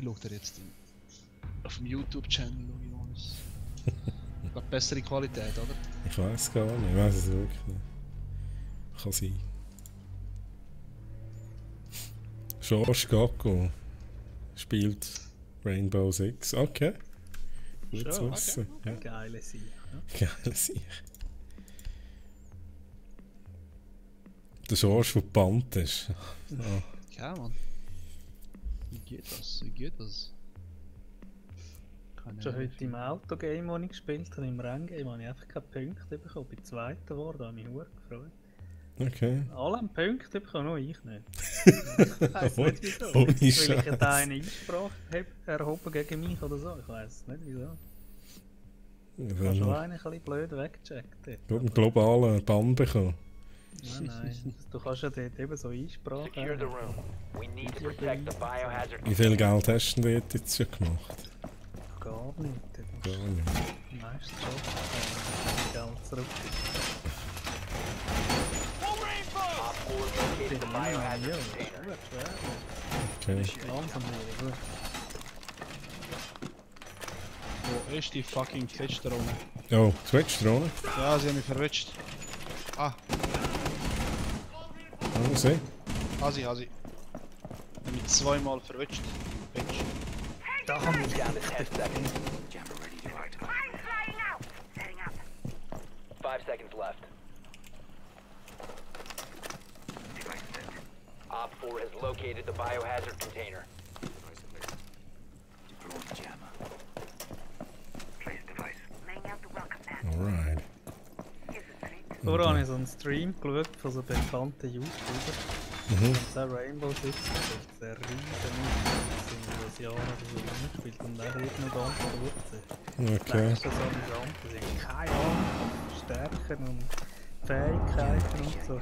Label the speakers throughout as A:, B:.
A: Ich schau dir jetzt auf dem YouTube-Channel alles. Ich glaube, bessere Qualität, oder?
B: Ich weiß gar nicht, ich weiß es wirklich nicht. Kann sein. George Gacko spielt Rainbow Six. Okay. Gut zu wissen.
C: Okay.
B: Ja.
C: Geile Sieg.
B: Geile Sieg. Der George, der gebannt ist. Ah.
A: Ja, Mann. Wie geht das? Wie geht das? Keine
C: Schon
A: Ahnung.
C: heute im Autogame, das ich gespielt habe, im Renngame, habe ich einfach keine Punkte bekommen. Ich bin Zweiter geworden, da habe ich mich sehr gefreut.
B: Okay.
C: Alle haben Punkte bekommen, nur ich nicht. Ich weiss nicht wieso.
B: Ohne
C: Weil ich
B: Scheiß.
C: da eine Einsprache erhoben gegen mich oder so. Ich weiss nicht wieso. Ich habe schon einen ein bisschen blöd weggecheckt.
B: Einen globalen Bann bekommen.
C: Nein. Du kannst ja dort eben so Einsprache
D: Secure the room. We need to protect the biohazard.
B: Wie viel Geld hast du denn dort jetzt schon gemacht?
C: Gar nicht.
B: Gar nicht.
C: Meistens schon. Geld zurück.
D: Op 4 located the biohazard container.
B: Okay.
C: Langsam wieder, gut.
A: Wo ist die fucking Twitch-Drohne?
B: Oh, Twitch-Drohne?
A: Ja, sie haben mich verwitscht. Ah,
B: Oh, sie.
A: Hasi. Sie haben mich zweimal verwitscht. Bitch.
C: Da haben wir
D: Down to 10 seconds. 5 seconds left. Op 4 has located the biohazard container.
B: Alright.
C: Vorher habe ich so einen Stream geschaut von so bekannten YouTubern. Und so Rainbow Six, das ist ein riesen sind über Jahre oder so rumgespielt und der redet noch ganz kurz.
B: Okay.
C: Das ist so amüsant, dass ich keine Ahnung von Stärken und Fähigkeiten und so.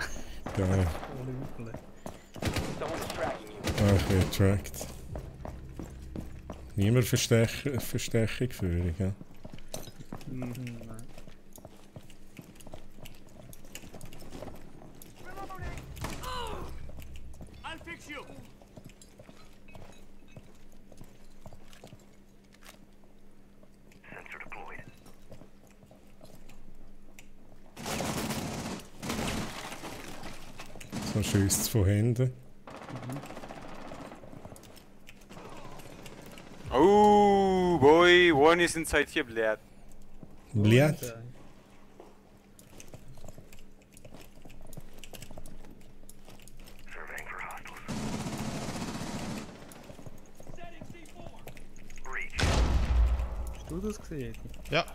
B: Geil.
C: Voll übel.
D: Someone is tracking you.
B: Ah, ich werde tracked. Niemand Verstechung für, gell?
C: Nein.
B: So schießt es von hinten.
E: Oh boy, one is inside here, blad.
B: Bliat?
C: Hast du das gesehen?
A: Ja.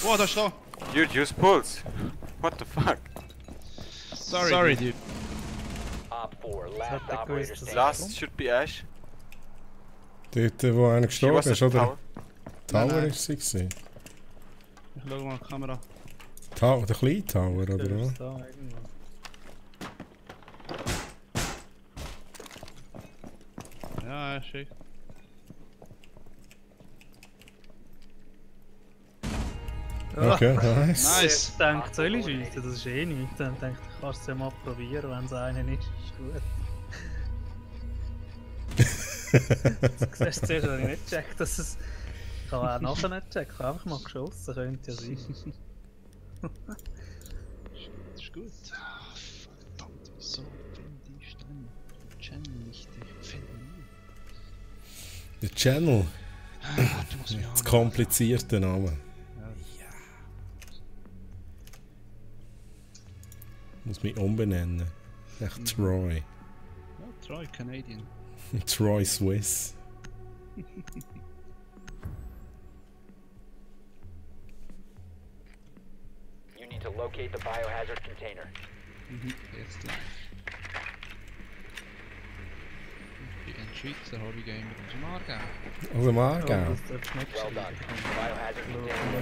A: Oh, da ist da.
E: Dude, use pulse. What the fuck?
A: Sorry, dude.
D: Op 4, last
C: hat er
D: operator
C: gewusst, dass
D: standing.
E: Last should be Ash.
B: Dort, wo einer
E: She
B: gestorben
E: was
B: ist,
E: at
B: oder?
E: tower.
B: Tower
A: Nein, nein.
B: ist sie gewesen.
A: Ich schau mal die Kamera.
B: Der kleine Tower, oder
C: Der
B: was?
C: ist da irgendwo.
A: Ja, schick.
B: Okay, nice.
A: Nice.
C: Ich denke, soll ich schiessen? Das ist eh nichts. Dann denke ich, kannst es ja mal probieren, wenn es einen ist. Ist gut. Du siehst zuerst, habe ich nicht gecheckt, dass es... Ich habe auch nachher nicht gecheckt, ich habe einfach mal geschossen, könnte ja sein.
A: Das ist gut. Ah, verdammt, wieso finde ich den Channel nicht finden?
B: Der Channel.
A: Du musst mich
B: Das komplizierte Name. Muss mich umbenennen. Echt Troy.
A: Ja, Troy Canadian.
B: Troy Swiss.
D: You need to locate the biohazard container.
A: Jetzt gleich. Die Schweizer Hobbygamer aus dem Aargau.
B: Also
C: Oh,
B: Margau.
C: das darfst du nicht
D: Well done.
C: schreiben.
D: Biohazard container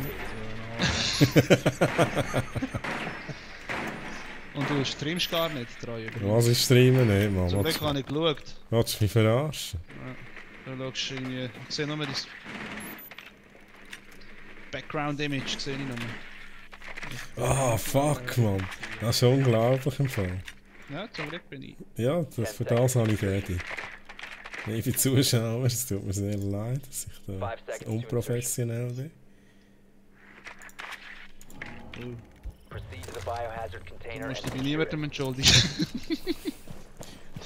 D: located.
A: Und du streamst gar nicht, Troy.
B: Was ist Streamen nicht, Mann?
A: Zum
B: Willst
A: Glück habe ich geschaut.
B: du mich verarschen?
A: Ja, du schaust irgendwie... Ich sehe nur das... Background-Image sehe ich nur.
B: Ah, fuck, Mann. Das ist unglaublich im Fall.
A: Ja, zum Glück bin ich.
B: Ja, für das habe ich Daddy. Liebe Zuschauer, es tut mir sehr leid, dass ich da
D: 5 seconds to
B: unprofessionell bin.
D: proceed to the biohazard
A: Du
D: container
A: musst
D: and
A: dich bei
D: secure
A: niemandem
D: it.
A: entschuldigen.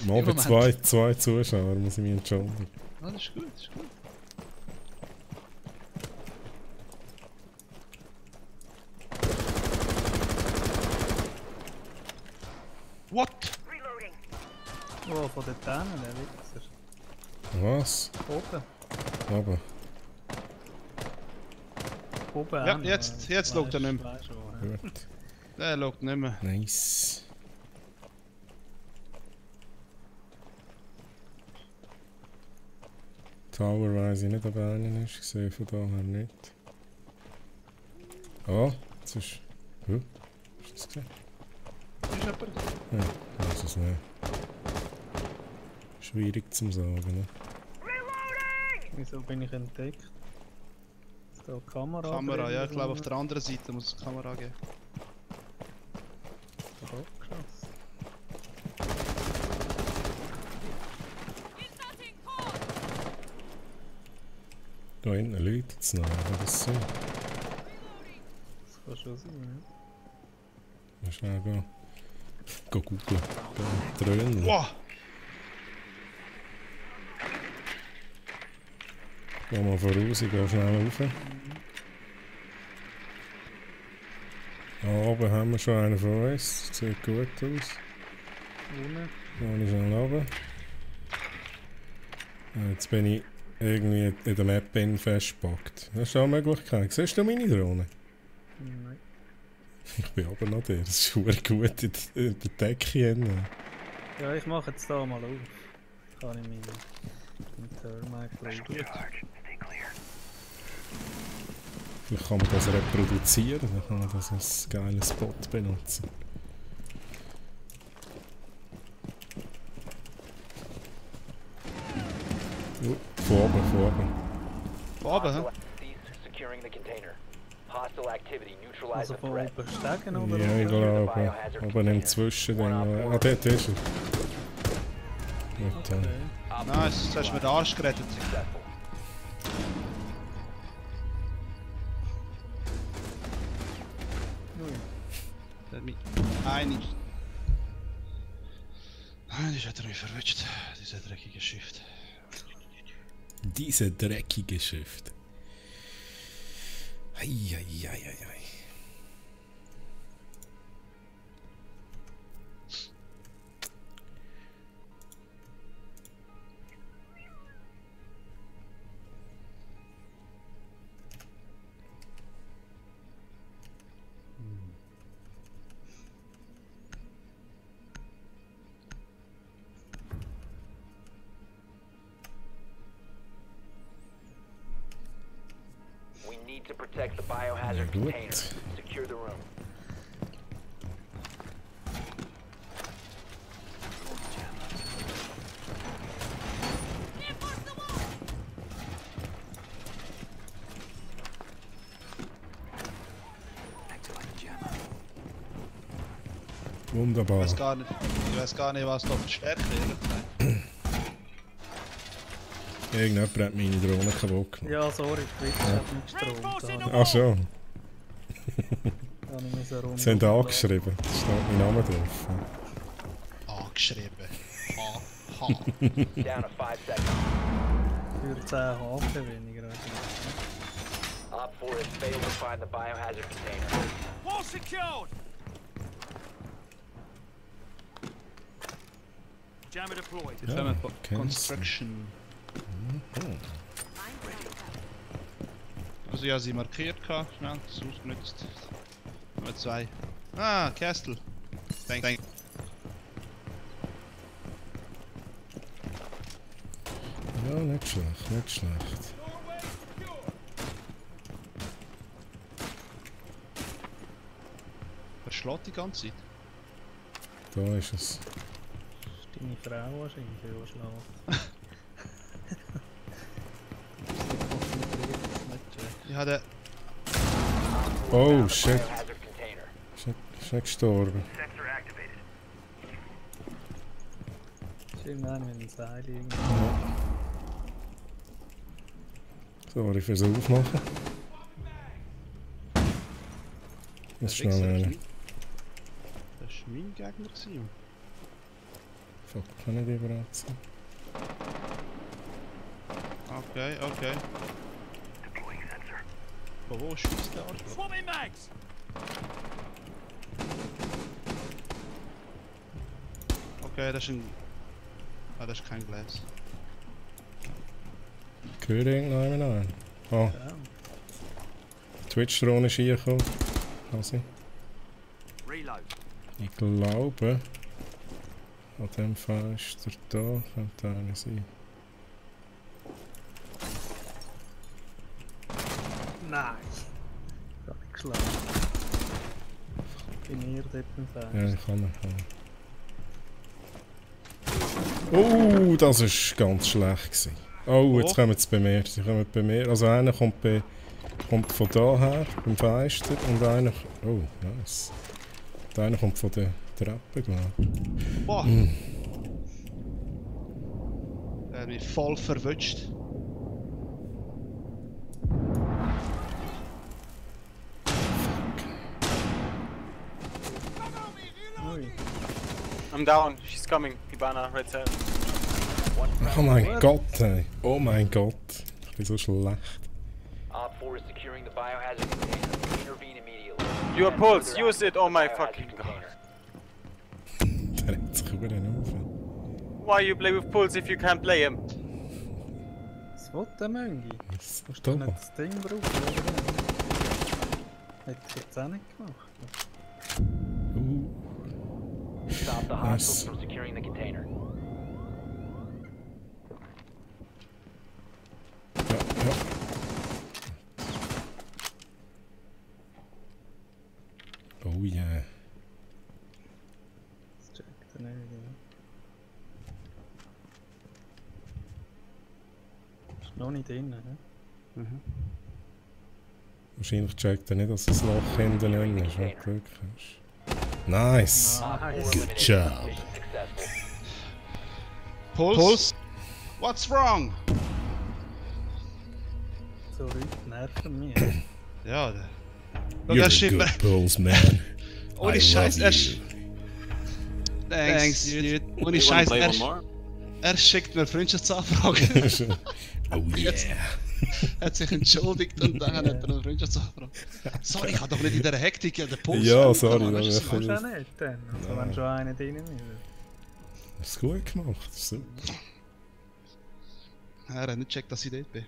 B: Mal bei
A: Moment.
B: zwei Zuschauer muss ich mich entschuldigen.
A: Ah, das ist gut, das ist gut. What?
C: Oh, von den Tänen, der Wichser.
B: Was?
C: Oben.
B: Aber.
C: Oben
A: Ja,
C: auch noch,
A: jetzt schaut er nicht mehr.
C: weißt du, ja.
B: Gut.
A: Der schaut nicht mehr.
B: Nice. Tower weiss ich nicht, ob einer ist. Gesehen von daher nicht. Ah, jetzt ist. Huh? Hast du das gesehen?
A: Ist jemand?
B: Ja, weiß es nicht. Schwierig zu sagen, ne?
C: Wieso bin ich entdeckt? Ist da eine Kamera?
A: Kamera,
C: drin
A: ja, ich
C: oder
A: glaube auf
C: so?
A: der anderen Seite muss es eine Kamera geben.
C: Da abgeschossen.
B: Da hinten läutet es noch, aber das sind.
C: Das kann schon sein,
B: Mal schnell gehen. Go googeln. Da dröhnen.
A: Wow!
B: Geh mal voraus, ich gehe schnell rauf. Da oben haben wir schon einen von uns. Das sieht gut aus.
C: ja.
B: Da ich schnell runter. Jetzt bin ich irgendwie in der Map festgepackt. Das ist auch eine Möglichkeit. Siehst du meine Drohne?
C: Nein.
B: Ich bin aber noch der. Das ist verdammt gut in der Decke hin.
C: Ja, ich mache jetzt da mal auf. Kann ich meinen Thermite legen.
B: Vielleicht kann man das reproduzieren, dann kann man das als geilen Spot benutzen. Von oben, von oben.
A: Von oben, hä?
D: Cease securing the container. Hostile activity. Neutralize
C: Also
D: the
C: von
D: threat.
C: oben steigen oder?
B: Ja, ich
C: oder?
B: glaube, oben im Zwischending. Ah, dort ist er. Gut,
C: Okay.
A: Nice, jetzt hast du mir den Arsch gerettet.
D: Successful.
C: Ui.
A: Der hat mich einig. Das hat er mich verwünscht, dieser dreckige Shift.
B: Diese dreckige Schrift. Eieieiei.
D: We need to protect the biohazard
B: Gut.
D: container. Secure the room.
B: Wunderbar.
A: Ich weiß gar nicht, was da für Stärke ist.
B: Irgendjemand hat meine Drohne kaputt gemacht.
C: Ja, sorry, Twitch hat nicht gestromt.
B: Ach schon. Sie haben
C: Sie
B: angeschrieben. Da steht mein Name drauf.
A: Angeschrieben. Aha.
D: Down to 5 seconds.
C: Für 10 HP weniger. Also.
D: Op 4 has failed to find the biohazard container.
F: Wall secured! Jammer deployed.
A: Jetzt haben wir
B: kennst du.
A: Construction. Also ja, sie markiert, schnell, das ausgenutzt. Nummer 2. Ah, Castle. Thank.
B: Ja, nicht schlecht, nicht schlecht.
A: Wer schlägt die ganze Zeit?
B: Da ist es.
C: Deine Frau wahrscheinlich, die schlägt.
A: Ich hatte.
B: Oh shit,
D: Biohazard container.
B: ist nicht gestorben.
C: Schön, wenn wir ein Seil irgendwie.
B: Ja. Sorry fürs Aufmachen. Das ist schnell einer.
A: Das war mein Gegner.
B: Fuck, kann ich die überratzen?
A: Okay, okay. Von wo schießt der Arschloch?
F: Swapping mags!
A: Okay, das ist ein... Ah, das ist kein Glas.
B: Gehört irgendjemand an? Oh, Twitch-Drohne ist reingekommen. Also,
F: Reload.
B: ich glaube, an dem Fenster da könnte einer sein.
C: Nein! Ich hab nicht geschlagen. Bin ihr dort im Fenster?
B: Ja, ich kann nicht. Oh, das war ganz schlecht gewesen. Oh, jetzt kommen sie bei mir. Sie kommen bei mir. Also einer kommt von da her, beim Fenster, und einer... Oh, nice. Und einer kommt von der Treppe, glaube ich.
A: Boah! Der hat mich voll verwutscht.
C: Ui.
E: I'm down. She's coming. Hibana, right side.
B: Oh mein Gott, ey. Oh mein Gott. Ich bin so schlecht.
D: Op 4 is securing the biohazard container. Intervene immediately.
E: Your
D: And
E: pulse,
D: further
E: use it.
D: access
E: Oh
D: the
E: my
D: biohazard
E: fucking
D: container.
E: god.
B: Der hat sich verdammt auf.
E: Why you play with pulse if you can't play him?
C: Was will der Möngi?
B: Was ist
C: Hast du
B: da?
C: nicht das Ding brauchen, oder? Hätte ich jetzt auch nicht gemacht.
D: Stop the
B: Nice.
D: hostiles from securing the container.
B: Ja, ja. Oh yeah.
C: Das checkt er nicht, ja. Ist noch nicht drin, ne?
B: Wahrscheinlich checkt er nicht, dass das Loch hinten drin ist, wenn du Glück hast. Nice!
D: Op 4
C: Nice.
D: eliminated.
B: job.
D: Mission successful.
A: Puls? What's wrong?
C: So Leute nerven mich.
A: Ja, der...
B: You're
A: das
B: a
A: Schiff...
B: good pulse, man.
A: Ohne
B: I
A: Scheiß,
B: love you.
A: Thanks, dude. Ohne
E: You wanna
A: Scheiß,
E: play one more?
A: er schickt mir Freundschaftsanfrage.
B: Oh yeah.
A: Er hat sich entschuldigt und dann hat er eine Freundschaftsanfrage. Sorry, ich hab doch nicht in dieser Hektik den Puls.
B: Ja, sorry,
A: Mann,
B: da
A: weißt du,
B: wäre
A: was
C: Ist
A: ich
C: auch nicht dann, also wenn schon einer drin ist.
B: Das ist gut gemacht. Super.
A: meine? Er hat nicht gecheckt, dass ich dort bin.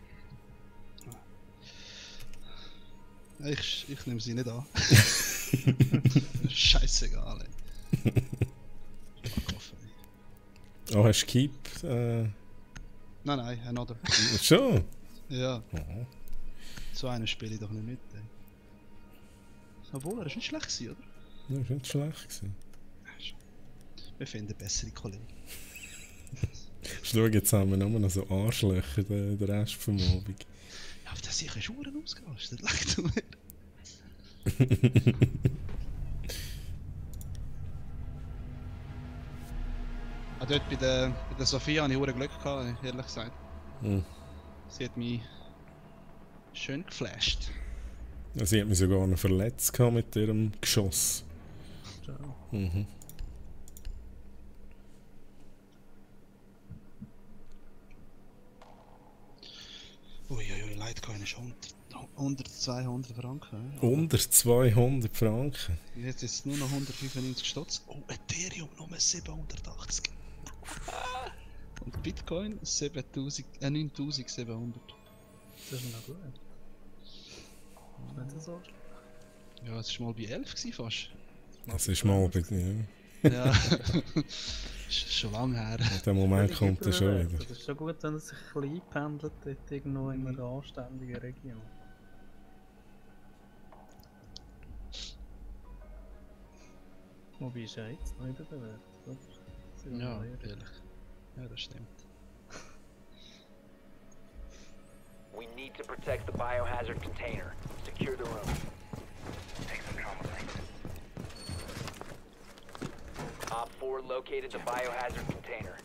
A: Ich nehme sie nicht an. Scheißegal, ey.
B: Oh, hast du Keep?
A: Nein, another.
B: Schon?
A: Ja,
B: Oh.
A: so einen spiele ich doch nicht mit, ey. Obwohl, er ist nicht schlecht gewesen, oder?
B: Das war nicht schlecht gewesen.
A: Wir finden bessere Kollegen.
B: Schau, jetzt haben wir nur noch so Arschlöcher den Rest vom Abend.
A: Ja, aber das sicher ist Uhren ausgerastet, leicht zu mir. Dort bei der Sophia hatte ich verdammt Glück gehabt, ehrlich gesagt.
B: Hm.
A: Sie hat mich schön geflasht.
B: Sie hat mich sogar noch verletzt gehabt mit ihrem Geschoss.
C: Ciao.
B: Mhm.
A: Uiuiui, Litecoin ist 100, 200 Franken. Ja.
B: Unter 200 Franken.
A: Jetzt ist es nur noch 195 Stutz. Oh, Ethereum nur 780. Und Bitcoin 9700.
C: Das ist noch gut. Ist nicht so schlecht.
A: Ja, es war mal bei 11 gewesen, fast.
B: Das ist mal bei dir.
A: Ja, ist schon lange her.
B: In dem Moment kommt er schon wieder.
C: Das ist schon gut, wenn es sich ein bisschen einpendelt, dort irgendwo in einer anständigen Region. Wobei ist ja jetzt noch überbewertet, oder? Sind wir
A: Ja,
C: mal ehrlich.
A: ehrlich. Ja, das stimmt.
D: We need to protect the biohazard container. Secure the room. Op 4 located the biohazard container.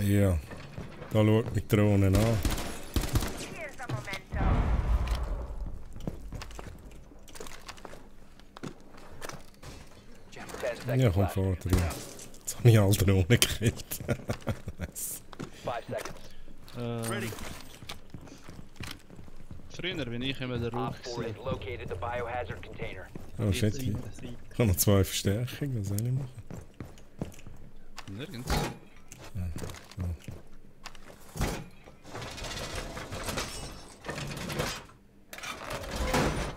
B: Ja. Da schaut mich die Drohne an. Ja, komm vor drin. Jetzt habe ich alle Drohnen gekillt. Nice.
D: 5 seconds.
F: Ready.
A: Früher bin ich immer der
D: Op
A: Ruhe
D: 4 has located the biohazard container.
B: Oh shit. Ich habe noch 2 Verstärkungen, was soll ich machen?
A: Nirgends.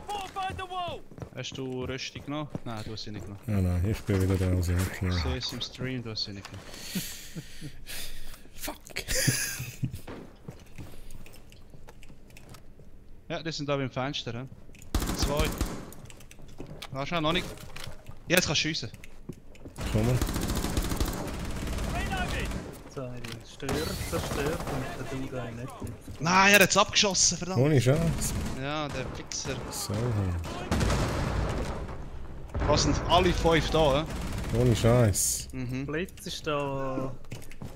F: Fortify the wall.
A: Hast du Rüstung genommen? Nein, du hast sie nicht genommen.
B: Ah nein, ich bin wieder da, also
A: Ich sehe es im Stream, du hast sie nicht genommen.
B: Fuck.
A: Ja, die sind da beim Fenster. He? 2. Ah, schnell, noch nicht. Jetzt kannst du schiessen.
B: Komm mal.
F: Reloading.
C: Zwei Störer zerstört und der Dude einen nicht trifft.
A: Nein, er hat es abgeschossen, verdammt.
B: Ohne Chance.
A: Ja, der Fixer.
B: So.
A: Was sind alle 5 da? He?
B: Ohne Scheiß.
A: Mhm.
C: Blitz ist da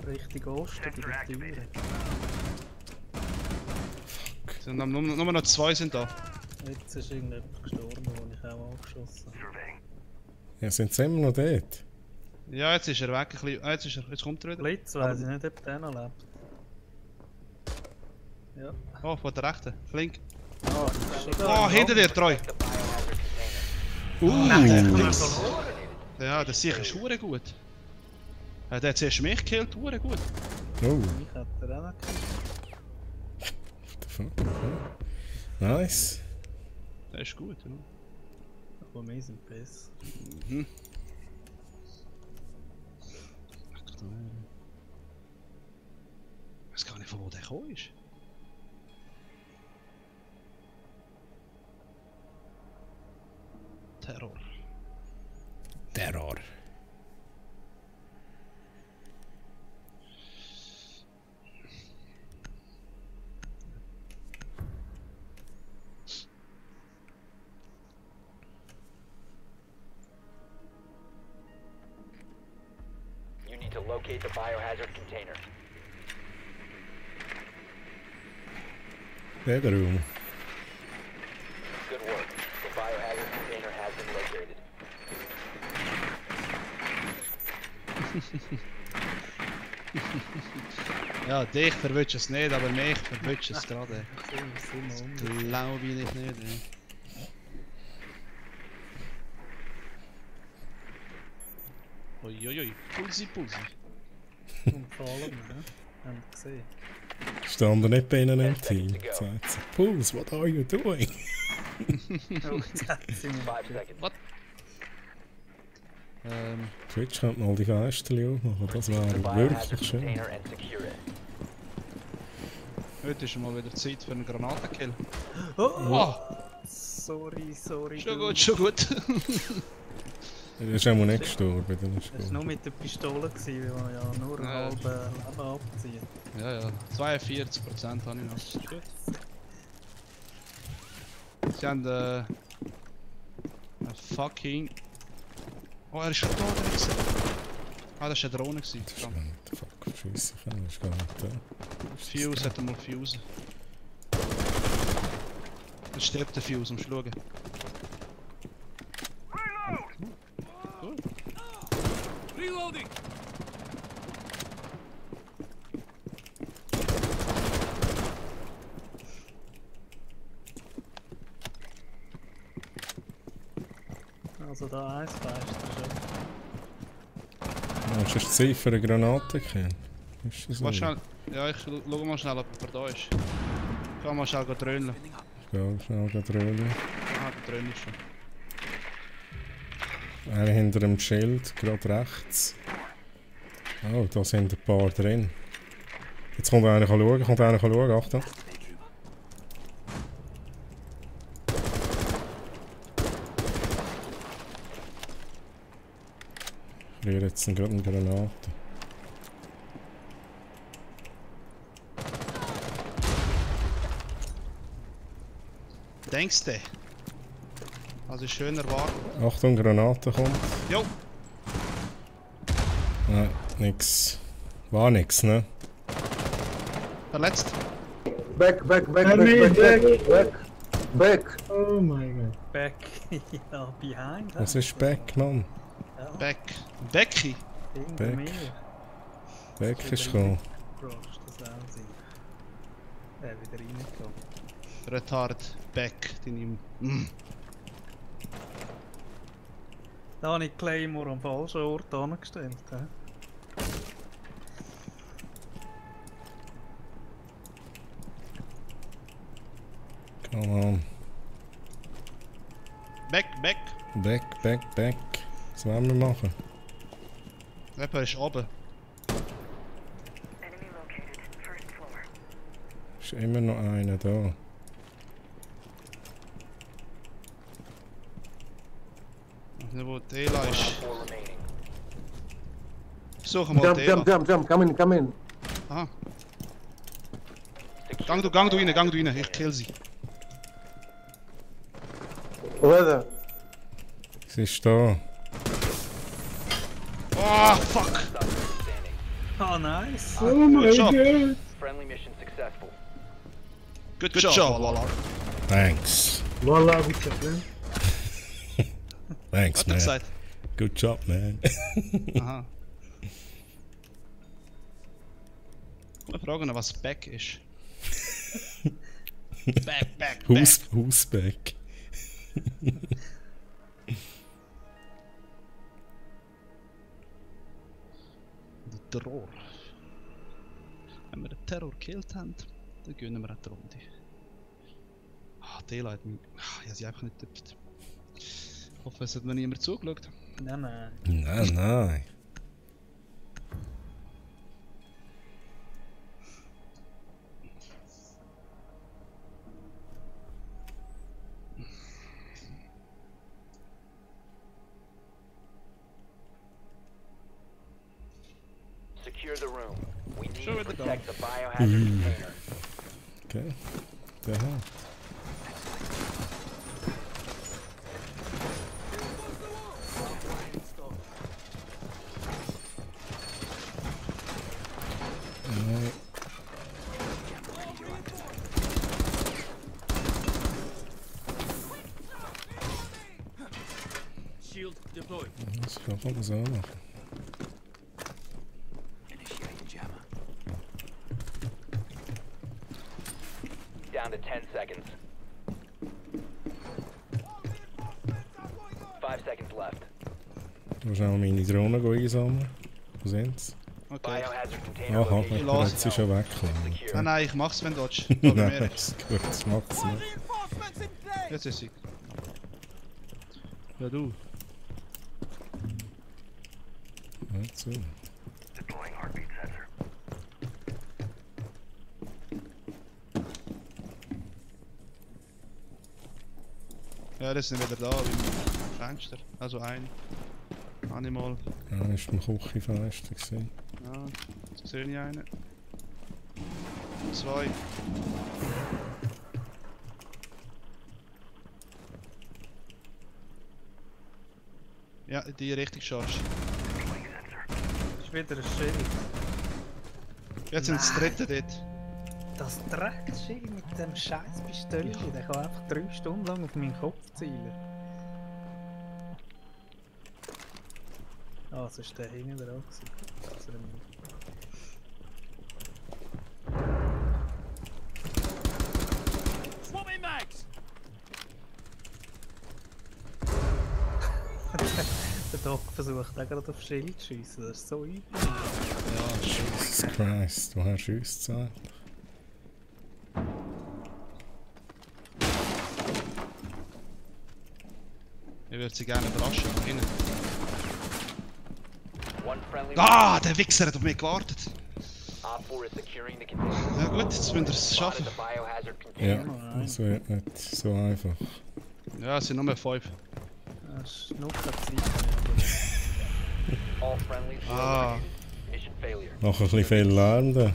C: Richtung Osten bei der Tür.
A: Sind nur noch 2 sind da.
C: Jetzt ist irgendjemand gestorben, den ich auch angeschossen habe.
B: Ja, sind sie immer noch dort?
A: Ja, jetzt ist er weg. Ein bisschen. Ah, jetzt kommt er wieder.
C: Blitz weiss ich nicht, ob der noch lebt. Ja.
A: Oh, von der rechten. Flink.
C: Ah, ist schon da.
A: Oh, hinter dir, Treu.
D: The biohazard container.
A: Ja, der sicher ist hure gut. Der hat zuerst mich gekillt, hure gut.
B: Oh,
C: Ich hätte den auch noch gekillt.
B: what the fuck? Okay. Nice.
A: Der ist gut, ja.
C: Aber wir sind besser.
A: Mhm. Ich weiß gar nicht, von wo der gekommen ist. Terror.
B: Terror.
D: You need to locate the biohazard container.
B: Bedroom.
D: Good work. The biohazard container has been located.
A: Ja, dich verwünscht es nicht, aber mich verwünscht es gerade.
C: So,
A: Glaube ich nicht. Ey. Uiuiui, Pulsi.
C: und vor allem, ne? Haben wir gesehen.
B: Standen nicht bei ihnen im
D: 10
B: Team.
D: seconds to go.
B: Sagt sie, Pulse, what are you doing?
C: Oh, jetzt hat sie mich
D: 5 seconds.
B: Twitch könnte mal die Fenster aufmachen, das
D: The
B: wäre
D: biohazard
B: wirklich schön.
D: container and secure it.
A: Heute ist mal wieder Zeit für einen Granatenkill.
C: Oh,
A: Oh,
C: sorry.
A: schon
C: du.
A: gut, schon gut.
B: Er ist auch mal nicht gestorben, dann ist
C: Das war
B: gut.
C: nur mit der Pistole, gewesen, weil man ja nur ein
A: Ja.
C: halbes Leben abzieht.
A: Ja, 42% habe ich noch. Ist gut. Sie haben einen fucking... Oh, er ist schon da, der Wichser. Ah, das war eine Drohne.
B: Das ist
A: Verdammt.
B: gar nicht, fuck, scheiße, ich kann das gar nicht da.
A: Fuse hat er mal Fuse. Da stirbt der Fuse, musst du schauen.
F: Reloading.
C: Also da eins Fenster
B: Hast du eine Ziffer eine Granate kennen? Ist das
A: Warte
B: so?
A: schnell. Ja, ich schau mal schnell, ob er da ist. Ich kann mal schnell dröhnen.
B: Ja, schnell drüber.
A: Ah, der Dröhnen ist schon.
B: Einer hinter dem Schild, gerade rechts. Oh, da sind ein paar drin. Jetzt kommt einer schauen, Achtung. Ich rühre jetzt gerade eine Granate.
A: Denkst du? Also schöner warten.
B: Achtung, Granate kommt.
A: Jo!
B: Nein, nix. War nix, ne?
G: Verletzt.
H: Back.
I: Oh mein Gott.
C: Back. Ja, behind.
B: Was ist Back, Mann?
C: Ja,
G: Back. Becky.
C: hinter
B: Back.
C: mir.
B: Back ist gekommen.
C: Brauchst das auch sein. Wieder reingekommen.
G: Retard. Back. Deine...
C: Da habe ich Claymore am falschen Ort angestellt.
B: Come on.
G: Back.
B: Back. Was wollen wir machen?
G: Jemand ist oben.
B: Ist immer noch einer da.
G: Wo Dela ist. Suchen mal Dela.
H: Jump, come in.
G: Aha. Gang du rein, ich kill sie.
H: Where?
B: Sie ist da.
G: Oh, fuck!
C: Oh, nice.
I: Oh mein
G: job.
I: Gott.
D: Friendly mission successful.
G: Good job, Lala.
B: Thanks.
I: Voila, wie gesagt, ne?
B: Thanks,
G: Hat er
B: man.
G: gesagt?
B: Good job, man.
G: Aha. Wir fragen, was Back ist. Back.
B: Who's back?
G: Der Terror. Wenn wir den Terror gekillt haben, dann gewinnen wir auch die Runde. Ah, Dela hat mich... Ich habe sie einfach nicht getippt. Ich hoffe, es hat mir niemand zugeschaut.
C: Nein.
B: Nein.
D: Secure the room. We need
G: Sure,
D: to
G: the
D: protect the biohazard container.
B: Okay. Der Herr.
F: Shield deployed.
B: Das kann man so machen.
F: Initiating jammer.
D: Down to 10 seconds. 5 seconds left.
B: Du musst auch meine Drohnen einsammeln. Wo sind sie?
G: Okay.
D: Biohazard container
B: Aha,
D: location.
G: los.
B: jetzt ist schon weg.
D: Secure.
G: Nein, ich mach's, wenn du willst.
B: Nein, ist gut, das macht's nicht.
G: Jetzt ist sie. Ja, du.
B: Hör zu.
G: Ja, das sind wieder da, im Fenster. Also ein. Animal.
B: Ja, das war im Küchenfenster gesehen.
G: Ja, jetzt sehe ich einen. 2. Ja, in die Richtung schaust.
C: Ist wieder ein Schild.
G: Jetzt sind das dritte dort.
C: Das Dreckschild mit dem scheiß Pistolchen, der kann einfach 3 Stunden lang auf meinen Kopf zielen. Ah, es ist der hinten dran gewesen. Das ist er
F: Swapping mags!
C: Der Doc versucht auch gerade auf Schild zu schiessen, das ist so übel.
G: Ja,
B: Jesus Christ, woher schießt es eigentlich?
G: ich würde sie gerne überraschen. Innen.
D: One friendly.
G: Ah, der Wichser hat auf mich gewartet.
D: Op 4 is securing the container.
G: Ja gut, jetzt müssen wir es
D: Spotted
G: schaffen.
D: the biohazard
B: Ja,
D: container.
B: das wird nicht so einfach.
G: Ja, es sind nur 5.
C: Das ist noch keine Zeit mehr.
D: All friendlies were
G: Ah.
D: eliminated. Mission failure.
B: Noch ein bisschen viel lernen.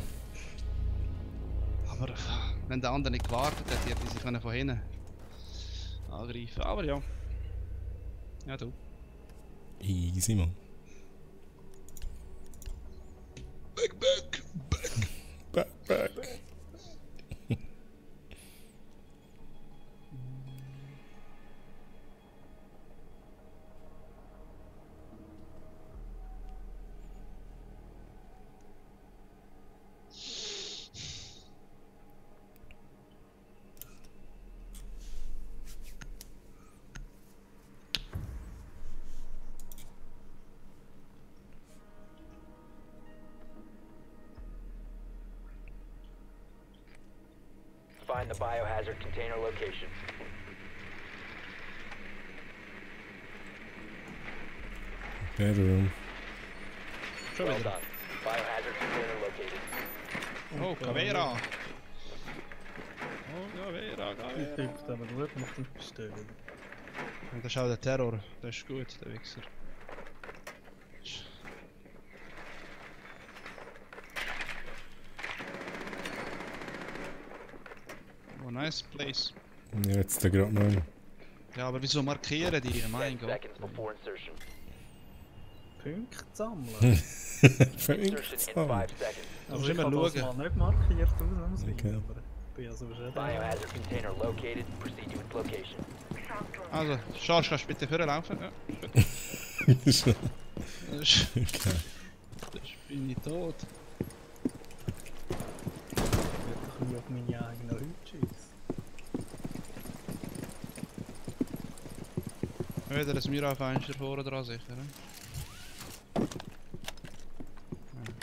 G: Aber wenn der andere nicht gewartet hätte, hätte sie können von hinten angreifen. Aber ja. Ja, du.
B: Easy, man. Back.
D: find the biohazard container location.
B: Bedroom.
G: Schon
D: Well
G: wieder.
D: done. Biohazard container located.
G: Oh, Cavera! Oh, Cavera,
C: Die
G: Cavera.
C: tippt aber gut mit dem Pistol.
G: Und das ist auch der Terror. Das ist gut, der Wichser. Oh, nice place.
B: Jetzt gerade noch.
G: Ja, aber wieso markieren die? Mein
D: 10
G: Gott.
D: seconds before insertion.
C: Punkte sammeln.
D: Insertion in 5
B: Verrückt.
D: seconds.
C: Also
G: musst
C: ich
G: immer
C: habe das
G: schauen.
C: mal nicht markiert ausnahmsweise,
B: Okay.
C: aber ich bin ja so schon da.
D: Biohazard container located. Proceed to its location.
G: Also, Charles, kannst du bitte vorlaufen? Ja.
B: Okay.
G: Das bin ich tot.
C: Ich will doch auf meine eigenen Leute schießen.
G: Wieder ein Mira-Fenster vorne dran sicher, ne? Ja,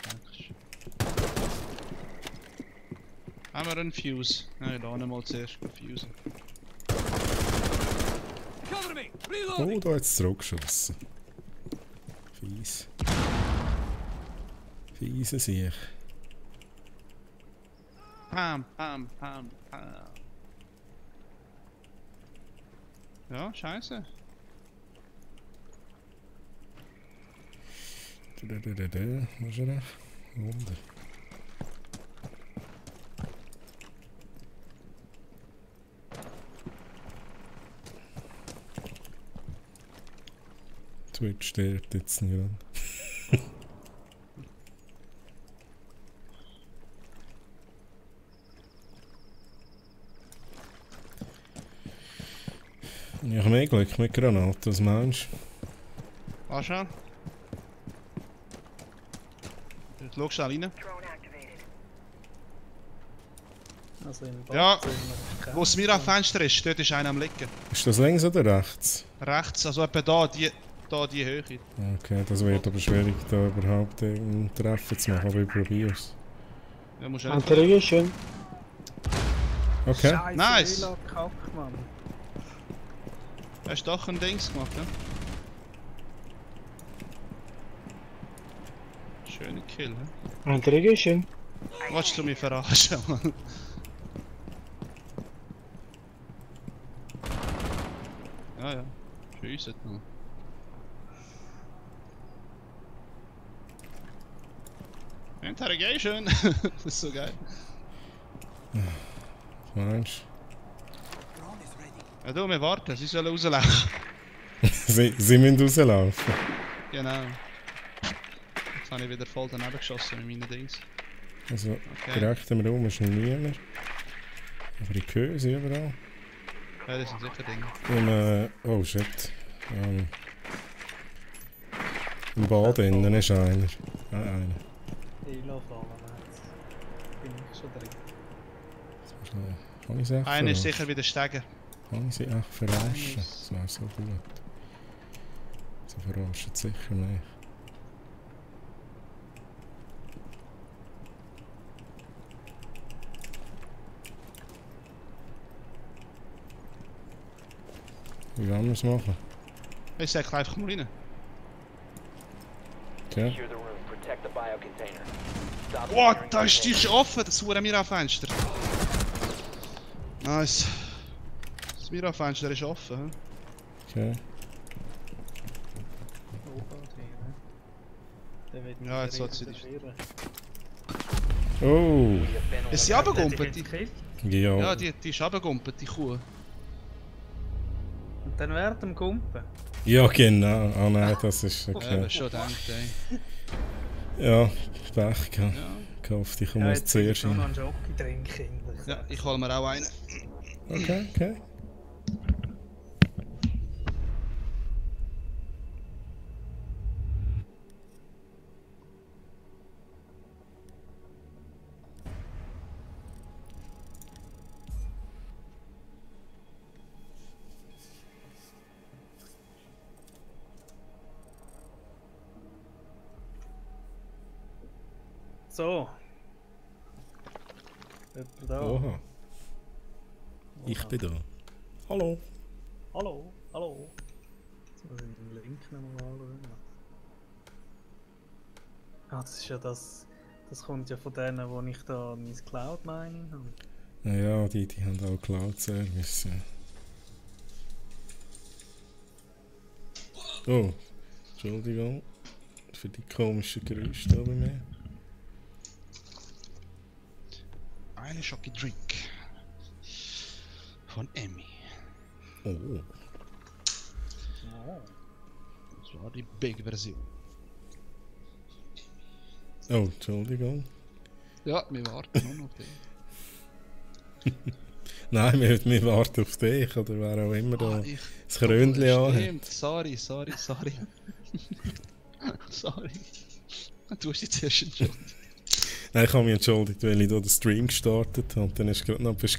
G: danke. Haben wir einen Fuse? Nein, da nicht mal zuerst fusen.
F: Cover me!
B: Oh,
F: Reloading!
B: da hat es zurückgeschossen. Fies. Fiese sich.
G: Pam, pam, pam, pam. Ja, scheiße.
B: Wo ist er? Wunder. Twitch stirbt jetzt gerade. Ich habe mehr Glück mit Granaten, was meinst du?
G: War schon. Schau schnell rein.
C: Also im
G: Ja,
C: Bad sind wir
G: Wo das Mira-Fenster ist, dort ist einer am Liegen.
B: Ist das links oder rechts?
G: Rechts, also etwa da, die Höhe.
B: Okay, das wird aber schwierig, da überhaupt einen Treffen zu machen, aber ich probiere es.
G: Ja, musst du nicht.
H: Interrogation.
B: Okay.
C: Scheiße,
G: Nice.
C: Kack, Mann.
G: Hast du doch ein Dings gemacht, ne? Schöner Kill, ne?
H: Interrogation.
G: Wolltest du mich verarschen, Mann? Ja, ja. Schiessen noch. Interrogation! Das ist so geil.
B: Was meinst
F: Drone is ready.
G: Ja, du, wir warten, sie sollen rauslaufen.
B: du? Sie müssen rauslaufen.
G: Genau. Jetzt habe ich wieder voll daneben geschossen mit meinen Dings.
B: Also,
G: Okay.
B: direkt im Raum ist noch niemand. Aber ich höre sie überall.
G: Ja, das sind sicher Dinge.
B: Oh shit. Im Bad innen ist einer. Einer.
C: Elo fallen jetzt. Bin ich schon drin.
B: Kann ich sie echt
G: Einer ist
B: verarschen?
G: sicher wieder steigen.
B: Kann ich sie echt verarschen? Das wäre so gut. Sie verarschen sicher nicht. Wie wollen wir es machen?
G: Ich sag einfach mal rein.
B: Okay.
D: Secure the room. Protect the biocontainer. Stop
G: What?
D: securing
G: Da ist
D: the
G: die ist offen, das hure Mira-Fenster. Nice. Das Mira-Fenster ist offen. Hm?
B: Okay.
C: Oben hier, ne? Der wird
G: Ja, jetzt
C: wieder
G: hat sie die-
C: reservieren.
B: Oh!
D: container. Have been
G: Ist sie
C: Hat
G: runtergegumpelt?
C: dich jetzt gekillt?
B: Ja.
G: Ja, die ist runtergegumpelt, die Kuh.
C: Und dann während dem Kumpen.
B: Ja, genau. Ah nein, das ist
G: Ja,
B: okay.
G: das schon gedacht, ey.
B: Ja, Pech gehabt.
G: Ja.
B: Gehofft, ich komme
C: Ja,
B: als
C: jetzt will ich
B: zuerst
C: nur noch
B: rein.
C: einen Jockey trinken.
G: Ja, ich hol mir auch einen.
B: Okay, okay.
C: So. Jemand da?
B: Oha. Ich bin da. Hallo.
C: Hallo, hallo. Jetzt muss ich den Link nochmal anschauen. Ah, das ist ja das. Das kommt ja von denen, wo ich da mein Cloud Mining habe.
B: Ja, die haben auch Cloud-Service. Ja. Oh, Entschuldigung für die komischen Geräusche da bei mir.
G: Eine Shocky Drink. Von Emmy.
B: Oh.
C: Oh.
G: Das war die Big-Version.
B: Oh, Entschuldigung.
G: Ja, wir warten nur noch auf den.
B: Nein, wir warten auf dich, oder wer auch immer da
G: ich-
B: das Krönchen anhat.
G: Stimmt, sorry. Sorry. Du hast jetzt erst entschuldigt.
B: Nein, ich habe mich entschuldigt, weil ich hier den Stream gestartet habe. Dann bist du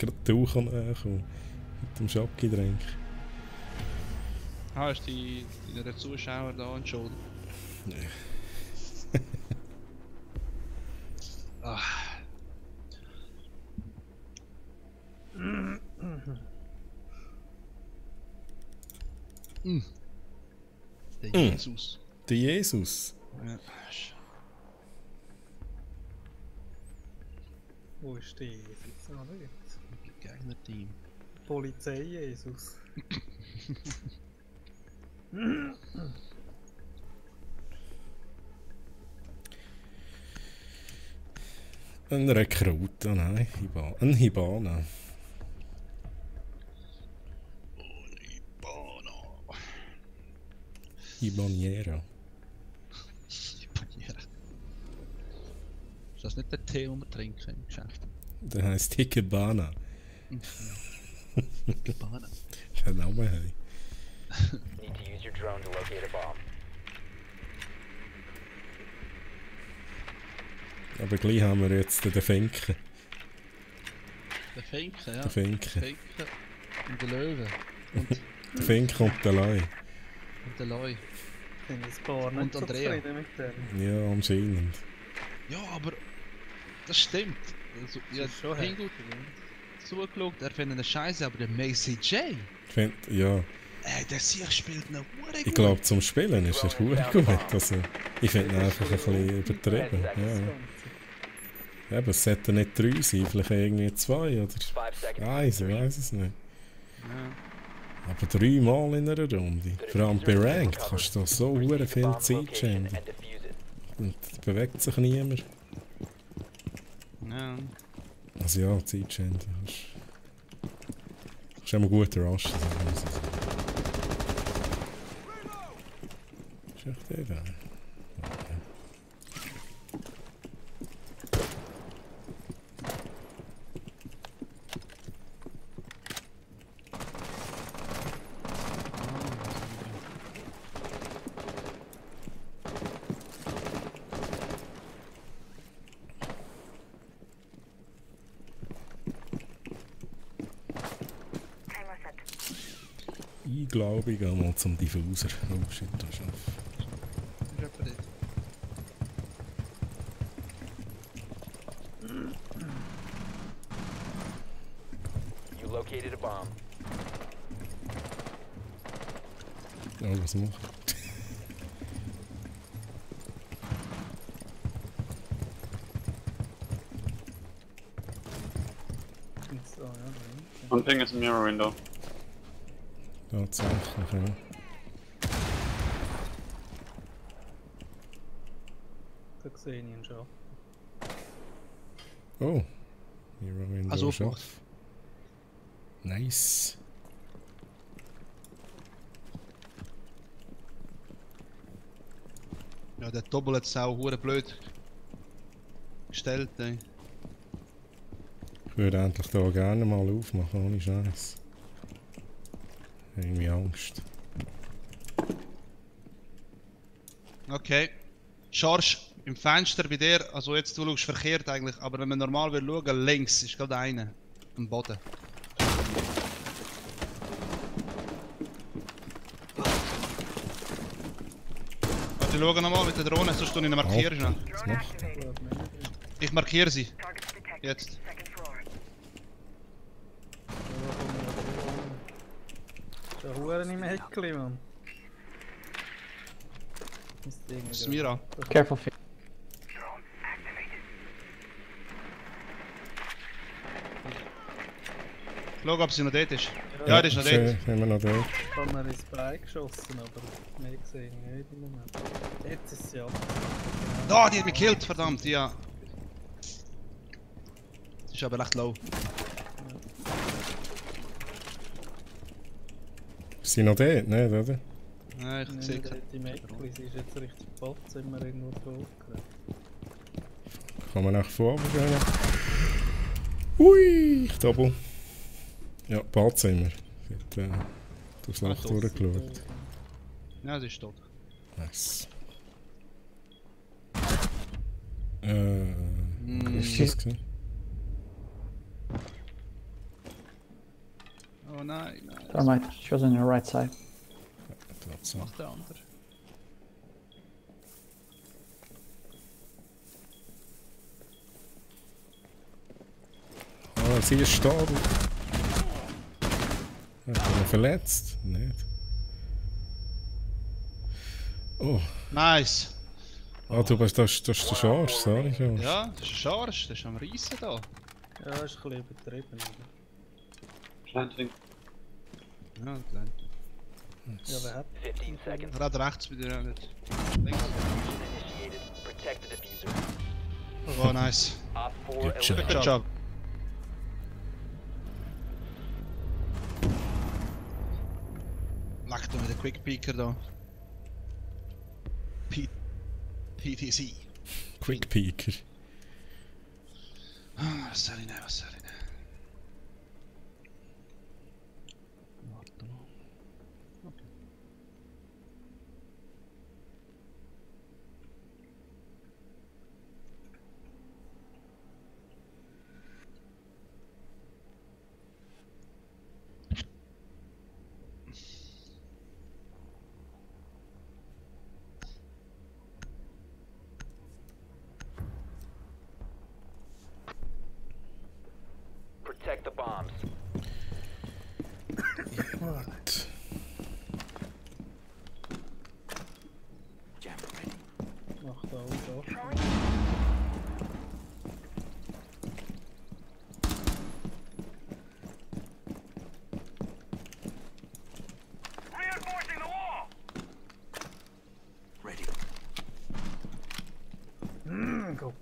B: gerade du gekommen mit dem Schocki-Drink.
G: Hast du deine Zuschauer da entschuldigt?
B: Nee.
G: Der Jesus.
B: Der Jesus.
G: Ja.
C: Wo ist die Jesus? Ah, nicht.
G: Gegner-Team.
C: Polizei Jesus.
B: Ein Rekrut, nein, ein Hibana. Hibaniera.
G: Ist das nicht der Tee, den wir trinken im Geschäft?
B: Der heisst Hikebana.
G: Gebana.
B: Der Name hey.
D: Need to use your drone to locate a bomb.
B: Aber gleich haben wir jetzt den Finken.
G: Der Finken, ja.
B: Der Finken.
G: Finken und der Löwe. Und
B: Der Finken und der Lei.
G: der Leu.
C: Ich finde das Paar nicht
G: Und
C: so
G: Andrea.
C: zufrieden mit dem.
B: Ja, anscheinend.
G: Ja, aber das stimmt. Also, ich
C: Das ist schon
G: habe hingut zugeschaut, er findet eine Scheiße, aber der Macy J,
B: Ja,
G: der Sieg spielt noch hure gut.
B: ich glaube zum Spielen ist er verdammt gut. Also, ich finde ihn einfach ein bisschen übertrieben. Ja. Eben, es sollte nicht 3 sein, vielleicht irgendwie 2 oder
D: 5 seconds.
B: 1, ich weiß es nicht.
G: Ja.
B: Aber 3 Mal in einer Runde. Vor allem bei Ranked kannst du da so hure
D: Proceed to
B: viel
D: bomb
B: Zeit
D: location
B: schenken.
D: and defuse it.
B: Und es bewegt sich niemand.
G: Ja.
B: Also ja, Zeit schenken. Das ist immer gut raschen. Ist echt der da? Ich glaube, ich gehe mal zum Diffuser. Oh shit, da ist auf.
G: Ist etwa dort.
D: You located a bomb.
B: Oh, was macht
C: Und so, ja, da hinten.
E: One thing is mirror window.
B: Tatsächlich, ja.
C: Da sehe ich ihn schon.
B: Oh. Hero Window
G: Also
B: ist off. Nice.
G: Ja, der Doppel hat es auch hure blöd gestellt. Ey.
B: Ich würde endlich hier gerne mal aufmachen, ohne Scheiß. Irgendwie Angst.
G: Okay. Charge im Fenster bei dir, also jetzt du schaust verkehrt eigentlich, aber wenn man normal will schauen, links ist gerade einer am Boden. Warte, schau nochmal mit der Drohne, sonst tue ich ihn markieren schnell.
B: Was macht er?
G: Ich markiere sie. Jetzt.
C: Da kommen Da Huren im Heckli, Mann.
G: Das ist mir an.
H: Careful.
G: Schau, ob sie noch dort ist. Ja, die ist noch dort.
B: Sind wir noch dort?
C: Ich habe mir ins Bein geschossen, aber mehr gesehen nicht im Moment. Jetzt ist sie ab.
G: Da, die hat mich gekillt, verdammt, ja. Sie ist aber recht low.
B: Ist sie noch dort, nicht, oder?
G: Nein, ich sehe keine.
C: Die Meckli, sie ist jetzt richtig Patz, sind wir irgendwo drauf.
B: Kann man nach vorne gehen? Ui, ich double. Ja, Badzimmer. Sie hat durchs Loch durchgeschaut.
G: Ja, sie ist tot.
B: Nice. Ist das gewesen?
G: Oh nein, nein.
H: Never mind. She was on your right side.
B: Was
G: macht der andere?
B: Ah, sie ist da. Hat er ihn verletzt? Nicht. Oh.
G: Nice.
B: Ah, du bist das ist der Charge, sorry. Charge.
G: Ja, das ist ein Charge, das ist am Reissen da.
C: Ja, ist ein bisschen übertrieben.
E: Planting.
G: Ja, klein.
C: Ja, wer hat?
D: 15 seconds.
G: Er hat rechts bei dir nicht. Links.
D: Initiated. Protect the diffuser.
G: Oh, nice.
D: Op 4
B: Good job.
G: Good job. Lacht er mit der Quick Peeker da. PTC.
B: Quick Peeker.
G: Was soll ich nehmen, was soll ich nehmen? Warte mal. Okay.
D: Protect the bombs.
B: What?
C: Macht da auch da.
F: Reinforcing the wall. Ready.
C: Gott,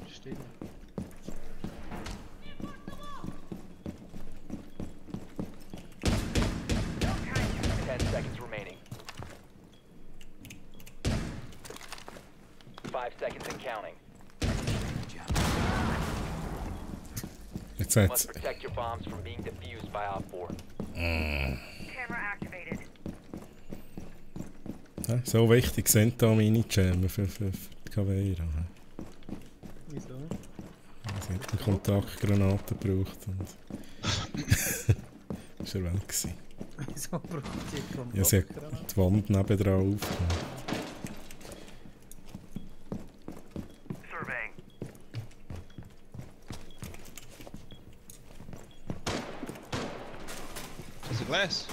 C: still.
D: 10 seconds remaining. 5 seconds and counting.
B: Jetzt
D: You
B: hat's.
D: must protect your bombs from being defused by Op 4.
F: Camera activated.
B: Ja, so wichtig sind da meine Jammer für die Caveira.
C: Wieso?
B: Sie hat eine Kontaktgranate gebraucht und ist er weg gewesen.
C: Wieso braucht die
B: Ja, sie hat
C: Kontaktgranate?
B: die Wand nebenan aufgenommen.
F: Surveying.
G: Is it glass?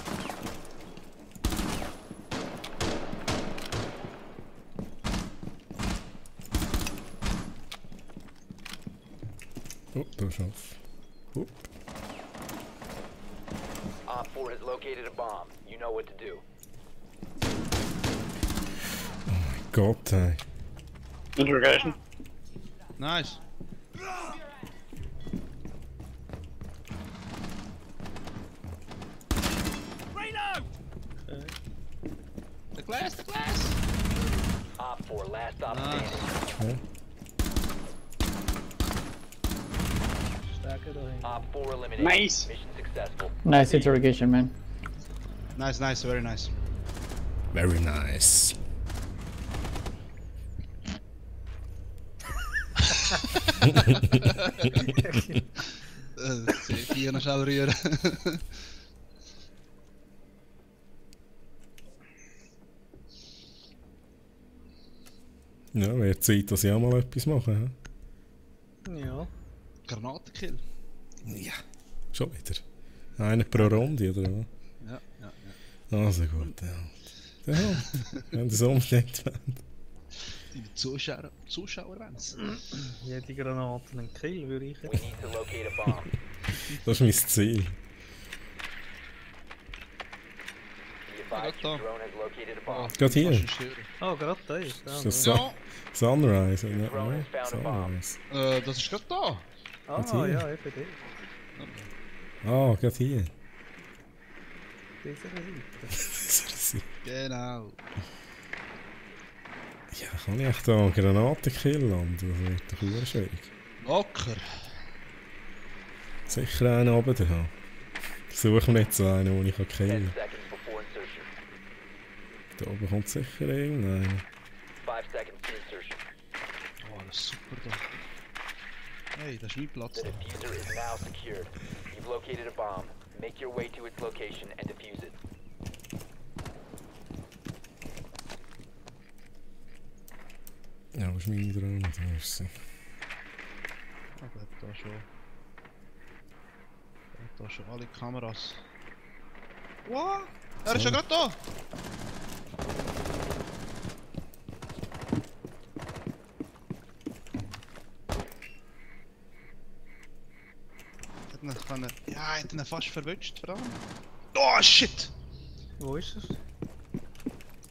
B: Oh, da ist auf. Oh.
D: Op 4 has located a bomb. You know what to do.
B: Gott, ey.
E: Interrogation.
G: Nice.
F: Reload.
G: The glass, the glass!
D: Op 4, last op
G: Nice.
D: standing.
C: Stärker dahin.
D: Op 4 eliminated.
E: Nice.
D: Mission successful.
H: Nice interrogation, man.
G: Nice, nice, very nice.
B: Very nice.
G: Hier nog schnell rühren.
B: Ja, wäre Zeit, dass ich auch mal etwas mache.
C: Ja.
G: Granatenkill.
B: Ja. Schon wieder. Einer pro Runde, oder was?
G: Ja, ja.
B: Also gut, ja. Ja, wenn das unbedingt wollt.
G: Deine Zuschauer wollen's.
C: Jede Granate einen Kill, würde ich
D: We
C: jetzt.
D: need to locate a bomb.
B: Das ist mein Ziel.
D: Be advised your drone has located a bomb.
B: Gerade hier.
C: Oh, gerade da ist.
B: Ist das
G: Ja.
B: Sunrise?
D: Your drone has found a bomb.
B: Sunrise.
G: Das ist gerade da.
C: Ah,
B: hier.
C: ja, eben der.
B: Ah, gerade hier.
C: Dieser Seite.
G: Genau.
B: Ja, kann ich da einen Granatenkill landen? Das wird doch sehr schwierig.
G: Locker.
B: Sicher einen oben da haben. Suche mir jetzt einen, den ich
D: 10
B: killen kann.
D: seconds before insertion.
B: Da oben kommt sicher irgendeiner.
D: 5 seconds to insertion.
G: Oh, das ist super da. Hey, das ist mein Platz.
D: The diffuser is now secured. You've located a bomb. Make your way to its location and defuse it.
B: Ja, was ist meine Drohne? Da ist sie.
G: Aber da schon. Da schon alle Kameras. What? Er ist ja gerade da! Ja, hat ihn fast verwünscht, verdammt. Oh shit!
C: Wo ist er?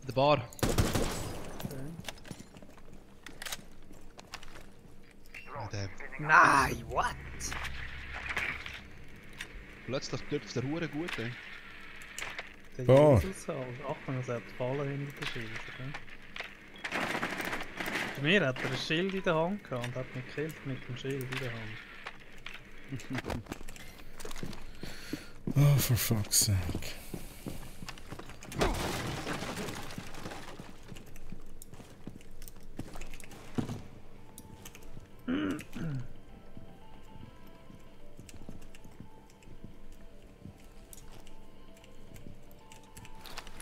G: Der Bar. Ah, der
C: Nein, what?
G: plötzlich dürfte der Hure gut, ey.
C: Der
B: Bar.
C: Jesussaal. Achtung, es hat Fallen hinter der Schild. Okay? Bei mir hat er ein Schild in der Hand gehabt und hat mich gekillt mit dem Schild in der Hand.
B: Oh, for fuck's sake.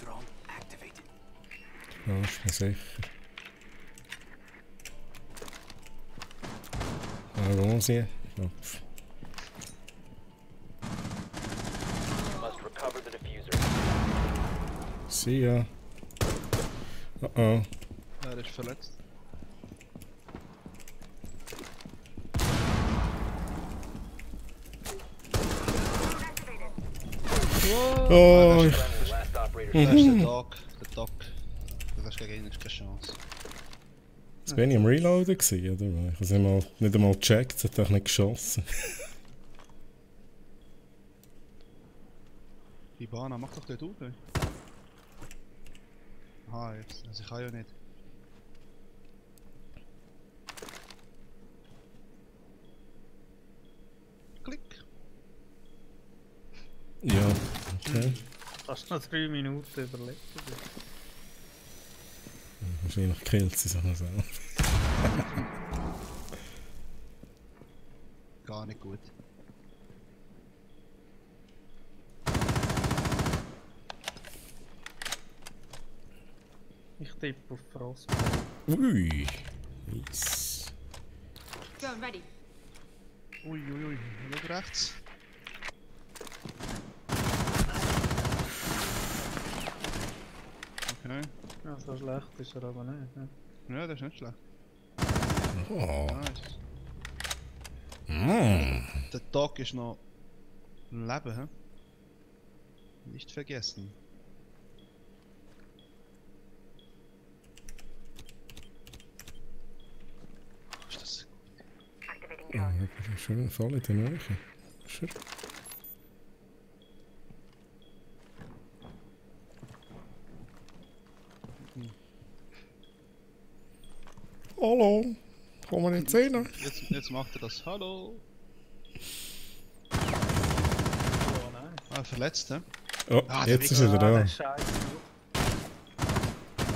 D: Drone activated.
B: Ja, ist mir sicher. Wo sie? Knopf.
D: You must recover the diffuser.
B: See ya. Oh.
G: Er ist verletzt.
B: Oh,
D: Friendly, last operator
G: Das ist der Doc. Der Doc. Du hast gegen ihn keine Chance.
B: jetzt bin ich am Reloaden gewesen, oder? Ich habe es nicht einmal gecheckt, es hat auch nicht geschossen.
G: Ibana, mach doch dort auf, ey. Aha, jetzt. Also ich kann ja nicht. Klick.
B: Ja, okay.
C: Fast noch 3 Minuten überlebt.
B: Wahrscheinlich killt sie sich noch selber.
G: Gar nicht gut.
C: Ich tippe auf Frost.
B: Ui. Nice.
F: Drone ready.
G: Uiuiui, schau rechts. Okay.
C: Ja, so schlecht ist er aber nicht. Ne?
G: Ja, das ist nicht schlecht.
B: Oh.
G: Nice.
B: Mm.
G: Der Tag ist noch am Leben, hä? Nicht vergessen. Ist das?
F: Activating
B: Ja,
F: drone.
B: das ist schön voll in der Nähe. Schön. Hallo, kommen wir jetzt rein?
G: Jetzt macht er das. Hallo!
C: Oh nein.
G: Ah, verletzt, hä?
B: Oh,
G: Ah, der
B: jetzt ist er
C: Ah,
B: da.
C: der Scheiße.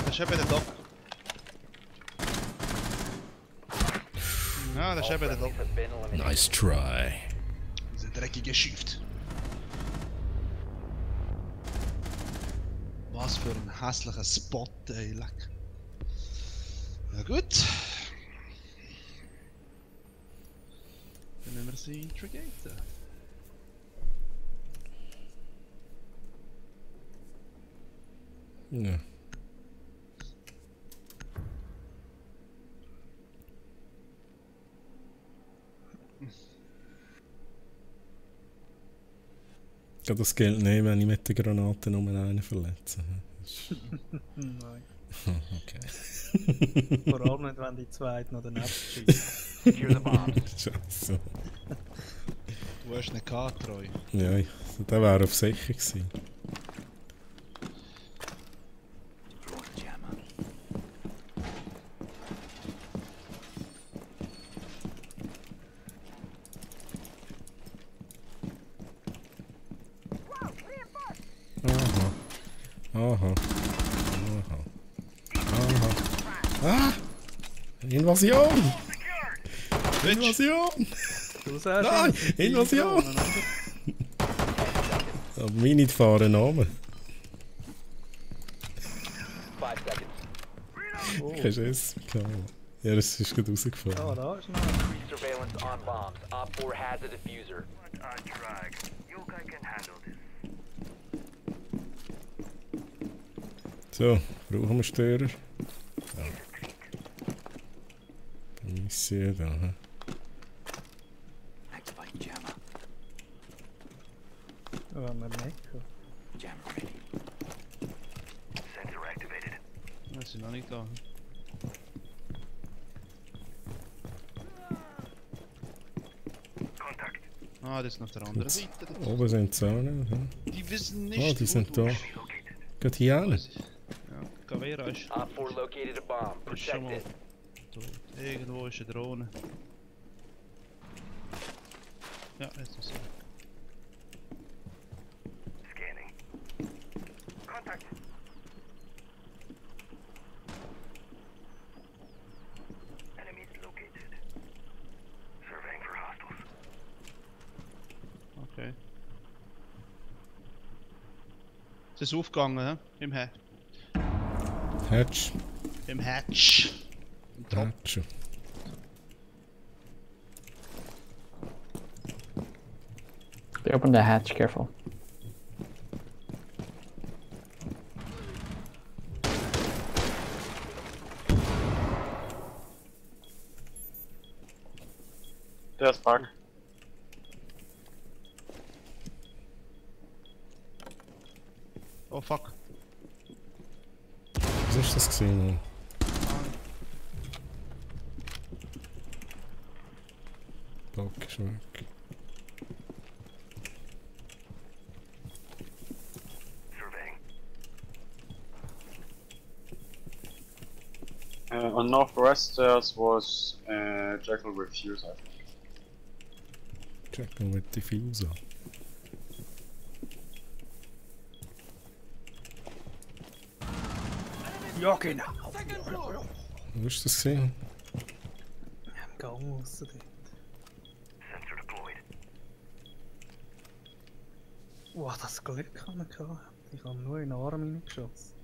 G: Das ist eben der Doc. Ja, das ist
D: All
G: eben der Doc.
D: friendlies have been eliminated.
B: Nice try.
G: Diese dreckige Shift. Was für ein hässlicher Spot, ey, leck. Ja gut. Dann nehmen wir sie Intrigator.
B: Ja. Ich kann das Geld nehmen, wenn ich mit der Granate nur einen verletze.
C: Nein.
B: Okay.
C: Vor allem nicht, wenn die zweite noch daneben schießt.
D: Secure the bombs.
B: Scheiße.
G: Du hast nicht gehabt, Treu.
B: Ja, der wäre auf sicher gewesen. Aha. Ah! Invasion! Invasion!
C: Du sagst
B: Nein! Invasion! Aber meine nicht fahren Namen.
D: 5 seconds.
C: Oh.
B: Kein Schiss. Ja, das ist gerade rausgefallen.
C: Ja, da ist noch.
D: Increased surveillance on bombs. Op 4 has a diffuser.
B: So, brauchen wir Störer? Ja. Mission da, hä?
C: Ja, wir merken.
G: Wir sind noch nicht da. Ah, das ist noch der andere Seite.
B: Oben sind sie auch nicht, hä?
G: Die wissen nicht,
B: Oh, die
G: wo
B: sind
G: du
B: da.
G: bist.
B: Geht hier hin?
G: Ja, Gavera ist
D: Op 4 located a bomb.
G: Das ist schon
D: Protect
G: mal
D: it.
G: tot. Irgendwo ist eine Drohne. Ja, jetzt ist sie. Okay. Es ist aufgegangen, he? Im Hatch.
B: Hatch.
G: Im Hatch. Im Drop.
B: Hatch.
H: They opened the hatch, careful.
E: There's Bug.
G: Oh fuck.
B: Was ist das gesehen, Mann? Bock ist weg.
E: On northwest stairs was Jackal Refuse, I think.
B: Checken mit Diffuser.
C: Ja, genau.
B: Wo ist das gesehen?
C: Im Gang raus dort. Wow, das Glück haben wir gehabt. Ich habe nur in den Arm reingeschossen.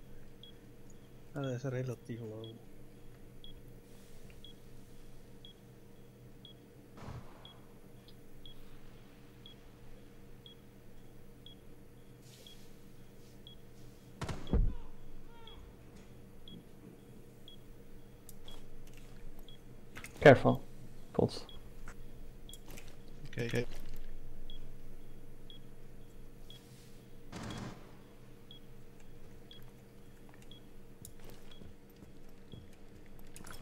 C: Ja, das ist relativ low.
H: Careful. Pulse.
G: Okay.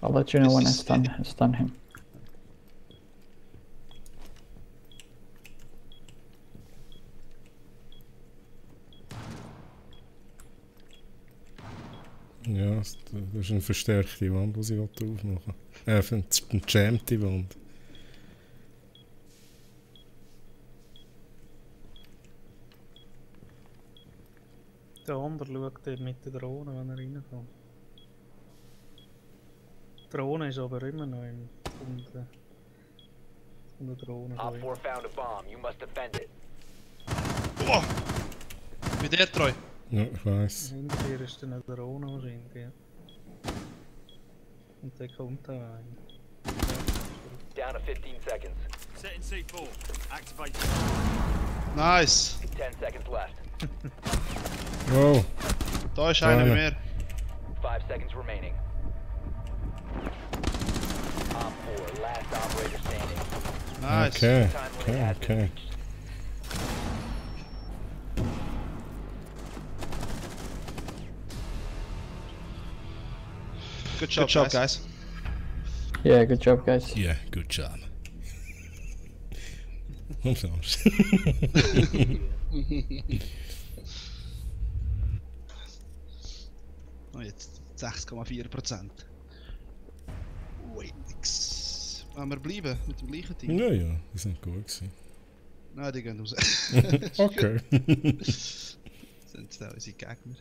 H: I'll let you know when I stun him.
B: Ja, das ist eine verstärkte Wand, die sie aufmachen will. Eine gejammte Wand.
C: Der andere schaut dort mit der Drohne, wenn er reinkommt. Die Drohne ist aber immer noch unter der Drohne.
D: Op 4 found a bomb. You must defend it.
G: Oh! Wie der Treu?
B: Ja, ich weiss.
C: Hinter dir ist dann eine Drohne wahrscheinlich. Ja. Und der kommt da rein.
D: Down to 15 seconds.
J: Setting C4. Activate.
G: Nice!
D: 10 seconds left.
B: Wow,
G: Da ist einer mehr.
D: 5 seconds remaining. Op 4, last operator standing.
G: Nice.
B: Okay,
D: Time limit
B: okay,
D: has been
B: okay.
D: reached.
G: Good job, guys.
H: Yeah, good job, guys.
B: Yeah, good job. Umsonst.
G: Oh, jetzt 6,4%. Wait, nix. Wollen wir bleiben mit dem gleichen Team?
B: Ja, ja, die sind gut gewesen.
G: Nein, die gehen raus.
B: Okay.
G: Sind da unsere Gegner?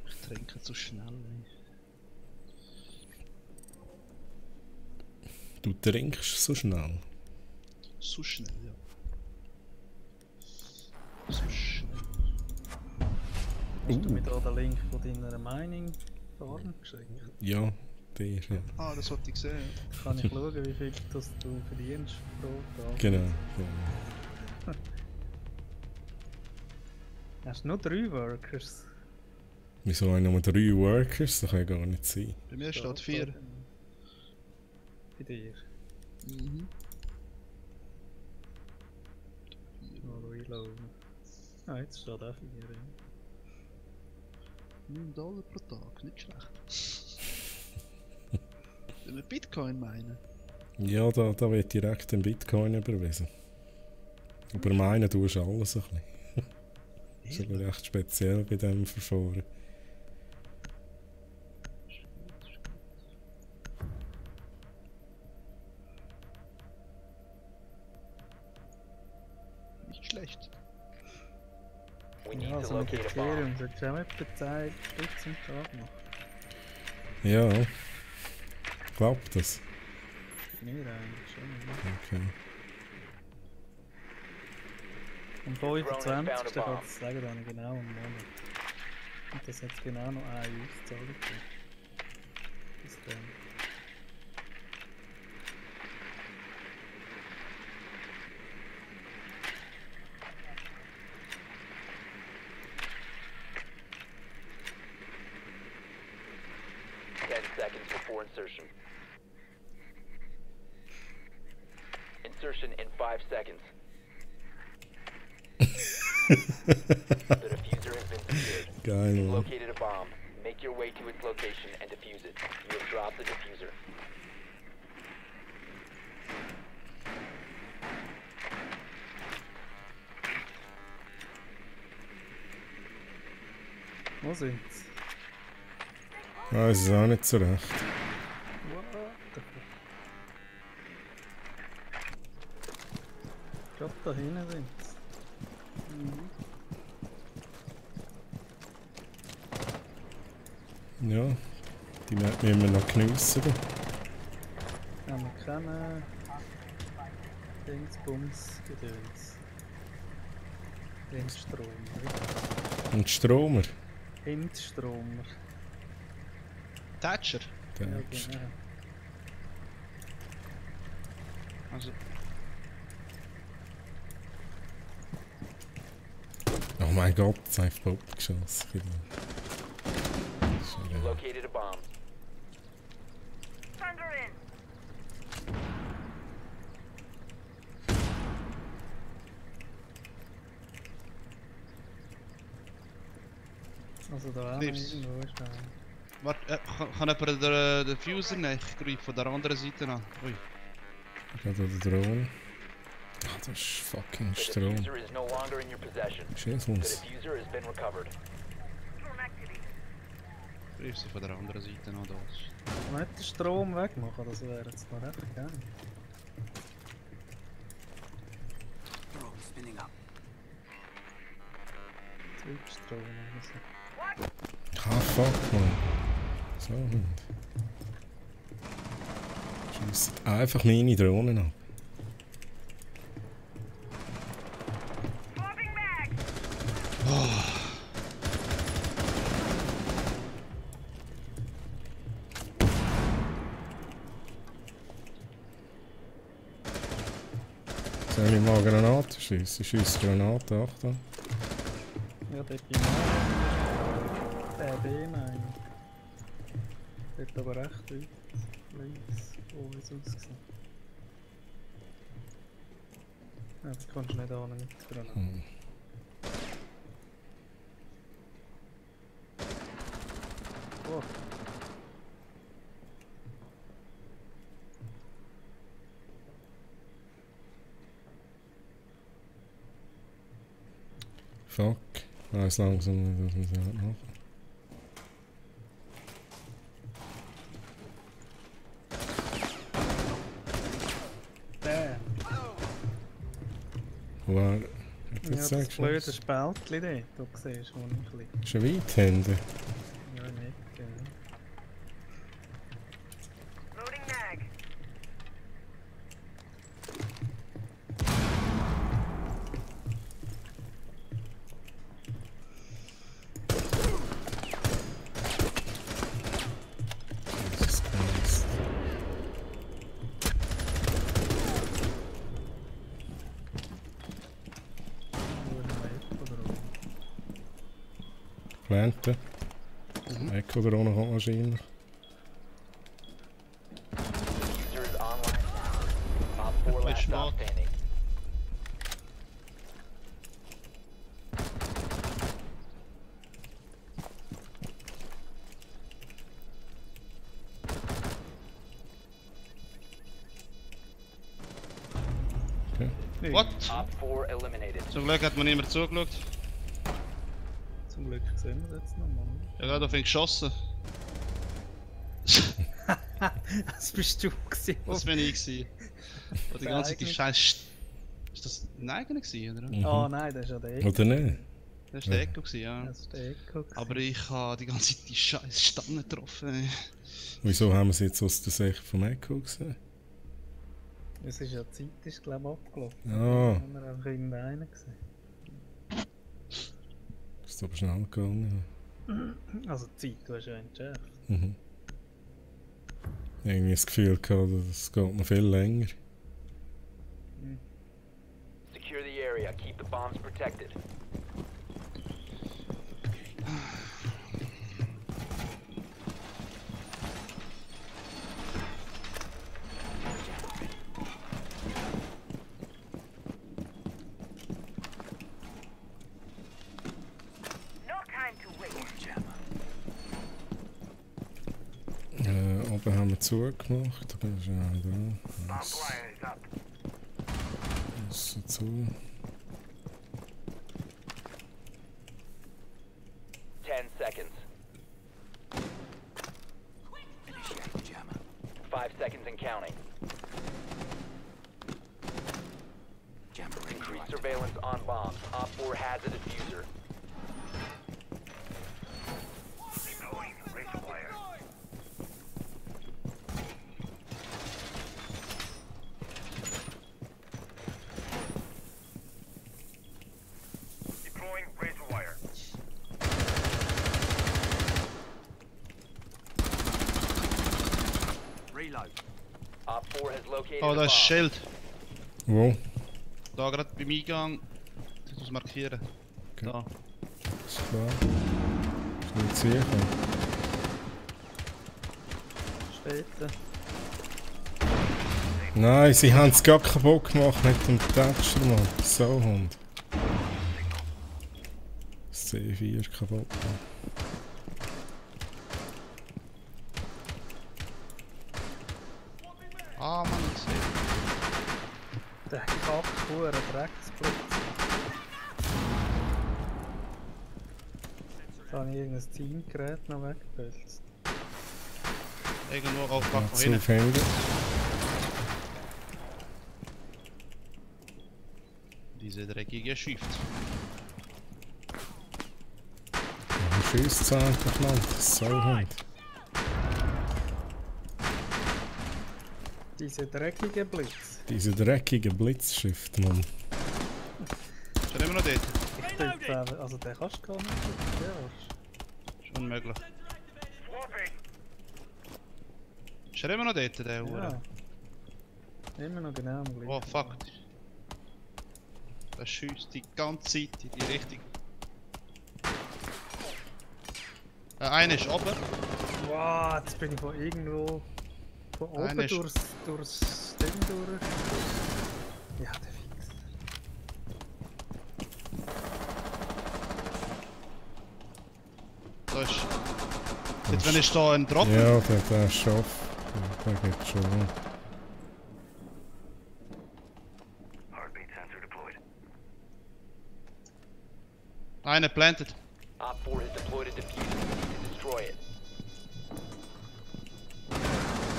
G: Ich trinke zu schnell. Ey.
B: Du trinkst so schnell.
G: So schnell, ja. So schnell.
C: Hast du mir da den Link von deiner Mining-Farm geschickt?
B: Ja, der, ja.
G: Ah, das wollte ich sehen.
C: Kann ich schauen, wie viel das du verdienst pro Tag?
B: Genau.
C: Hast du nur 3 Workers?
B: Wieso haben wir nur 3 Workers? Das kann ja gar nicht sein.
G: Bei mir steht 4.
C: Bei dir?
G: Mhm.
C: Mal reloaden. Ah, jetzt steht auch 4.
G: $9 pro Tag, nicht schlecht. Wenn wir Bitcoin meinen.
B: Ja, da wird direkt ein Bitcoin überwiesen. Aber meinen tust du alles ein bisschen. Das ist aber recht speziell bei diesem Verfahren.
G: Nicht schlecht.
D: We need
C: Ja,
D: to
C: so mit
D: locate a bomb.
C: Ethereum solltest du auch etwa 10 Stück zum Tag machen.
B: Ja. Klappt das?
C: Mir eigentlich schon. Ja.
B: Okay.
C: Am 25. kann ich sagen, da habe ich genau einen Monat. Und das hat genau noch eine Auszahlung gegeben. Bis dann.
D: Seconds before insertion. Insertion in 5 seconds. The diffuser has been secured.
B: Geil,
D: You've
B: Mann.
D: located a bomb. Make your way to its location and defuse it. You have dropped the diffuser.
C: Wo sind sie?
B: Weiß es auch nicht so recht.
C: What the fuck? Gerade da hinten sind sie.
B: Ja, die müssen wir noch geniessen.
C: Haben wir keine Dingsbums Gedöns. Windstromer.
B: Und Stromer.
C: Windstromer.
G: Thatcher.
C: Ja,
B: Der
C: genau.
G: Also,
B: oh mein Gott, jetzt habe ich Bob geschossen.
D: You've located a bomb.
C: Also da
G: Knips.
C: irgendwo ist da.
G: warte, kann jemand den Fuser nehmen? Ich greife von der anderen Seite an. Ui.
B: Geht da der Drohne? Ah, das ist fucking
D: The
B: Strom.
D: diffuser is no longer in your possession. The
B: Jesus.
D: diffuser has been recovered.
G: Ich greife sie von der anderen Seite an. Da.
C: Kann man nicht den Strom wegmachen, das wäre jetzt noch recht geil. Zurückstrom oder so.
B: Ah, fuck, man. So Hund. Schiesst einfach meine Drohnen ab. Soll ich mal Granaten schiessen? Ich schiesse Granaten, Achtung.
C: Ja, dort bin ich auch. Der B meine ich. Dort aber recht weit. Links. Oh, wie es aussieht. Ja, das kannst du nicht an mit Granaten. Oh.
B: Fuck. Ich weiss langsam nicht, was wir da machen.
C: Der.
B: Wo er...
C: Ja, das blöde Spältchen dort, du siehst, wo ich liege.
B: Ist er weit hinten?
C: Ja, nicht, genau.
B: Jesus Christ. Planten. Echo da unten kommt wahrscheinlich.
D: User is online now. Op 4 last stop standing.
E: What?
D: Op 4 eliminated.
E: Zum Glück hat mir niemand zugeschaut.
C: Zum Glück sehen wir es jetzt nochmal.
E: Ich habe gerade auf ihn geschossen.
C: Das bist du gewesen.
E: Das bin ich gewesen. Und die ganze Zeit die Scheiße. Ist das ein eigener gewesen, oder?
C: Oh nein, das ist ja der Echo.
B: Oder nicht?
E: Das war der Echo gewesen, ja.
C: Das ist der Echo gewesen.
E: Aber ich habe die ganze Zeit die Scheiße Stange getroffen.
B: Wieso haben wir es jetzt aus der Sicht vom Echo gesehen?
C: Es ist ja die Zeit, ist glaube ich abgelaufen.
B: Ah.
C: Haben wir einfach irgendeinen gesehen.
B: Ist aber schnell gegangen.
C: Also die Zeit, du hast ja entschärft.
B: Mhm. Irgendwie das Gefühl gehabt, das geht noch viel länger.
D: Secure the area. Keep the bombs protected.
B: Oben haben wir zugemacht, aber ist ja da. Das ist zu.
D: 10 seconds. 5 seconds and counting. Increased surveillance on bombs. Op 4 has a diffuser. Op 4 has located
E: Oh,
D: a
E: da ist ein
D: bomb.
E: Schild.
B: Wo?
E: Da gerade beim Eingang. Ich muss markieren.
B: Okay.
E: Da.
B: Ist klar. Ist nicht sicher.
C: Steht da.
B: Nein, sie haben es gar kaputt gemacht mit dem Tätschel, Mann. So Hund. Das C4 kaputt gemacht.
E: Ah, Mann, ich sehe.
C: Der Kackhuren Drecksblitz. Da habe ich irgendein Teamgerät noch weggepelzt.
E: Irgendwo auf Back
B: Zu
E: hinten.
B: finden.
E: Diese dreckige Shift.
B: Schießt es einfach, Mann. So Hund.
C: Diese dreckige Blitz.
B: Diese dreckige Blitzschrift, Mann.
E: Ist er immer noch dort?
C: Ich denke, also den kannst du gar nicht. Der
E: Ist unmöglich. Ist er immer noch dort, der Hure?
C: Ja. Immer noch genau am gleichen.
E: Oh fuck. Der schießt die ganze Zeit in die Richtung. Einer ist oben.
C: Wow, jetzt bin ich von irgendwo... Von oben
E: Einer ist-
C: durchs Ding durch. Ja, der Fix.
E: Da ist. Jetzt wenn ich da einen Drop.
B: Ja, der schafft. Der geht schon.
E: Einer planted.
D: Op 4 has deployed a diffuser. You need to destroy it.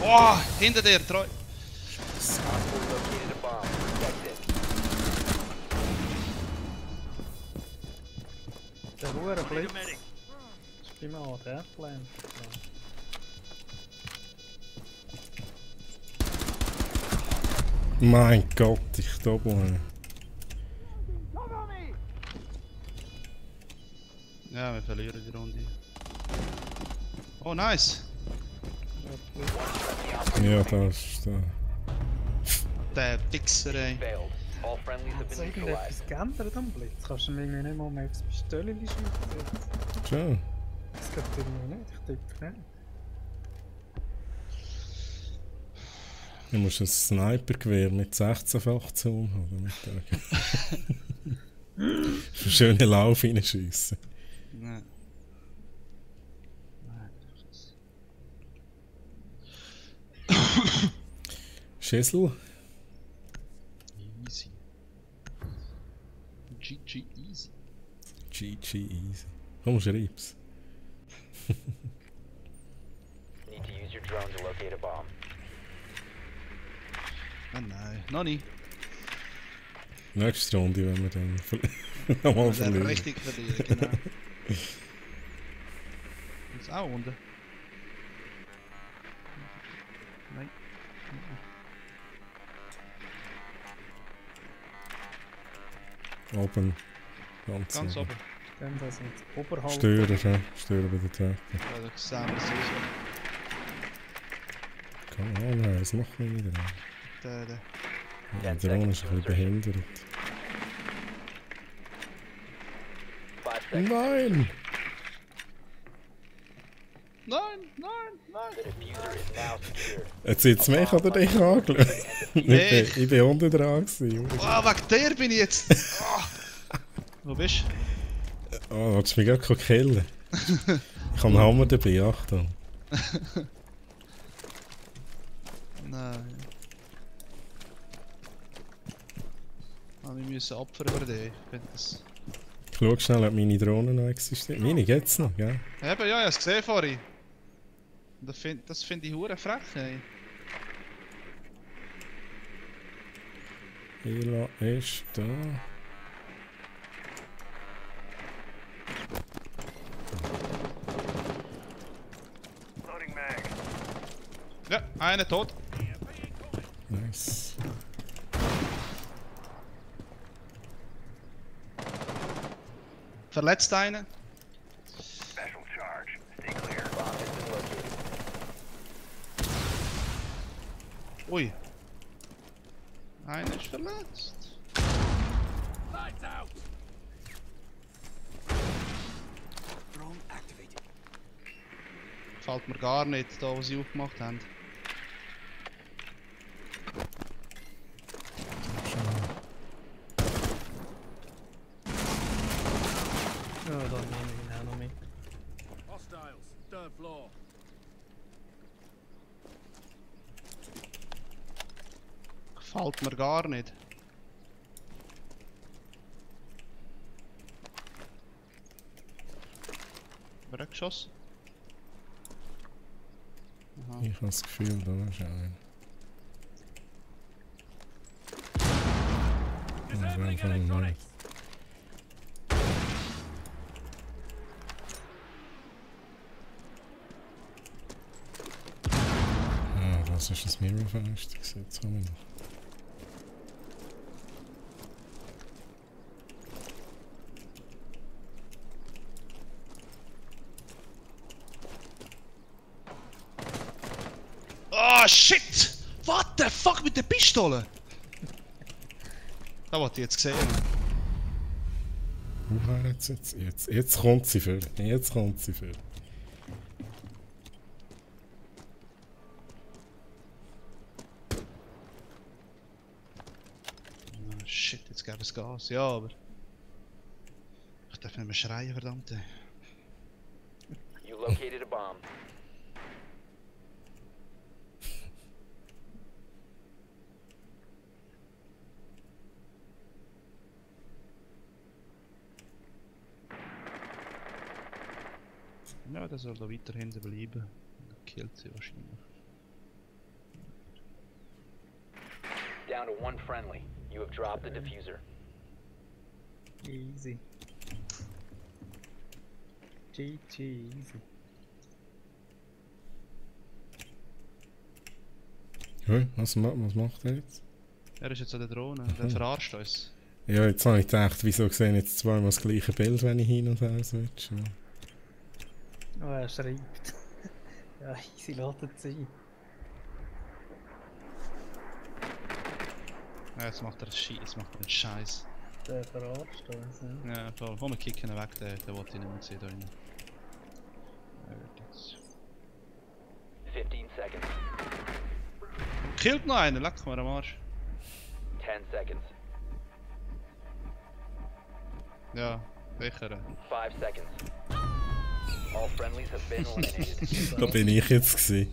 E: Oh, hinter dir, treu.
D: Op 4 located a bomb. Protect it.
C: Der Hure
J: Need a
C: Blitz.
J: medic.
C: Ich bin mal der Plan.
B: Mein Gott, ich da oben.
E: Ja, wir verlieren die Runde. Oh, nice.
B: Ja, da ist der.
E: Der Wichser, ey.
D: Failed. All friendlies have
C: Hat es
D: been neutralized.
C: irgendetwas geändert am Blitz? Kannst du mir irgendwie nicht mal mehr aufs Pistolli schießen?
B: Schön.
C: Das geht irgendwie nicht, ich tippe nicht.
B: Du musst ein Snipergewehr mit 16-fach Zoom haben. Für schönen Lauf reinschiessen.
E: Nein.
B: Schüssel?
E: Easy. GG easy.
B: GG easy. Komm, schreib's.
D: Need to use your drone to locate a bomb.
E: Ah, nein, noch nicht.
B: Nächste Runde, wenn wir dann nochmal
E: Der
B: verlieren.
E: richtig verlieren, genau. Ist auch unten. Nein.
B: Oben. Ganz
E: Ganz oben.
C: Dann das ins Oberhalb.
B: Störer, ja. Störer bei der Treppe.
E: Ja, da sehen wir es so.
B: Komm on, was machen wir wieder?
E: Der.
B: Ja, der Drohne ist ein bisschen behindert.
D: 5 seconds.
B: Nein!
E: Nein, nein, nein!
D: The diffuser is now secured.
B: Jetzt jetzt mich oder dich angeschaut?
E: Nee.
B: Ich bin unten dran gewesen.
E: Oh, wegen der bin ich jetzt! Oh. Wo bist du?
B: Oh, willst du mich gerade killen? Ich habe einen Hammer dabei, Achtung.
E: Nein. Ich müssen opfern über dich. Ich finde das.
B: Ich schau schnell, ob meine Drohne noch existiert. Meine geht's noch, gell?
E: Eben, ja, ich habe es gesehen vorhin. Das finde ich hure frech, ey.
B: Ela ist da.
E: Ja, einer tot.
B: Nice.
E: Verletzt einen.
D: Bomb has been located.
E: Ui. Einer ist verletzt.
J: Lights out. Drone activated.
E: Fällt mir gar nicht, da was sie aufgemacht haben.
C: Ja, da nehme ich ihn auch noch mit.
J: Hostiles. Third floor.
E: Gefällt mir gar nicht. Wer hat geschossen? Aha.
B: Ich habe das Gefühl, da ist einer.
J: Disabling
B: Ja,
J: electronics.
B: Ah, das ist das Mirrorfenster. Jetzt haben wir noch.
E: Oh shit! What the fuck mit der Pistole? Da wollte ich jetzt sehen.
B: Woher hat sie jetzt? Jetzt kommt sie für. Jetzt kommt sie für.
G: Oh, shit, jetzt gäbe es Gas. Ja, aber... Ich darf nicht mehr schreien, verdammt.
D: You located a bomb.
G: Ja, der soll da weiter hinten bleiben. Der killt sie wahrscheinlich.
D: Down to one friendly. You have dropped the diffuser.
C: Easy. GG, easy.
B: Hey, was macht er jetzt?
G: Er ist jetzt an der Drohne, der verarscht uns.
B: Ja, jetzt habe ich gedacht, wieso sehen jetzt zweimal das gleiche Bild, wenn ich hin und her switche.
C: Oh, er schreibt. Ja, easy, ladet sein.
G: Ja, jetzt macht er einen Scheiß.
C: Der verarscht uns, ja.
G: Ja, voll. Komm, wir kicken ihn weg, der wollte ich nicht mehr sehen da drinnen. Er wird jetzt...
D: 15 seconds.
G: Killt noch einen, leck mir am Arsch.
D: 10 seconds.
G: Ja, sicher.
D: 5 seconds. All friendlies have been eliminated.
B: Da bin ich jetzt gewesen.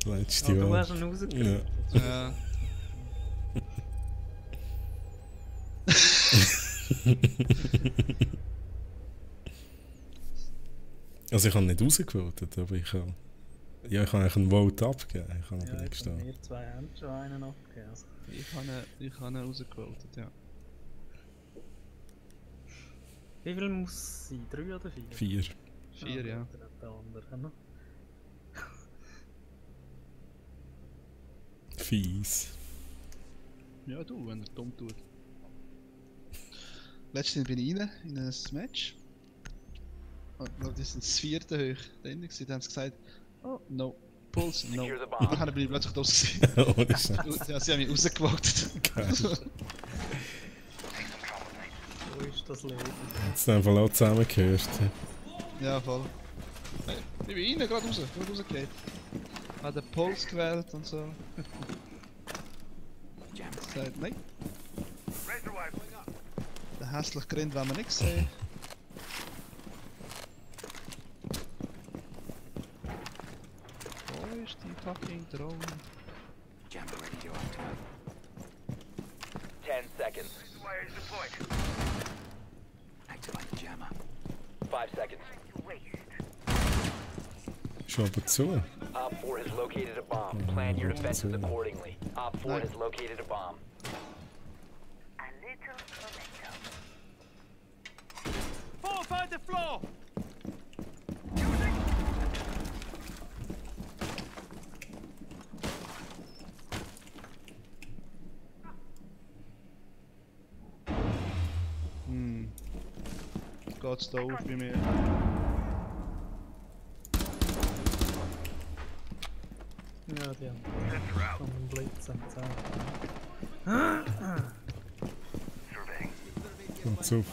B: Letzte
C: Du
B: Woche.
C: hast ihn rausgekriegt.
B: Ja.
G: Ja.
B: Also ich habe nicht rausgevotet, aber ich habe... Ja, ich habe eigentlich einen Vote abgegeben. Ich habe aber
C: Ja,
B: nicht
C: jetzt
B: gestanden.
C: haben wir zwei haben schon einen abgegeben. Also.
G: Ich habe ihn rausgequotet, ja.
C: Wie viel muss es sein? 3 oder 4?
B: 4.
G: 4, ja.
C: Der andere, ne?
B: Fies.
G: Ja, du, wenn er dumm tut. Letztens bin ich rein in ein Match. Und das ist das 4. hoch. Da haben sie gesagt, oh, no. Pulse, no.
D: Secure the
G: Und
D: bomb.
G: dann bin ich plötzlich draus gewesen.
B: Ohne Scheiß.
G: Ja, sie haben mich rausgewotet.
B: Geil.
C: So ist das Leben.
B: Jetzt einfach auch zusammengehört.
G: Ja, voll. Hey, ich bin rein, gerade rausgegangen. Hat den Pulse gewählt und so. Sagt, nein. Der hässliche Grind wollen wir nicht sehen. Wo ist die fucking Drohne?
D: 10 seconds. 5 seconds.
B: Schon aber zu.
D: Op 4 has located a bomb. Plan your defenses accordingly. Op 4 has located a bomb.
J: Fortify the floor!
G: Geht's da auf bei mir?
C: Ja, die haben schon einen Blitz am Zahn.
B: Kommt's auf.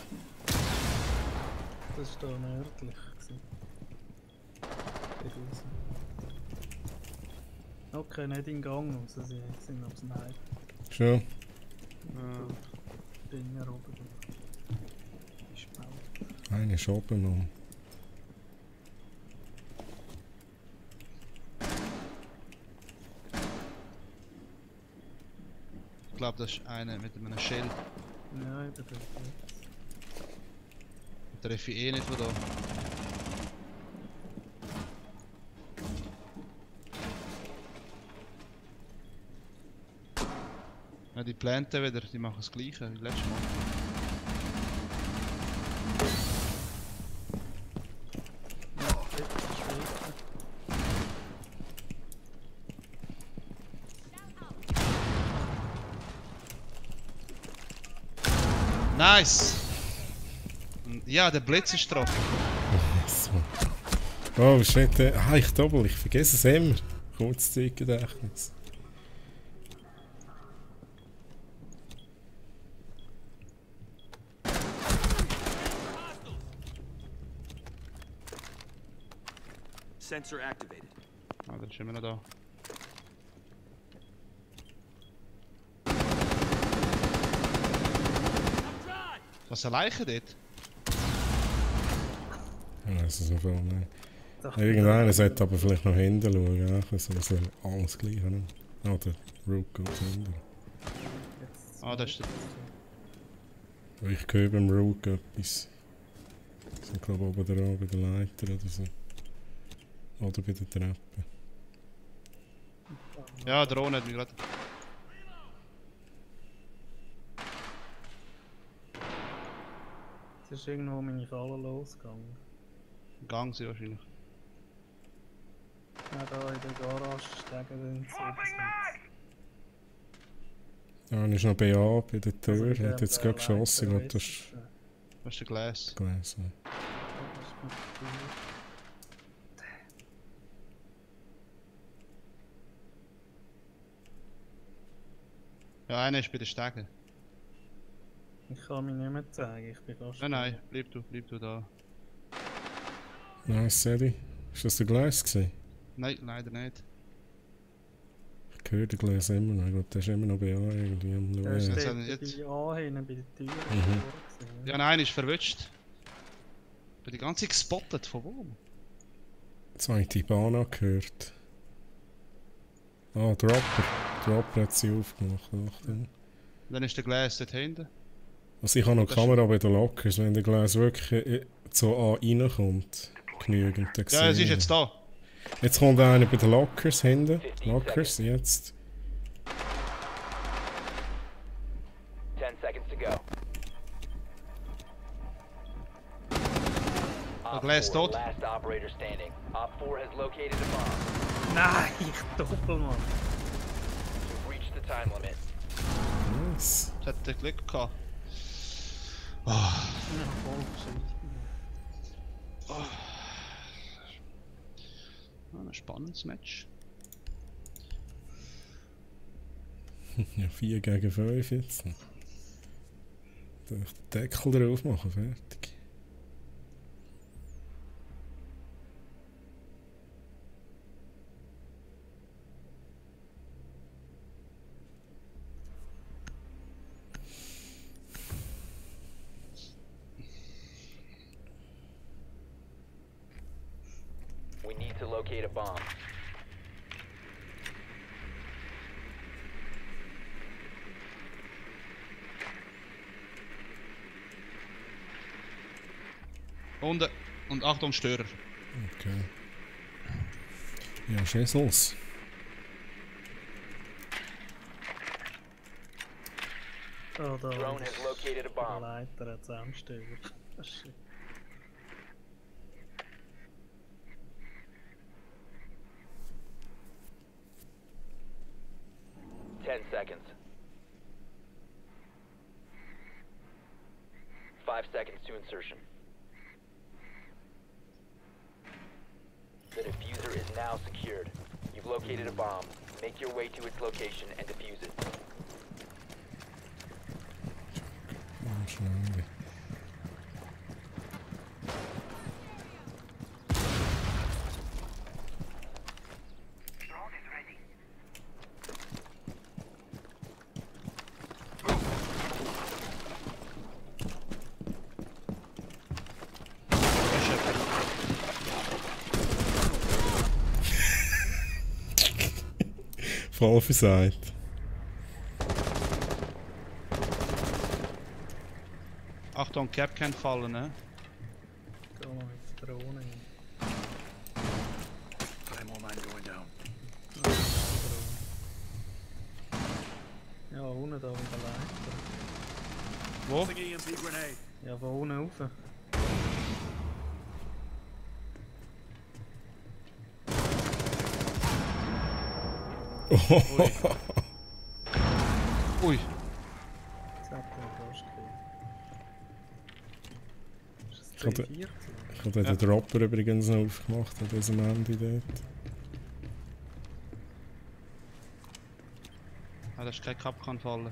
C: Das war hier nördlich. Okay, nicht in Gang raus, sie sind aufs Nein.
B: Schon.
C: Dinger oben. Ist blau.
B: Eine ist oben um.
G: Ich glaube, das ist einer mit einem Schild.
C: Ja, ich bin dort.
G: Den treffe ich eh nicht von da. Ja, die Planten wieder, die machen das gleiche wie letztes Mal.
C: Ja, dort ist schwierig.
G: Nice! Ja, der Blitz ist drauf.
B: So. Oh shit, ich doppel, ich vergesse es immer. Kurzzeitgedächtnis.
J: sensor activated.
E: Ah, der ist immer noch da. Was eine Leiche dort?
B: Ja, das ist noch viel mehr. Irgendeiner sollte aber vielleicht noch hinten schauen, ja? Also wir sollen alles gleich haben. Ah, der Rook geht hinten.
E: Ah, das ist der.
B: Ich höre beim Rook etwas. So, ich glaube oben dran bei der Leiter oder so. Oder bei der Treppe.
E: Ja, der Drohne hat mich gerade.
C: Es ist irgendwo meine Falle losgegangen.
E: Gang sie wahrscheinlich.
C: Ja, da in der Garage steigen dann so.
B: Da ist noch BA bei der Tür,
C: Also
B: hat jetzt gerade geschossen. Ich glaube, das ist
E: Das ist der Glas.
B: Glas. Ja.
E: Ja, einer ist bei den Stegen.
C: Ich kann mich nicht mehr zeigen, ich bin fast.
E: Nein, bleib du da.
B: Nice, Sadie. Ist das der Glas gewesen?
E: Nein, leider nicht.
B: Ich höre den Glas immer noch. Ich glaube, der ist immer noch BA irgendwie am
C: Der
B: Schauen.
C: steht
E: Ja.
C: bei
E: Jetzt-
C: A hinten bei der Tür.
E: Ja, nein, ist verwünscht. Bin die ganze Zeit gespottet, von wo?
B: Zweite Bahn gehört. Ah, Dropper. Dropper hat sie aufgemacht. Achtung.
E: Dann ist der Glas dort hinten.
B: Also ich habe noch
E: Das
B: Kamera bei den Lockers, wenn der Glas wirklich so reinkommt. Genügend. Dann
E: Ja, es
B: sehe
E: ist
B: ich.
E: jetzt da.
B: Jetzt kommt einer bei den Lockers hinten. Lockers, jetzt.
D: 10 seconds to go. Op
E: Glass
D: 4,
E: tot.
D: last operator standing. Op 4 has located a bomb.
C: Nein, ich doppelmann.
D: You've reached the time limit.
B: Nice.
E: Das hat der Glück gehabt. Oh,
C: Ja, voll geschissen.
E: ein spannendes Match.
B: Ja, 4 gegen 5 jetzt. Den Deckel drauf machen, fertig.
D: We need to locate a bomb.
E: Und Achtung, Störer.
B: Okay. Ja, Schäsels.
C: Oh, da
D: Drone has located a
C: der
D: bomb.
C: Leiter hat zusammenstörer. Shit.
D: Ten seconds. 5 seconds to insertion. The diffuser is now secured. You've located a bomb. Make your way to its location and defuse it.
B: Ja, schnell. Voll versagt.
E: Achtung, Cap kann fallen, ne?
C: Da noch mit der Drohne hin. Ja, unten da mit der Leiter.
E: Wo?
J: EMP grenade.
C: Ja, von unten rauf.
E: Ui.
C: Das hat er fast gekriegt. Ist
B: Ich habe
C: das 3-4?
B: Ich habe den Dropper übrigens noch aufgemacht an diesem Ende dort.
E: Ah, das ist kein Cap kann fallen.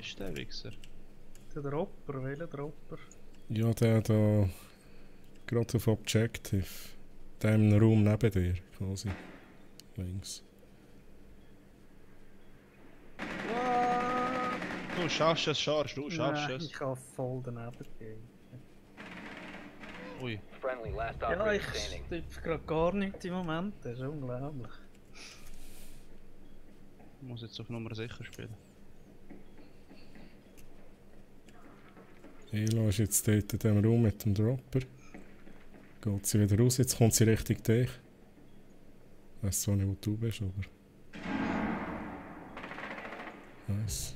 E: ist der Wichser?
C: Der Dropper, welcher Dropper?
B: Ja, der da. Gerade auf Objective. Der im Raum neben dir, quasi. Links.
E: Du schaffst es, Scharsch, du schaffst
C: Nein,
E: es.
C: ich kann voll daneben gehen.
E: Ui.
D: Friendly, last
C: Ja,
D: operator
C: ich
D: standing.
C: tippe gerade gar nichts im Moment, das ist unglaublich.
E: Ich muss jetzt auf Nummer sicher spielen.
B: Ela ist jetzt dort in dem Raum mit dem Dropper. Geht sie wieder raus, jetzt kommt sie Richtung dich. Ich weiss zwar nicht, wo du bist, aber... Nice.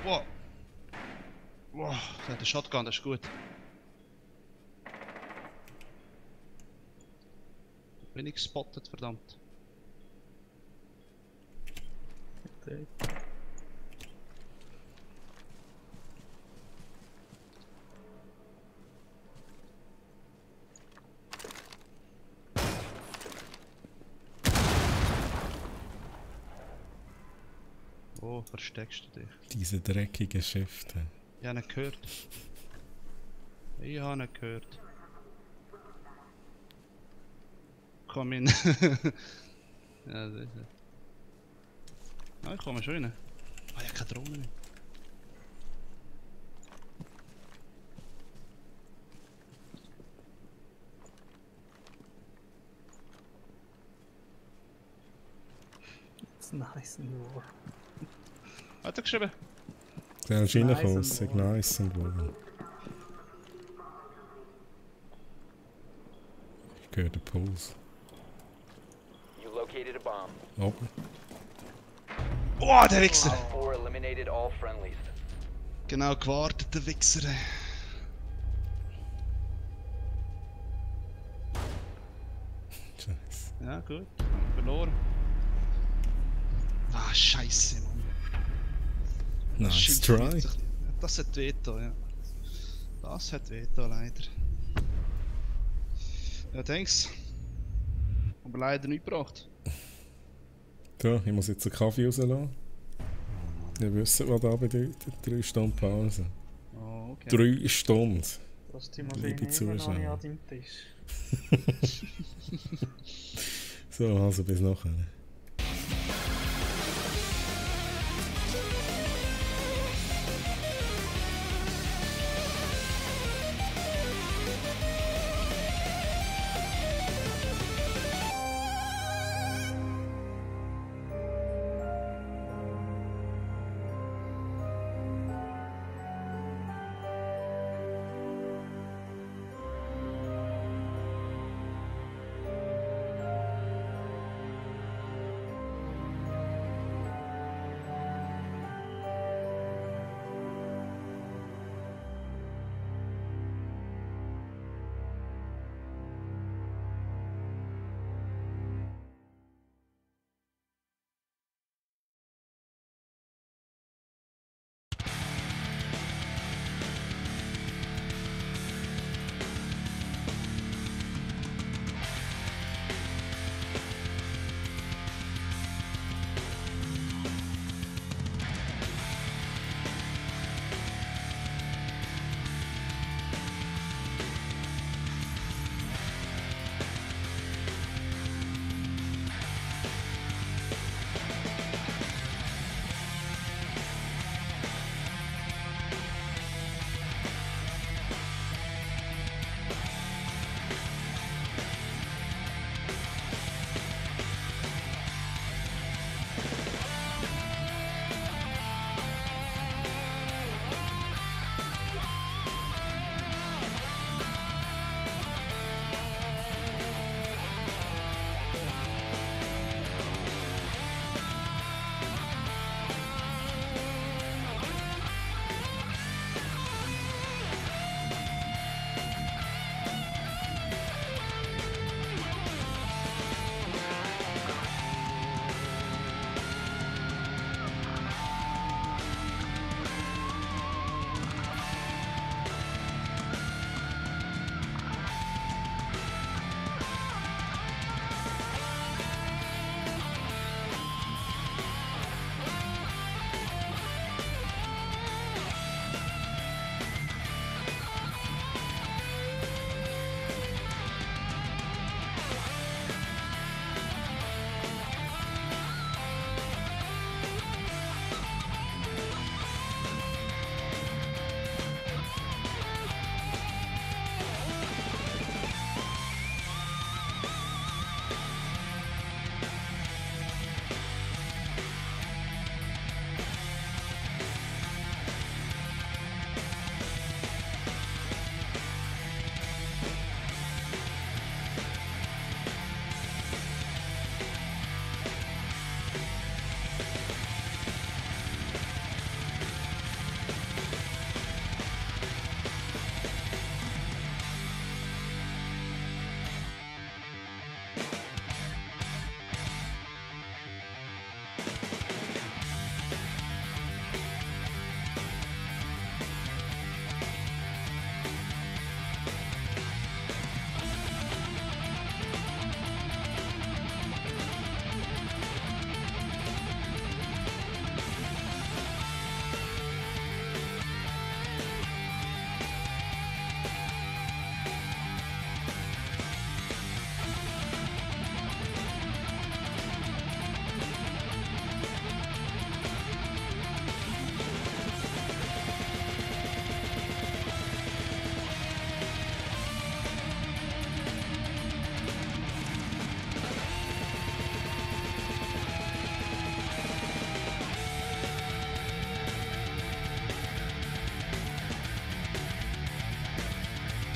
E: Wow! Wow, der hat einen Shotgun, das ist gut. Bin ich gespottet, verdammt.
C: Okay.
E: Wo versteckst du dich?
B: Diese dreckigen Schifte.
E: Ich habe ihn gehört. Ich habe ihn gehört. Komm in. Ja, das ist es. Ah, ich komme schon rein. Ah, ich habe keine Drohne mehr.
C: It's nice and warm.
E: Hat er geschrieben?
B: Der ist
C: Nice
B: reingekommen,
C: and
B: es ist
C: warm.
B: nice und warm. Ich höre den Puls.
D: You located a bomb.
B: Oben.
E: Oh, der Wichser!
D: Op 4 eliminated all friendlies.
E: Genau gewartet, der Wichser.
B: Scheiße.
E: Ja, gut. Verloren. Ah, Scheiße, Mann.
B: Nice
E: Shit,
B: try.
E: Das hat Veto, ja. Das hat Veto, leider. Ja, thanks. Aber leider nicht gebracht.
B: So, ich muss jetzt einen Kaffee rauslassen. Ihr wisst, was das bedeutet. 3 Stunden Pause.
E: Oh, okay.
B: 3 Stunden.
C: Das ist die
B: Liebe
C: Maschine immer noch
B: Zuschauer.
C: nicht an deinem Tisch.
B: So, also bis nachher.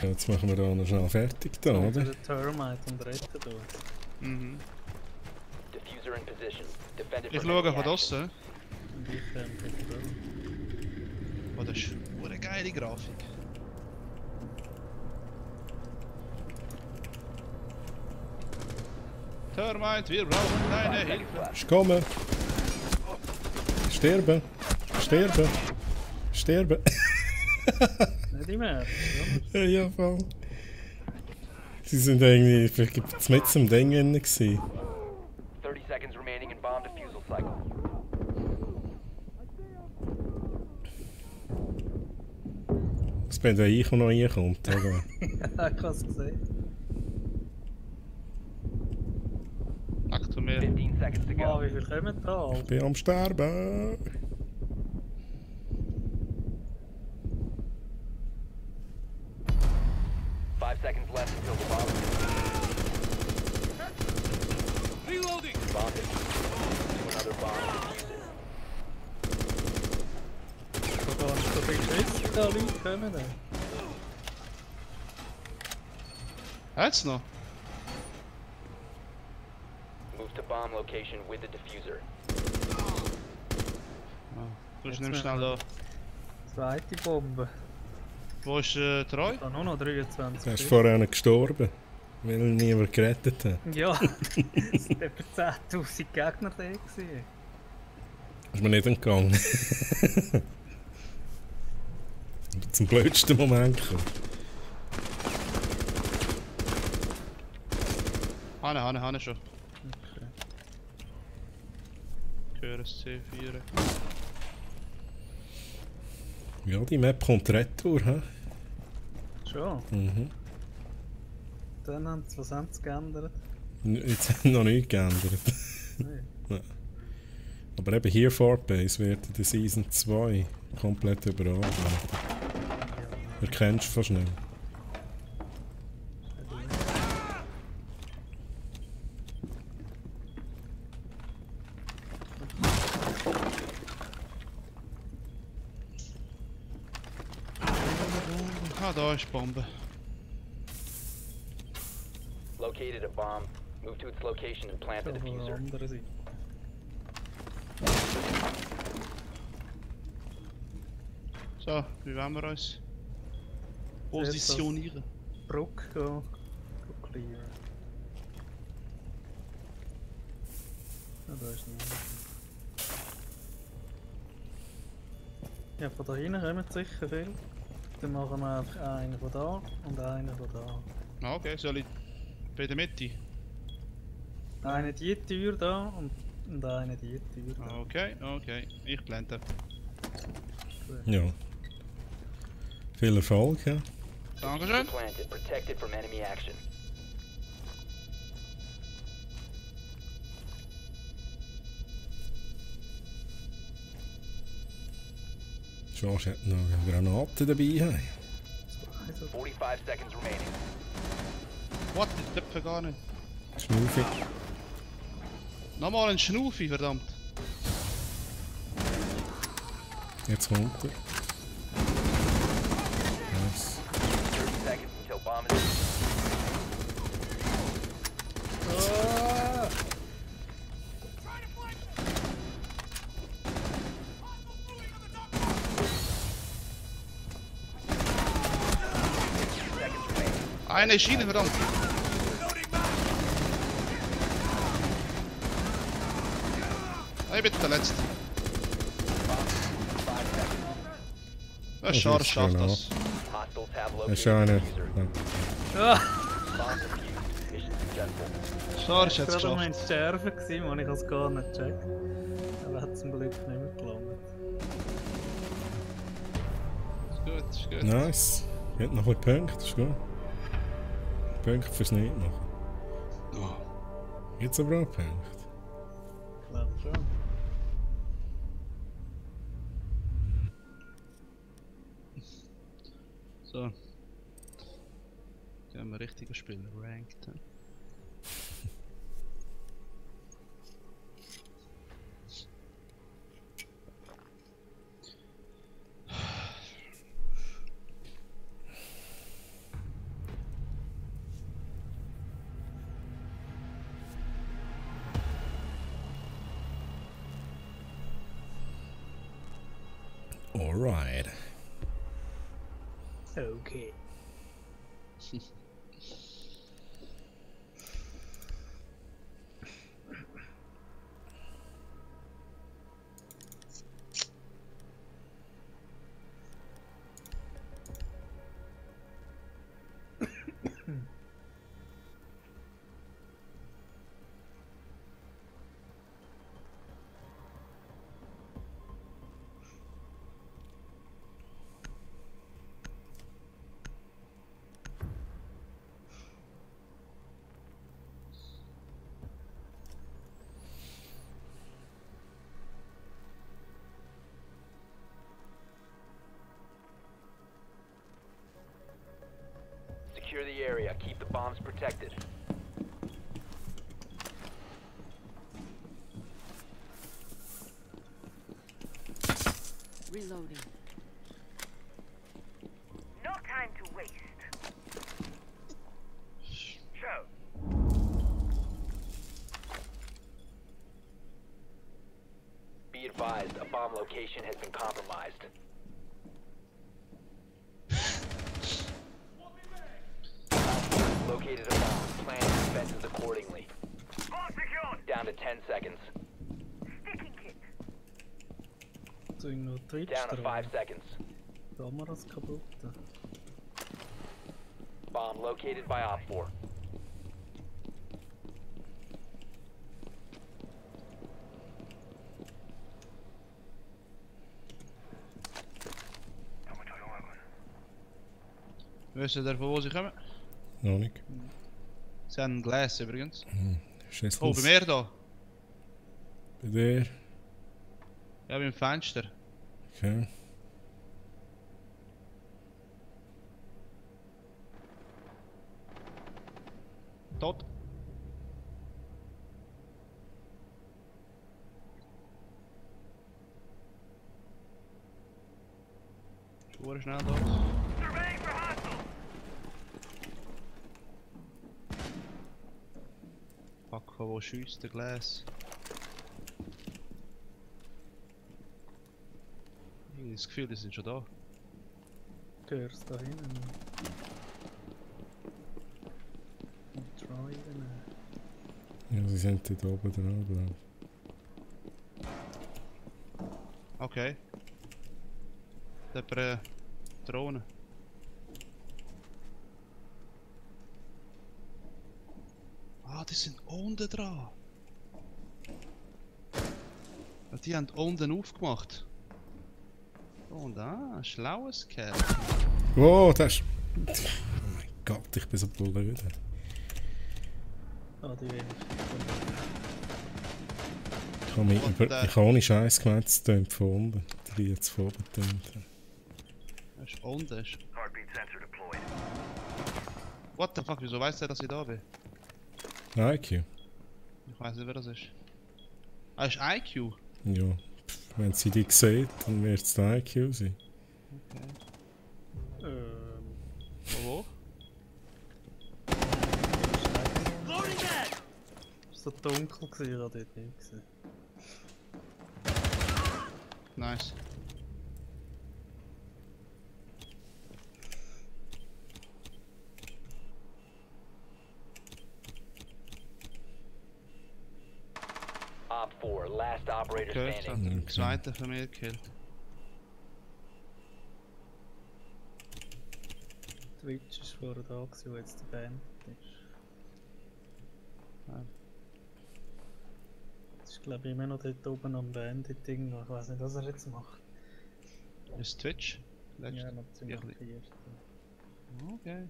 B: Jetzt machen wir da noch schnell fertig, da,
C: Oder
B: oder?
C: der Termite und retten uns.
E: Mhm.
D: Diffuser in position. Defend it
E: Ich
D: from
E: schaue
D: enemy
E: von
D: action.
E: draussen.
C: Und ich kämpfe da.
E: Oh, das ist eine geile Grafik. Termite, wir brauchen deine
D: 5 seconds
E: Hilfe.
D: left.
B: Ich komme! Sterben! Sterben! Sterben!
C: Nicht mehr. Ja.
B: Ja, voll. Sie sind irgendwie mit zum Ding drin gewesen.
D: 30 seconds remaining in bomb defusal cycle.
B: Das bin ich, der noch reinkommt, oder?
C: Ich habe es gesehen.
E: Ach du mir.
D: 15 seconds to
C: Wow,
D: go.
C: wie viel kommen da?
B: Ich bin am Sterben!
D: Five seconds left until the bomb is
J: Reloading!
D: bomb defused. Another bomb defused.
C: Da gar nicht so viel Schüsse da Leute kommen.
E: Hat's noch?
D: Move to bomb location with the diffuser.
E: Du
C: Jetzt
E: nimmst
C: noch.
E: schnell da.
C: Zweite Bombe.
E: Wo ist Treu?
C: Da nur noch 23.
B: Er ist vorher noch gestorben, weil ihn niemand gerettet hat.
C: Ja, es waren etwa 10.000 Gegner da. Gewesen.
B: Ist mir nicht entgangen. Zum blödsten Moment gekommen.
E: Hanne schon.
C: Okay.
E: Ich höre es C4.
B: Ja, die Map kommt retour, hä?
C: Schon.
B: Mhm.
C: Dann was haben sie geändert?
B: Jetzt hat noch nichts geändert.
C: Nein.
B: Aber eben hier Fort-Base wird in der Season 2 komplett überarbeitet. Erkennst du fast nicht.
E: Ah, da ist die Bombe.
D: Located a bomb. Move to its location and plant the
C: Auf der
D: diffuser.
C: anderen Seite.
E: So, wie wollen wir uns positionieren?
C: Brücke go clear. Ja, da ist niemand. Ja, von da hinten kommen sicher viel. Dann machen wir einfach einen von da und einen von da.
E: Ah, okay, soll ich bei der Mitte?
C: Einen die Tür da und einen die Tür da.
E: Okay, okay. Ich blende.
B: Ja. Viel Erfolg, ja.
E: Dankeschön.
D: Planted. Protected from enemy action.
B: Josh hat noch eine Granate dabei.
D: 45 seconds remaining.
E: What? Ich treffe gar nicht.
B: Schnaufi.
E: Nochmal ein Schnufi, verdammt.
B: Jetzt kommt er. Nice.
D: 30 seconds until bomb is
C: Ah!
E: Eine Schiene, verdammt. Ich bin der Letzte. Ja, schade,
B: ist
E: schafft
B: genau.
E: das.
D: hostiles have
B: Das
D: located
B: ist ja
D: the
B: nicht.
D: diffuser.
C: Ah!
D: Bomb defused. Mission successful.
E: Schade, ich
C: Ich
E: hätte es
C: war gerade
E: geschafft.
C: mein Sterben gewesen, wo ich es gar nicht gecheckt. Aber hat zum Glück nicht mehr gelangt.
E: Ist gut, ist gut.
B: Nice. Ich hätte noch ein bisschen Punkte, ist gut. Punkte fürs Nicht-Machen. Jetzt aber auch Punkte.
C: Ich glaube schon.
E: So. Gehen wir richtiger Spieler. Ranked. hä?
B: Alright.
C: Okay.
D: Secure the area. Keep the bombs protected.
F: Reloading.
J: No time to waste. Show.
D: Be advised, a bomb location has been compromised. Located a bomb. Plan your defenses accordingly.
J: Bomb secured.
D: Down to 10 seconds.
J: Sticking kit.
C: So ich noch Twitch
D: Down to 5
C: dran.
D: seconds.
C: Kameras kaputt.
D: Bomb located by Op 4.
E: Wisst ihr, von wo sie kommen?
B: Noch nicht.
E: Sie haben ein Glas übrigens.
B: Scheiße.
E: Oh, bei mir da.
B: Bei dir.
E: Ja, beim Fenster.
B: Okay.
E: Tot. Schwor schnell tot.
J: Surveying for hostile.
E: Fuck, von wo schießt der Glas? Ich habe das Gefühl, die sind schon da.
C: Du hörst da hinten. Und Driven.
B: Ja, sie sind dort oben dran, glaube ich.
E: Okay. Der Drohne. Ah, die sind unten dran. Ja, die haben unten aufgemacht. Und schlaues Kerl.
B: Wow, das ist... Oh mein Gott, ich bin so blöd.
C: Ah, die wenigsten.
B: Ich habe ohne Scheiß gemeint, es tönt von unten. Die jetzt von oben tönt.
E: Das ist unten.
J: Heartbeat sensor deployed.
E: What the fuck, wieso weiss der, dass ich da bin?
B: IQ?
E: Ich weiß nicht, wer das ist. Ah, ist IQ?
B: Ja. Wenn sie dich sieht, dann wird es der IQ sein.
E: Okay. Wo?
J: Loading back.
C: Es war so dunkel, ich habe dort nicht gesehen.
E: Nice.
D: Op 4, last operator
E: Okay, jetzt hat
D: standing.
E: er den zweiten von mir gekillt.
C: Twitch ist vorher da gewesen, wo jetzt die Band ist.
E: Ja.
C: Das ist glaube ich immer noch dort oben am Bandit irgendwo. Ich weiß nicht, was er jetzt macht.
E: Ist Twitch?
C: Ja, noch ziemlich
E: Wirklich?
C: viert.
E: Okay.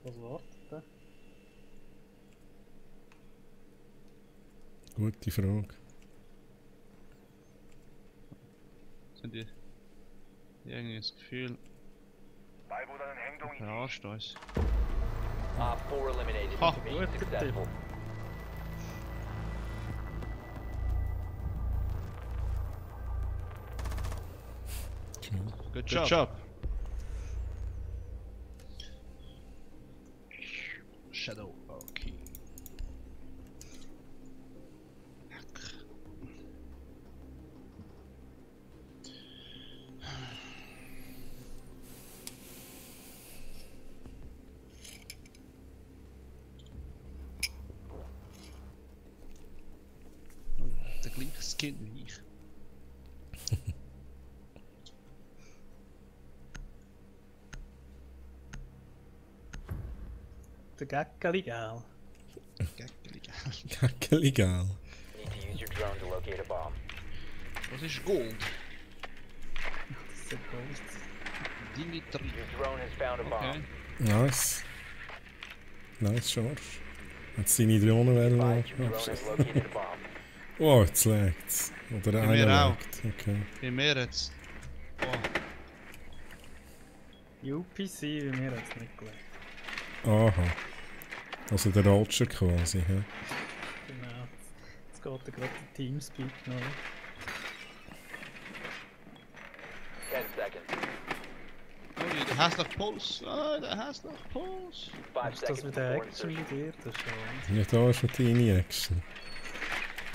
C: Was wartet der?
B: Gute Frage.
E: Sind die irgendwie das Gefühl, verarscht uns?
D: Op 4 eliminated.
E: Ha,
D: Mission
C: gut,
D: successful.
E: Good job.
G: Shadow, okay. Der gleiche Skin wie ich.
C: Der Gäckeli, gell?
B: Gackeli geil.
D: Need to use your drone to locate a bomb.
G: Das ist Gold.
C: Das ist so groß.
G: Dimitri.
D: Your drone has found a bomb.
E: Okay.
B: Nice. Nice, George. Jetzt seine Drohnen werden
D: Advise your drone has
B: abschießen.
D: located a bomb.
B: Oh, jetzt lägt's. Oder
E: Bei mir
B: einer
E: auch.
B: lägt. Okay.
E: Bei mir jetzt. Oh.
C: UPC, wie mir jetzt nicht gelegt.
B: Aha. Also der Roger quasi, hä?
C: Genau. Jetzt geht er gerade der Teamspeak noch.
D: 10 seconds.
E: Oh, der hässliche Puls. Ah, der hässliche Puls.
D: 5
C: Ist das
D: seconds
C: wieder
D: before
C: Action
D: insertion.
C: mit dir? Das ist schon.
B: Ja, da ist schon deine Action.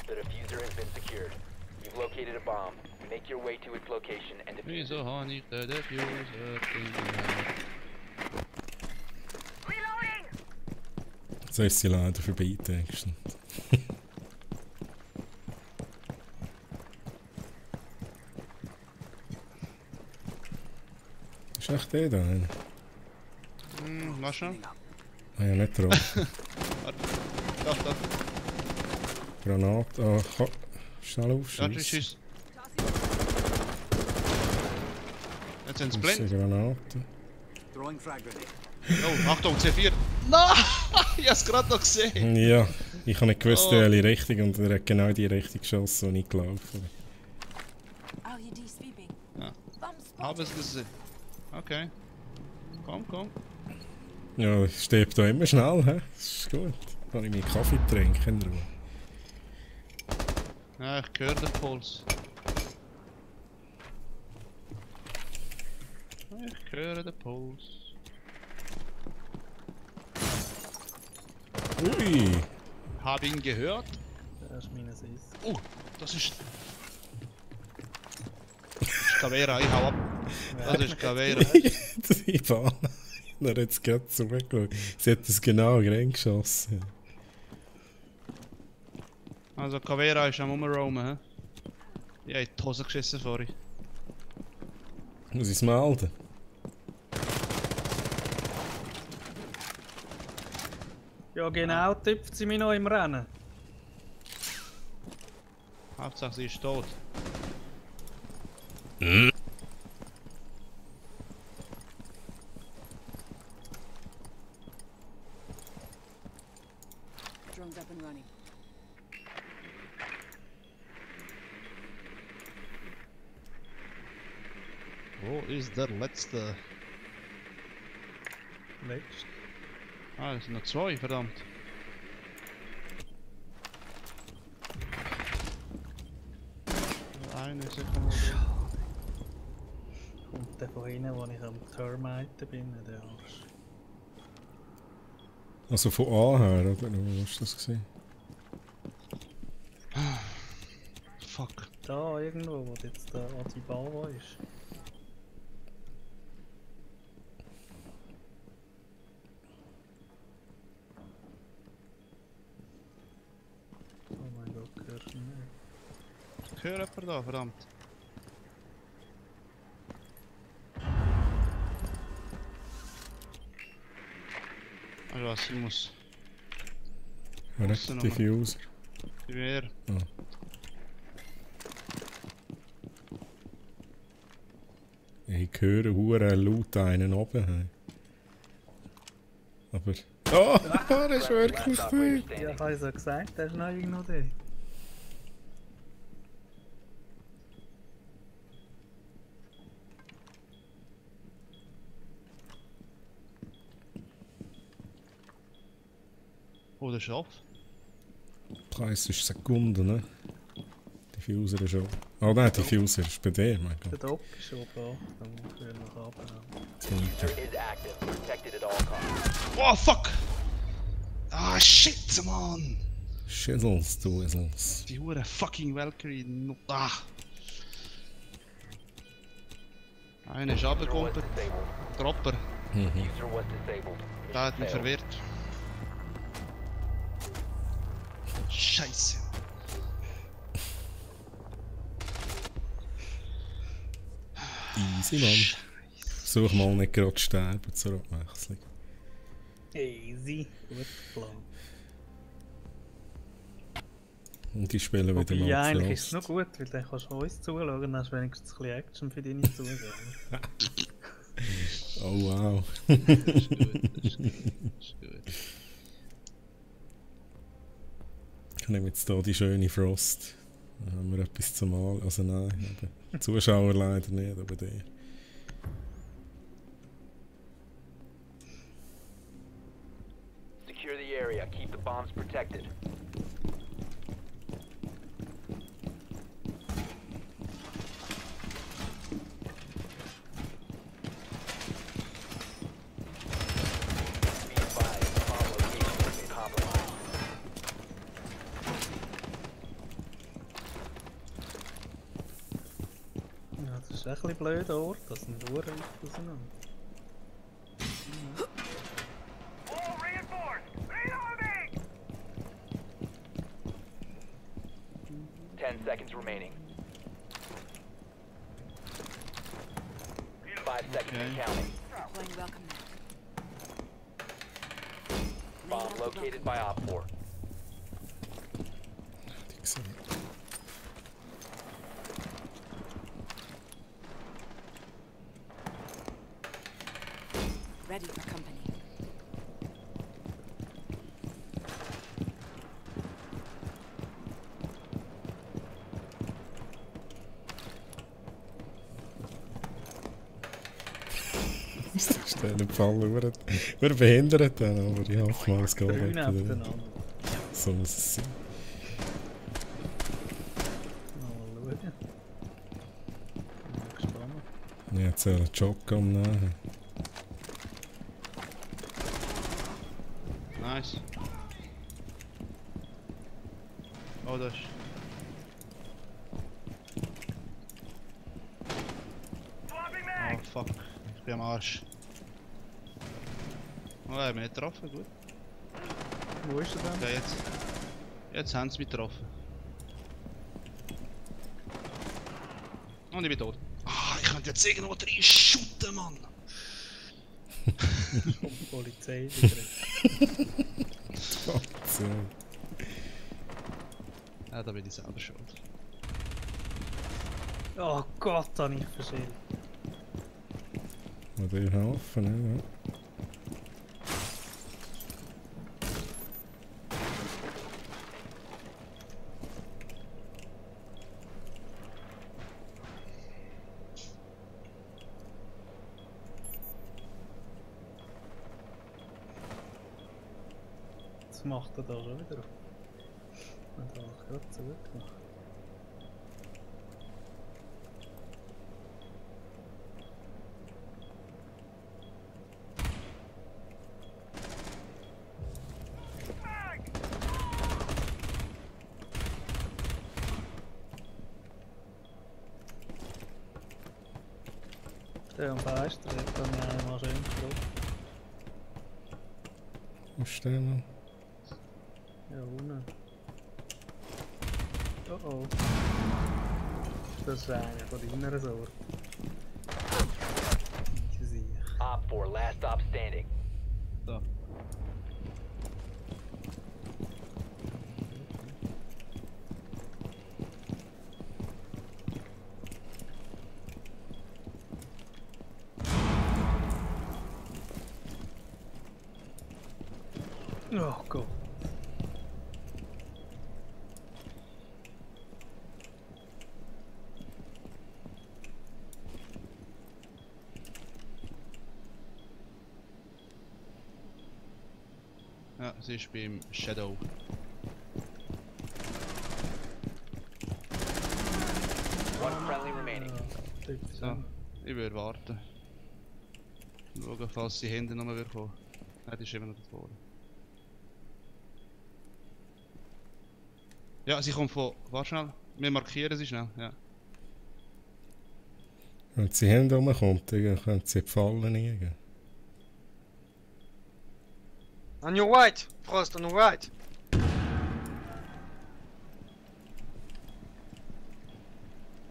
D: The diffuser has been secured. You've located a bomb. Make your way to its location and defuse it.
E: Wieso habe ich den Diffuser gemacht?
J: Reloading!
B: Jetzt ist sie leider vorbei, die Action. Ist echt der da? Einer?
E: Was schon?
B: Ah ja, nicht drauf.
E: Doch.
B: Granate. Ah, schnell
E: Ja,
B: aufschießen.
E: tschüss. Jetzt sind sie
B: Das ist
E: blind.
B: eine Granate.
E: Oh, Achtung, C4. Nein! Ich hab's gerade noch gesehen.
B: Ja, ich habe nicht gewusst,
E: Oh.
B: welche Richtung und er hat genau die Richtung geschossen, die ich gelaufen bin.
F: RUD sweeping.
E: Ja.
F: Bomb
E: Hab
F: spotted.
E: es gesehen. Okay. Komm.
B: Ja, ich sterbe da immer schnell, hä? Das ist gut. Kann ich meinen Kaffee trinken in Ruhe.
E: Ja, ich höre den Puls. Ich höre den Puls.
B: Ui!
E: Hab ihn gehört.
C: Das ist meines Eis.
E: Oh, das ist... Das ist Cavera, ich hau ab. Das ist Cavera.
B: Die Bahn. Er hat jetzt gerade zurückgeschaut. Sie hat es genau reingeschossen.
E: Also Cavera ist am Umroamen, hä? Ich hab in die Hose geschissen vorhin.
B: Muss ich es melden?
C: Ja, genau, tippt sie mich noch im Rennen.
E: Hauptsache sie ist tot.
F: Drones up and running.
G: Wo ist der letzte?
C: Letzt.
E: Ah, es sind noch zwei, verdammt. Eine Sekunde.
C: Kommt der von hinten, wo ich am Termiten bin, der Arsch.
B: Also von A her, oder? Wo hast du das gesehen?
E: Fuck.
C: Da irgendwo, wo jetzt der Adibaba ist. Oh mein Gott, hörst du ihn nicht?
E: Ich höre jemanden da, verdammt. Also was, ich muss...
B: Wer
E: Was
B: hat
E: denn
B: Diffuser?
E: Wer?
B: Ich höre hure laut einen oben. Hey. Aber... Oh, das ist wirklich
D: Last operator
B: cool.
C: Ja,
D: standing.
C: ich habe es ja gesagt, der ist noch irgendwo da.
E: Oh, der ist off.
B: Preis ist Sekunden, ne? Diffuser ist schon. Oh nein, Diffuser ist bei dir, mein
C: Der
B: Gott.
C: Dock ist schon da. Dann muss ich noch runter.
D: Diffuser is active. Protected at all costs.
E: Oh, fuck! Ah, shit, man!
B: Shizzles, du Whizzles.
E: Die hure fucking Valkyrie. Ah! Einer ist
D: Diffuser was
E: runtergekumpelt.
D: disabled.
E: Dropper.
D: Diffuser was disabled.
E: Der hat mich
D: Failed.
E: verwirrt. Scheiße.
B: Easy, Mann. Versuch mal nicht gerade zu sterben zur Abwechslung.
C: Easy. Guter Plan.
B: Und die spielen wieder
C: Wobei,
B: mal
C: ja,
B: zu
C: eigentlich ist es
B: Lost.
C: noch gut, weil dann kannst du uns zuschauen und dann hast du wenigstens ein bisschen Action für deine Zuschauer.
B: Oh wow.
E: Das ist gut, das ist gut. Das ist gut.
B: Ich nehme jetzt hier die schöne Frost. Dann haben wir etwas zum Malen. Also nein, aber Zuschauer leider nicht, aber der.
D: Secure the area. Keep the bombs protected. Be advised, bomb location has been compromised.
C: Ja, das ist echt ein bisschen blöder Ort, das sind nur weit auseinander.
J: All reinforced. Reloading!
D: 10 seconds remaining. 5 seconds and counting.
F: Deploying welcome mat.
D: Bomb located by Op 4.
F: Ready for company.
B: Das ist der im Fall über behindert dann, aber ich hoffe mal, es geht
C: Drei
B: nicht.
C: nebeneinander.
B: So muss es sein.
C: Mal schauen. Bin gespannt.
B: Ich habe jetzt einen Shotgun nehmen.
E: Nice. Oh, das ist.
J: Swapping
E: Oh,
J: mag!
E: fuck. Ich bin am Arsch. Oh, er hat mich nicht getroffen, gut.
C: Wo ist er denn?
E: Okay, jetzt. Jetzt haben sie mich getroffen. Und ich bin tot. Ah, ich könnte jetzt irgendwo drin shooten, Mann!
C: Kommt die Polizei wieder.
B: So.
E: Ja, da bin ich selber schuld.
C: Oh Gott, habe ich verschält.
B: Mal dir helfen, ne?
C: Was macht er da schon wieder? Hat er auch gerade zurückgemacht. Der am Fenster hat dann einmal schön getroffen.
B: Wo stehen wir?
C: Ja, unten. Oh oh. Das ist einer von deiner Sorte. Ich sehe.
D: Op 4, last stop standing.
E: So.
C: Oh Gott.
E: Ja, sie ist beim Shadow. So, ich würde warten. Schauen, falls die Hände noch mal kommen. Nein, die ist immer noch da vorne. Ja, sie kommt von... Warte schnell. Wir markieren sie schnell, ja.
B: Wenn sie hinten rumkommt, dann können sie die Fallen liegen.
K: On your right! Frost, on your right!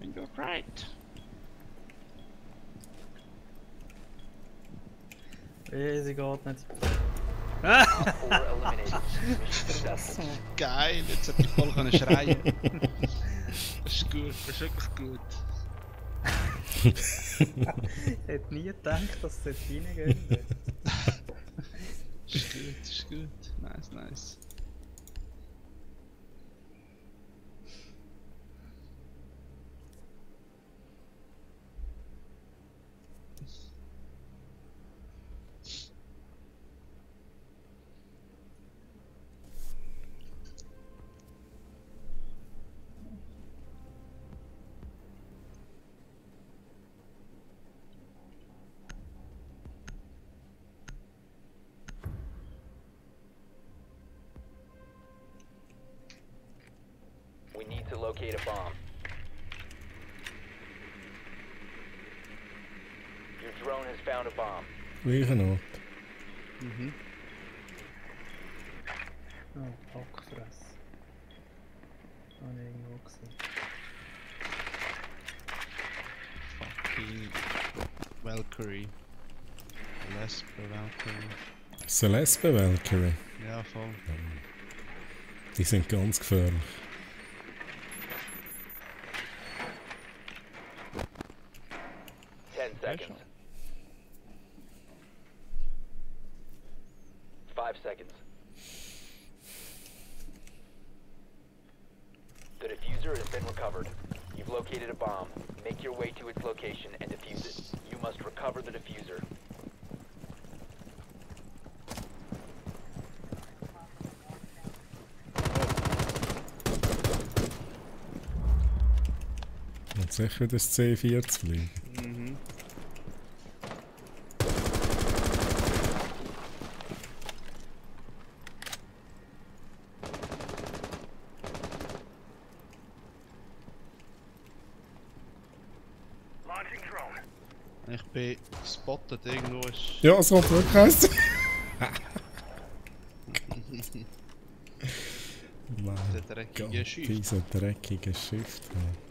E: On your right.
C: Sie geht nicht.
D: 4 eliminated. Mission successful.
E: Geil, jetzt hat die voll können schreien. Das ist gut, das ist wirklich gut.
C: Ich hätte nie gedacht, dass es dort reingehen wird.
E: Ist gut, ist gut. Nice, nice.
D: We need to locate a bomb. Your drone has found a bomb.
B: Gleichen Ort.
E: Mhm.
C: Oh, Hackfress. Habe ich irgendwo gesehen.
E: Fucking Valkyrie. Lesbe Valkyrie.
B: Celeste Valkyrie.
E: Ja, voll.
B: Die sind ganz gefährlich.
D: Seconds. 5 seconds. The diffuser has been recovered. You've located a bomb. Make your way to its location and defuse it. You must recover the diffuser.
B: Und sicher das C4 zu fliegen.
E: Mhm.
J: Launching drone.
E: Ich bin gespottet, irgendwo ist...
B: Ja, es kommt wirklich eins. Mein
E: Der dreckige
B: Gott,
E: Schiff.
B: dieser dreckige Schiff.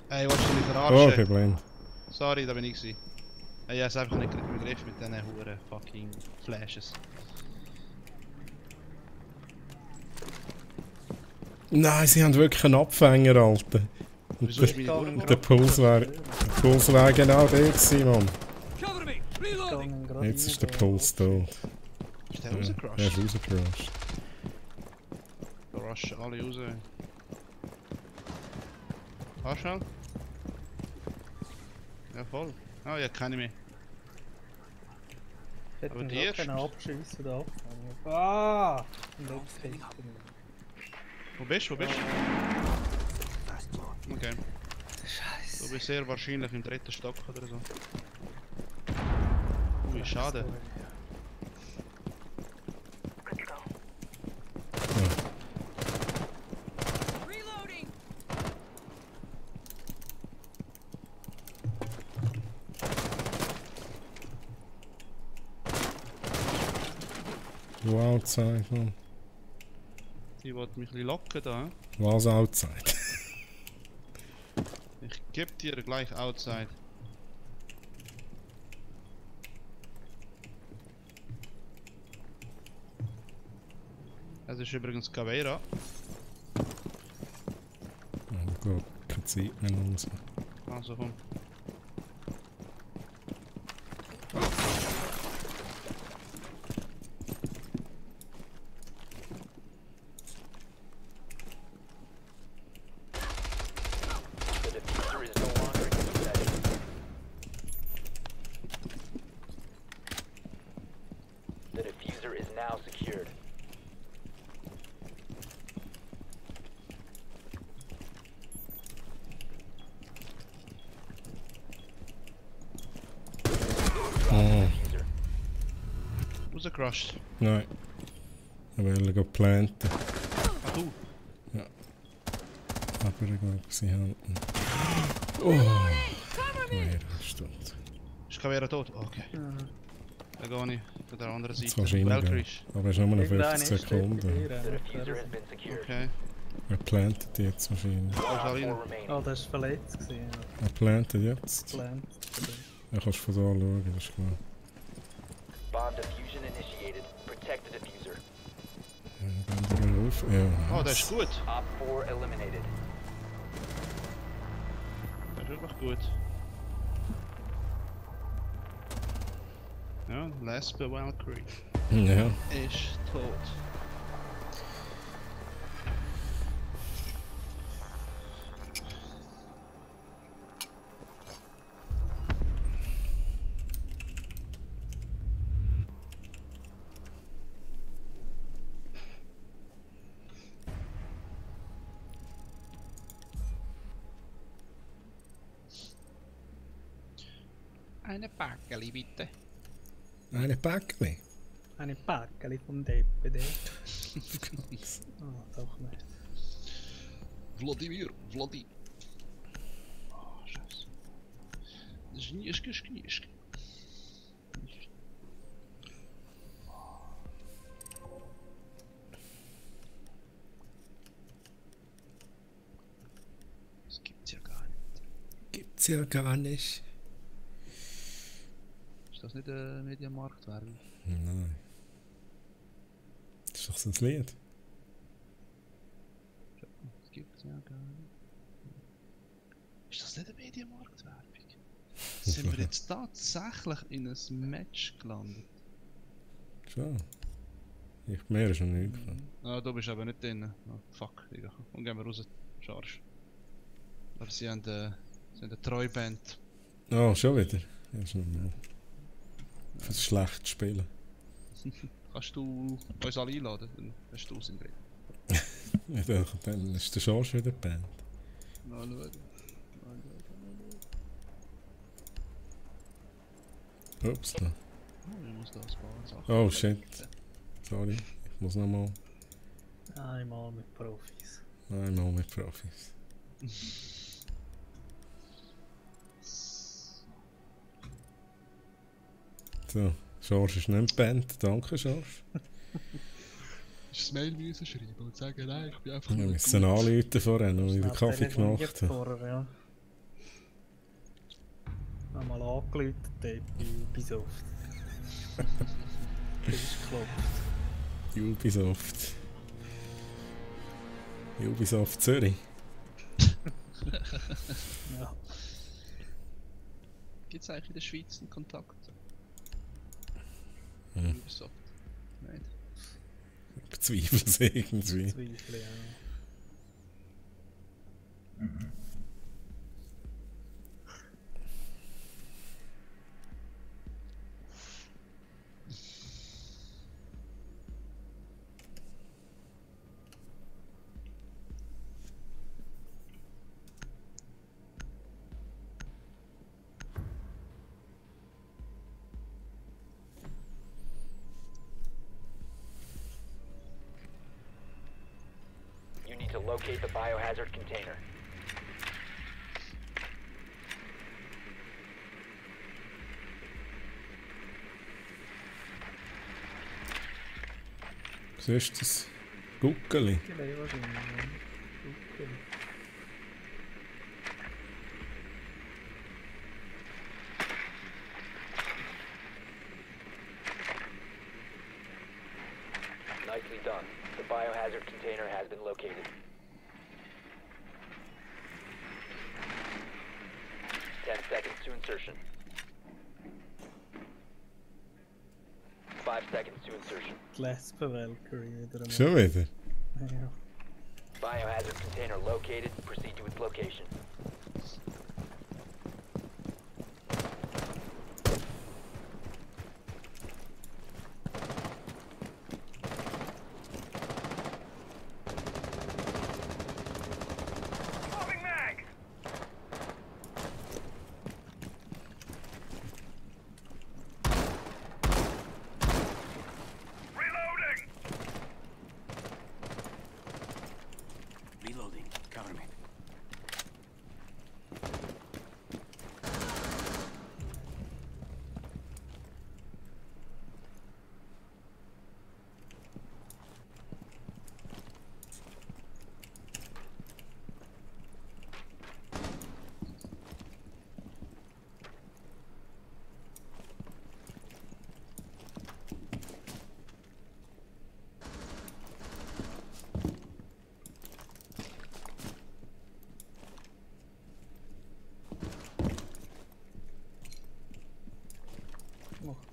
E: Hey, willst du mich
B: Oh,
E: verarschen?
B: ich bin blind.
E: Sorry, da bin ich gewesen. Hey, ich hab's einfach nicht begriffen mit diesen huren fucking Flashes.
B: Nein, sie haben wirklich einen Abfänger, Alter. Und
E: Wieso ist meine
B: der,
E: Uhr
B: der Puls wäre genau der gewesen, Mann. Jetzt ist der Puls tot.
E: Ist der
B: Er
E: rausgecrushed?
B: ist rausgerusht.
E: Da rushen alle raus. Fahr schnell. Ja, voll. Ah, ja, keine mehr.
C: Hätte
E: Aber
C: man
E: die
C: gar
E: erste-
C: keinen abschiessen oder abfangen. Ah! Und jetzt hinten.
E: Wo bist du? Wo bist du? Okay.
C: Scheiße.
E: Du bist sehr wahrscheinlich im 3. Stock oder so. Ui, schade.
B: Du outside, Mann.
E: Die wollte mich ein bisschen locken da. Hm?
B: Was outside?
E: Ich geb dir gleich outside. Das ist übrigens Caveira.
B: Oh Gott, keine Zeit mehr und so.
E: Also komm.
D: The diffuser is no longer in your possession. The diffuser is now secured.
E: Rausgerusht.
B: Nein. Ich will planten.
E: Ah, du?
B: Ja. Aber ich glaube, sie halten. Oh! Mehr Stunde.
E: Ist Kavera tot? Okay. Dann gehe ich von der anderen
B: Jetzt
E: Seite.
B: kannst du reingehen.
E: Valkyries.
B: Aber es ist nur noch
C: Irgendeiner
B: 15
C: ist dort bei
B: Sekunden.
C: dir,
D: The diffuser has been secured.
E: Okay.
B: Er plantet jetzt wahrscheinlich.
E: Alles
D: Op
E: alleine.
D: 4 remaining.
C: Oh, das war verletzt gewesen. Ja.
B: Er plantet jetzt.
C: Plant.
B: Ja, kannst du von da schauen, das ist klar.
D: Bomb diffusion initiated. Protect the diffuser.
B: Ja, gehen wir auf. Ja,
E: Oh, das ist gut.
D: Op 4 eliminated.
E: Das ist wirklich gut. Ja, Lesbe Valkyrie
B: Ja.
E: ist tot. Eine Backeli bitte.
B: Eine Päckchen.
C: Eine Päckchen vom DPD. Ah, doch nicht.
E: Vladimir, Vladi. Oh, scheiße. Schnieschke, schnieschke. Das gibt's ja gar nicht.
B: Gibt's ja gar nicht.
E: Ist das nicht eine Mediamarkt-Werbung?
B: Nein. Das ist doch so ein Lied.
E: Das gibt's ja gar nicht. Ist das nicht eine Mediamarkt-Werbung? Sind wir jetzt tatsächlich in ein Match gelandet?
B: Schon. Ich mehr ist noch nicht gekommen.
E: Ah, du bist aber nicht drin. Oh, fuck, Digga. Und gehen wir raus. Charge. Aber sie haben eine Treuband.
B: Oh, schon wieder? Ja, ist normal. Für das schlechte Spielen.
E: Kannst du uns alle einladen? Dann hast du es im Griff.
B: Ja, dann ist der George wieder die Band.
E: Mal schauen.
B: Ups, da.
E: Oh, ich muss da ein paar Sachen.
B: Oh shit. Sorry, ich muss nochmal.
C: Einmal mit Profis.
B: Einmal mit Profis. So, George ist nicht Band. Danke, George.
E: Ist das Mail müssen schreiben und sagen, nein, ich bin einfach
B: Wir
E: nur
B: müssen anrufen vorher, noch wieder Kaffee
C: Telefoniert
B: gemacht haben.
C: vorher, ja. Nochmal angeläutet dort bei Ubisoft. Das ist geklopft.
B: Ubisoft. Ubisoft Zürich.
C: Ja.
E: Gibt es eigentlich in der Schweiz einen Kontakt? Ubisoft? Nein.
B: Ich bezweifle es irgendwie.
C: Zweifel, ja.
D: You need to locate the biohazard container.
B: Was ist das? Guckeli.
C: Guckeli wahrscheinlich, ja. Guckeli.
D: Nicely done. The biohazard container has been located. 10 seconds to insertion. 5 seconds to insertion.
C: Die Lesbe Valkyrie wieder einmal.
B: Schon wieder?
C: Ja.
D: Biohazard container located. Proceed to its location.
J: Swapping mag!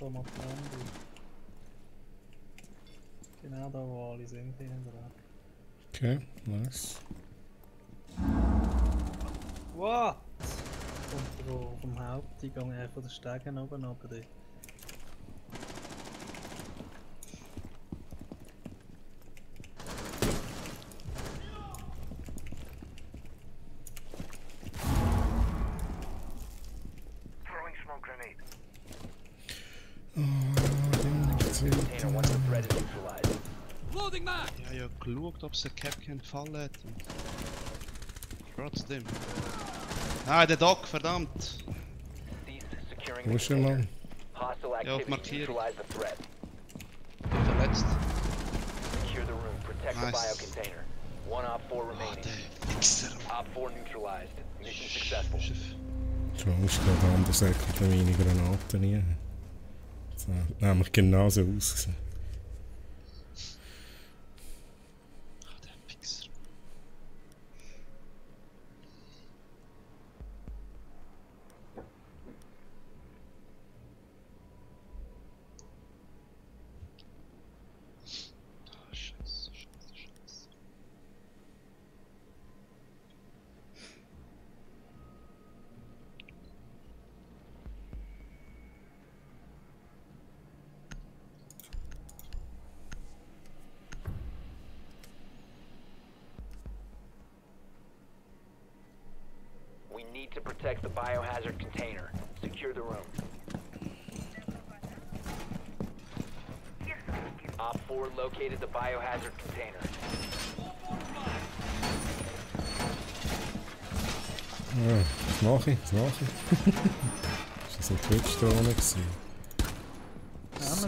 C: da mal die Wände. Genau da, wo alle sind, hinten dran.
B: Okay, nice.
C: What? Kommt vom Haupteingang, von den Stegen oben runter dort.
J: Throwing smoke grenade.
D: Container once the threat is neutralized.
E: Ja, ja, geschaut, ob es ein Capcan gefallen hat. Und trotzdem. Ah, der Doc, verdammt!
D: Cease securing
B: Wo
D: the
B: ist der
D: container.
B: Mann?
D: Hostile
E: Ja, auf
D: activity
E: Markierung.
D: neutralize the threat.
E: Der letzte.
D: Secure the room. Protect the
E: Nice.
D: biocontainer. One Op 4
E: Ah,
D: remaining.
E: der Fixer.
D: Op 4 neutralized. Mission successful.
B: Schon ist gerade anders, als meine Granaten nie. So, nämlich genauso ausgesehen.
E: Ah, der Fixer. Ah, Scheiße, Scheiße, Scheiße.
D: We need to protect the biohazard container. Secure the room. Op 4 located the biohazard container.
B: Ja, was mache ich? Was mache ich? Ist das ein Twitch-Drohne gewesen? So,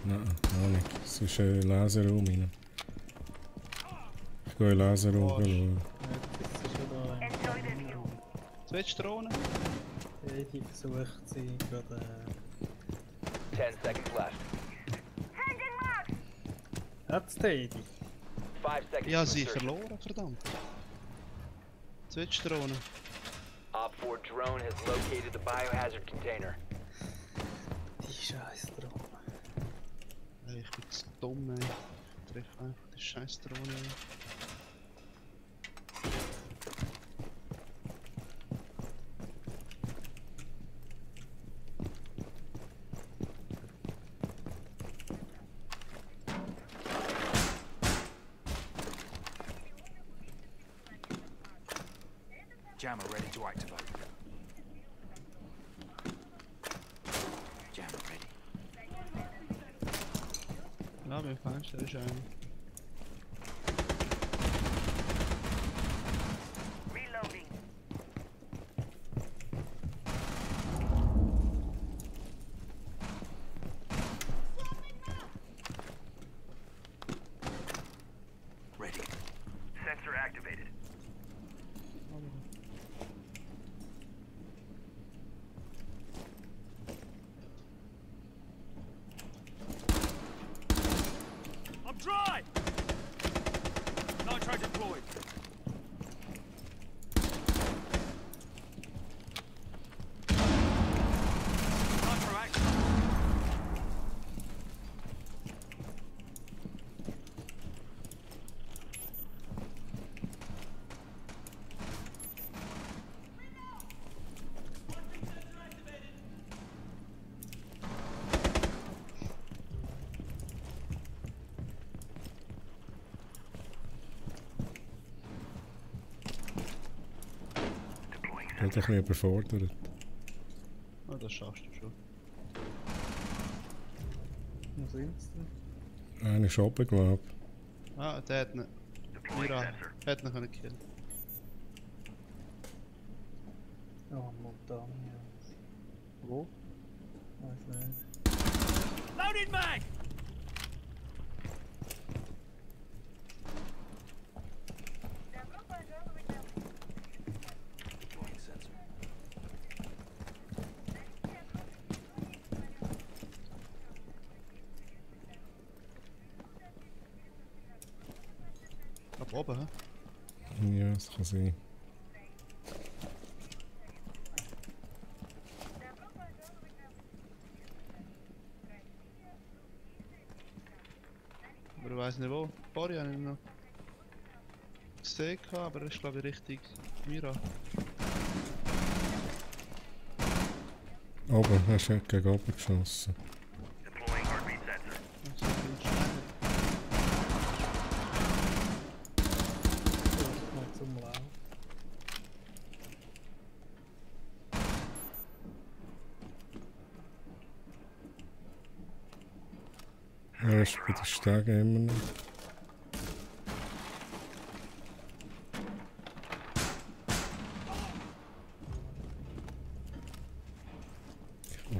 B: nein, auch nicht. Es ist ein Laserraum rein. Ich gehe in den Laserraum schauen.
C: Jetzt ist er da im Raum.
E: Twitch-Drohne?
C: Die versucht sie gerade.
D: 10 seconds left.
C: Hat's Teddy?
D: 5 seconds
E: Ja,
D: to
E: sie
D: insertion.
E: verloren, verdammt. Twitch-Drohne.
D: Op 4 drone has located the biohazard container.
C: Die scheiß Drohne.
E: Ey, ich bin zu dumm, ey. Ich treffe einfach die scheiß Drohne.
L: Jammer ready to activate. Jammer ready.
E: Ja, beim Fenster ist einer.
J: Reloading.
L: Ready.
J: Sensor activated.
L: I'm dry! Nitro deployed. Nitro active.
B: Ich bin ein bisschen überfordert.
E: Ah, das schaffst du schon.
C: Wo sind sie denn?
B: Einer ist oben, glaube ich.
E: Ah, der hat ihn. Mira hat ihn können killen.
C: Oh, Montagne.
E: Wo?
C: Weiß nicht.
L: Loaded mag! Deploying sensor.
E: Ab oben, hä?
B: Ja, das kann sein.
E: Aber ich weiß nicht wo. Bori habe ich noch gesehen, aber er ist glaube ich richtig Mira.
B: Oben, hast du gegen oben geschossen.
J: Deploying heartbeat sensor.
E: Also, ich bin schneller.
C: Mal zum Lauf.
B: Er ist bei den Stegen immer noch.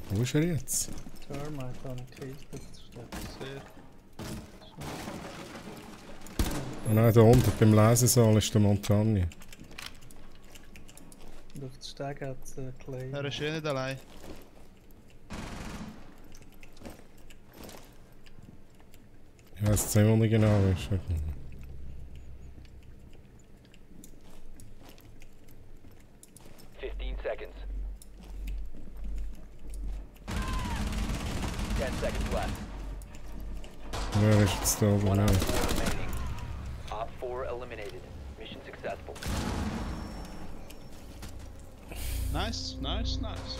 B: Wo ist er jetzt?
C: Termite habe ich gekillt, das steht.
E: Sehr.
B: Oh nein, da unten beim Lesesaal ist der Montagne.
C: Und auf den Steg hat es Clay.
E: Er ist eh nicht allein.
B: Ich weiß jetzt nicht, wo er genau ist.
D: 15 seconds. 10 seconds left.
B: Wer ist jetzt da oben?
D: One
B: Nein.
D: Op 4 remaining. Op 4 eliminated. Mission successful.
E: Nice, nice, nice.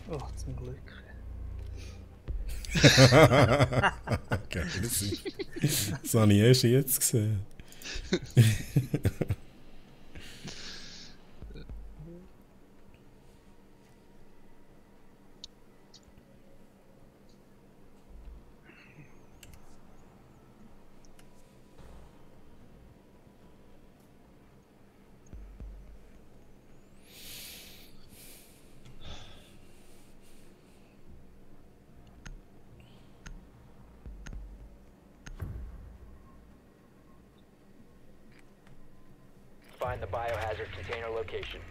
C: Oh, zum Glück.
B: Geil, das habe ich erst jetzt gesehen.
D: Find the biohazard container location.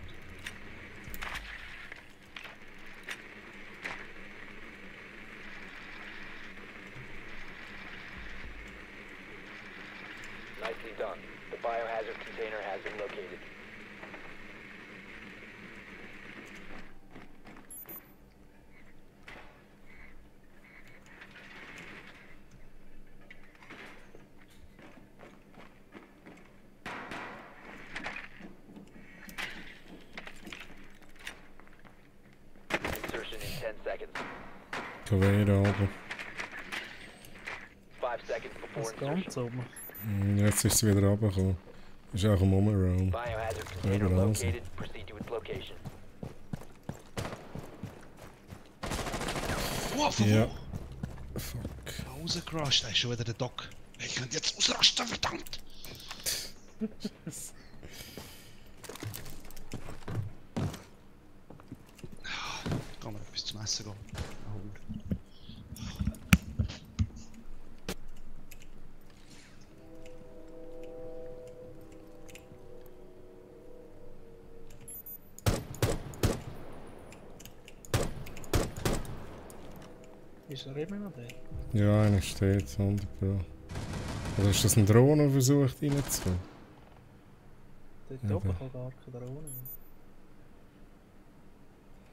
D: Nicely done. The biohazard container has been located. Insertion in 10 seconds.
B: Gewehr oben.
D: 5 seconds before
C: Das
D: insertion.
C: ganz oben.
B: Jetzt ist es wieder runtergekommen. Ist auch im Umraum.
D: Biohazard container
B: Überall so.
D: located. Proceed to its location.
E: Wow, von
B: Ja.
E: wo?
B: Fuck.
E: Rausgerascht, da ist schon wieder der Doc. Ich könnte jetzt ausrasten, verdammt! Kann man etwas zum Essen gehen?
C: Ist er immer noch da?
B: Ja, einer steht, 100 Pro. Oder ist das ein Drohne, der versucht reinzukommen?
C: Dort
B: Ja,
C: oben
B: da.
C: kann gar keine Drohne.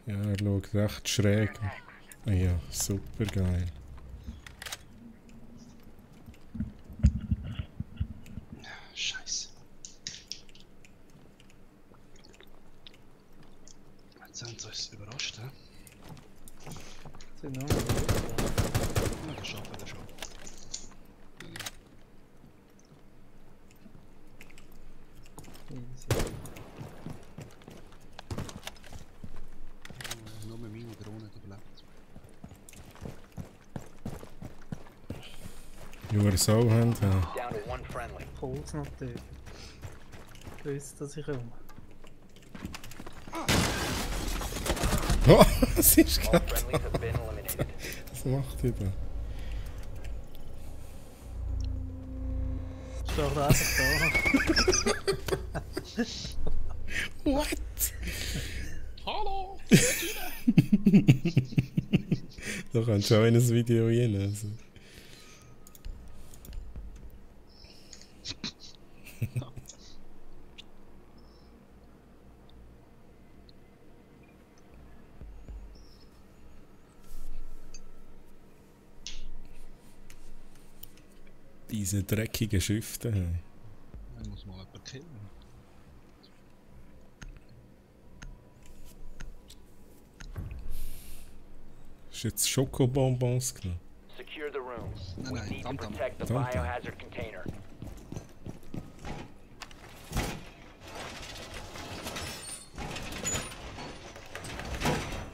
B: Ja, er schaut recht schräg. Ah ja, super geil.
E: Scheiße. Jetzt haben sie uns überrascht, hä?
C: Sind noch nicht da.
E: Ja, das schaffen wir schon.
C: Easy.
E: Nur meine Drohne überlebt.
B: Nur so haben, ja.
D: Down to one friendly.
C: Holz natürlich. Ich wusste, dass ich komme.
B: Oh, was ist
D: All
B: gerade
D: friendlies have been eliminated.
B: Was macht ihr da?
C: Steht einfach da.
B: What?
E: Hallo!
B: Da kannst du auch in ein Video rein. Also. Diese dreckigen Schifte. Hey.
E: Ich muss mal jemanden killen.
B: Hast du jetzt Schokobonbons genommen?
D: Secure the rooms.
E: Nein,
D: We
E: nein,
D: need to
E: Tamtam.
D: protect the
B: Tamtam.
D: biohazard container.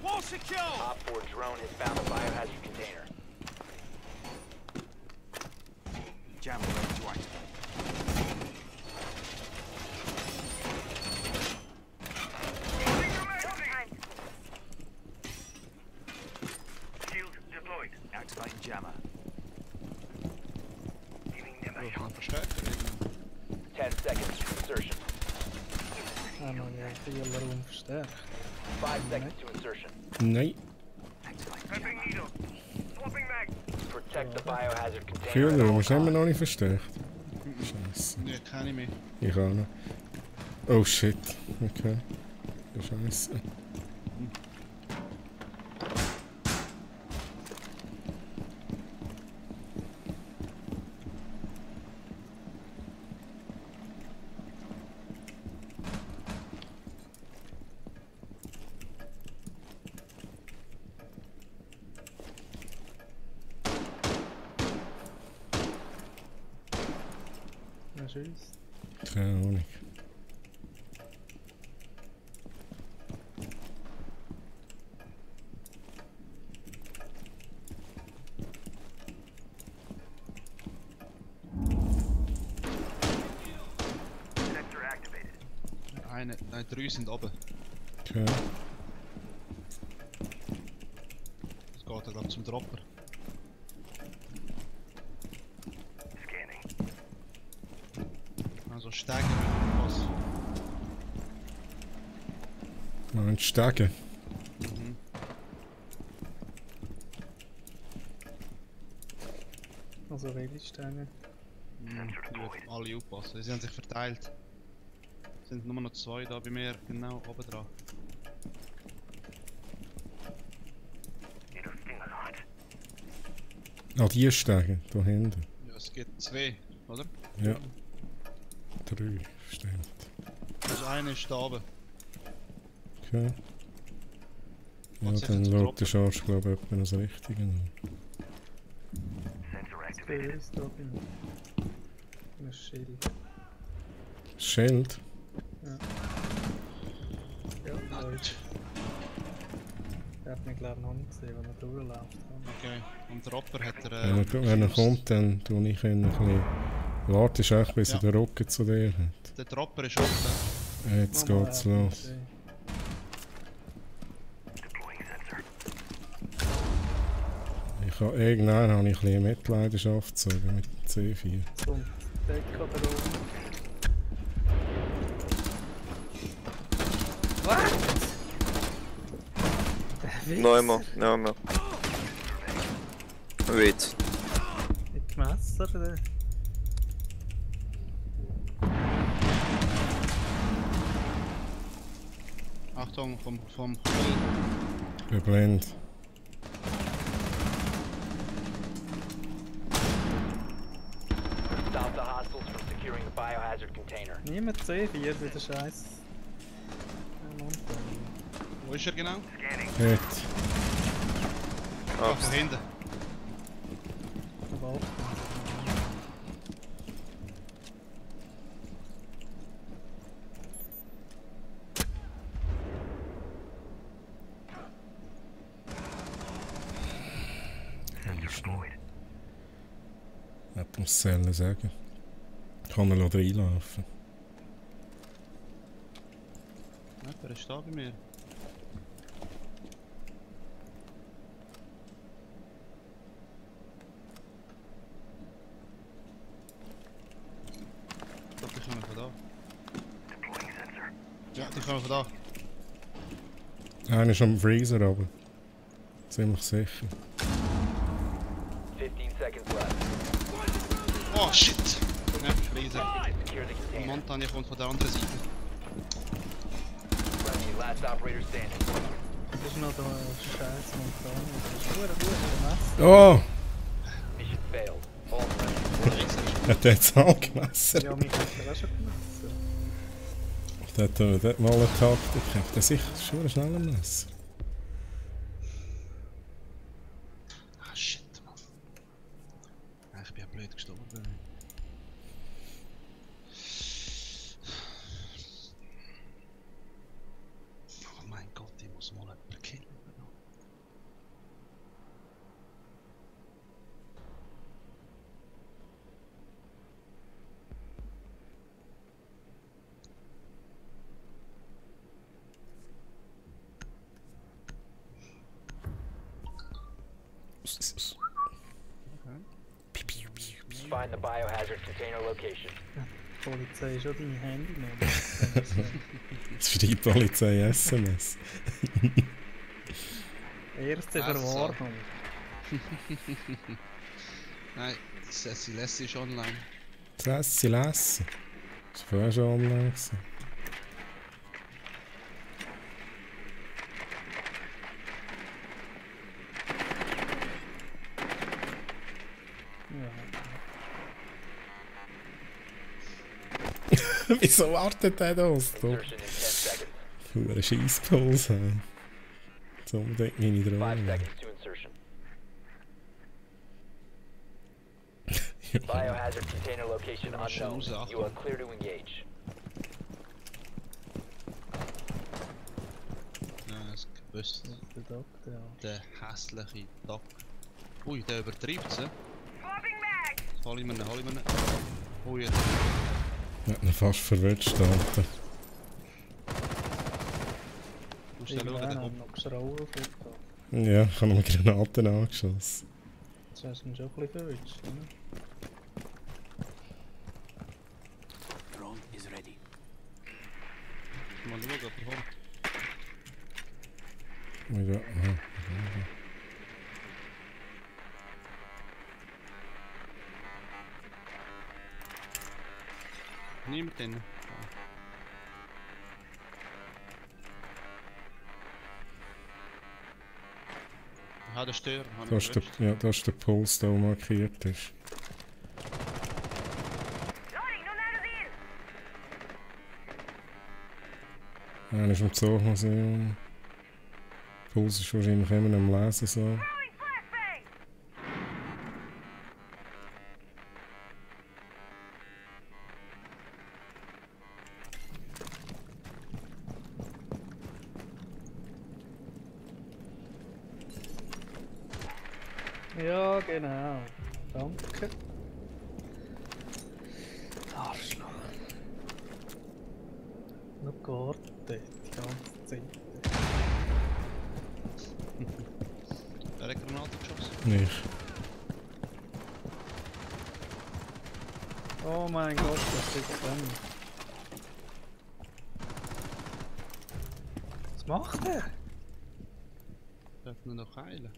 L: Wall secure!
D: Op 4 drone has found the biohazard container.
L: Jammer ready to activate. Shield deployed. Activating jammer. Giving them a
E: Ich
L: shot.
E: kann Verstärker.
D: 10 seconds to insertion.
C: Ah, noch ja, viel Raum verstärkt.
D: 5 seconds to insertion.
B: Nein.
L: Prepping needle. Swapping mag.
D: Protect the biohazard container. at
B: Kühler,
D: all
B: musst du immer
D: costs.
B: noch nicht verstärkt. Scheiße.
E: Nee, keine mehr.
B: Ich auch noch. Oh shit. Okay. Scheiße.
C: Ja, tschüss.
B: Keine Ahnung.
L: Sector activated.
E: Nein, 3 sind oben.
B: Okay.
E: Es geht ja gerade zum Dropper.
L: Scanning.
E: Also steigen was.
B: Meinst du Stegen?
E: Mhm.
C: Also welche Steine?
E: Ich will alle aufpassen. Sie haben sich verteilt. Es sind nur noch 2 da bei mir, genau oben dran.
L: It'll sting a lot.
B: Ah, die Stegen, da hinten.
E: Ja, es gibt 2, oder?
B: Ja. 3, stimmt.
E: Also einer ist da oben.
B: Okay. Ja,
E: Hat sich
B: dann
E: jetzt
B: schaut
E: gedroppt.
B: der Charge, glaube ich, etwa das Richtige an.
L: Sensor
C: Das
L: activated.
C: ist da bin ich. Ein Schild.
B: Das Schild?
C: Ja, Leute. Der hat mich glaube ich noch nicht gesehen, wenn er durchläuft.
E: Okay. Und der Dropper hat er.
B: Wenn er kommt, dann tue ich ihn ein bisschen... Wartest echt, bis er
E: Ja.
B: den Rücken zu dir hat.
E: Der Dropper ist offen.
B: Jetzt geht's los.
L: Deploying sensor.
B: Ich habe, irgendwann habe ich ein bisschen Mitleidenschaft gezogen mit dem C4.
C: Zum Decker da oben. What?
M: No more, no more. Wait.
C: Mit dem Messer da.
E: Achtung, vom
B: Ich bin blind.
D: Stop the hostiles from securing the biohazard container.
C: Niemand C4 wieder Scheiß.
E: Wo ist er genau?
L: Scanning.
B: Jetzt.
E: Ah, da hinten.
L: Sensor deployed.
B: Nicht muss Zellen sagen. Ich kann ihn reinlaufen.
E: Ja, der ist da bei mir. Ich glaube, die kommen von da.
L: Deploying sensor.
E: Ja, die kommen von da.
B: Einer ist am Freezer, aber ziemlich sicher.
D: 15 seconds left.
E: Oh shit! Ja, Freezer.
D: Secure the
E: Und
D: container.
E: Montagna kommt von der anderen Seite.
D: Friendly, last operator standing.
C: Das ist noch der Scheiß Montagne. Das ist gut, der Messer.
B: Oh!
D: Mission failed. All friendly.
E: Der Exer ist
B: Hat der jetzt angemessen?
C: Ja, mich hat er auch schon gemessen.
B: Der hat dort mal eine Taktik. Hat der sicher schon schnell ein Messer?
E: Ah, shit, Mann. Ja, ich bin ja blöd gestorben. Oh mein Gott, ich muss mal jemanden killen.
D: Find the biohazard container location.
C: Die Polizei ist schon deine Handynummer.
B: Jetzt schreibt die Polizei SMS.
C: Erste
E: Also.
C: Verwarnung.
E: Nein, Sassy Lassie ist online.
B: Sassy Lassie. Das war vorher schon online gewesen. Wieso wartet der da?
D: Insertion in 10 seconds.
B: Für einen Scheisspuls haben. Jetzt unbedingt meine
D: 5
B: Drohne.
D: seconds to insertion. Biohazard container location unknown. You are clear to engage.
E: Ja, das gewusst.
C: Der Doktor, ja.
E: Der hässliche Doc. Ui, der übertreibt es. Hol ich mir ihn, hol ich mir ihn. Ui, jetzt.
B: Ja, ihn fast verwirrt Alter.
E: Musst du schauen, der
C: Irgendwann
E: kommt.
C: noch geschrauen.
B: Ja, ich habe noch Granaten angeschossen.
C: Jetzt hast du ihn schon ein bisschen verwünscht, ne?
N: Drone is ready.
E: Mal schauen, ob er kommt.
B: Ja, aha.
E: Niemand drin. Ah, der Störer.
B: Da ist der, ja, da ist der Puls, der markiert ist. Einer ist im Zoomuseum. Puls ist wahrscheinlich immer am Lesen so.
C: Ja, genau. Danke. Arschloch. Noch gewartet, die ganze Zeit.
E: Wer hat Granate geschossen?
B: Nicht.
C: Oh mein Gott, das ist dann. Was macht er?
E: Der hat nur noch heilen.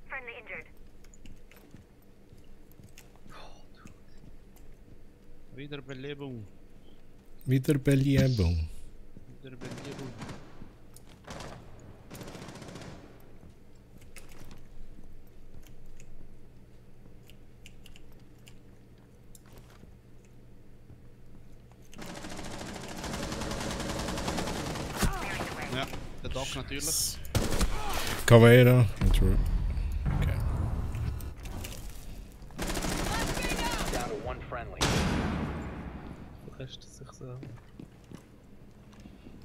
O: Friendly injured.
E: Wiederbelebung.
B: Wiederbelebung.
E: Wiederbelebung. Ja, der Doc natürlich.
B: Caveira. Okay.
D: Down to one friendly.
C: Frischt sich so.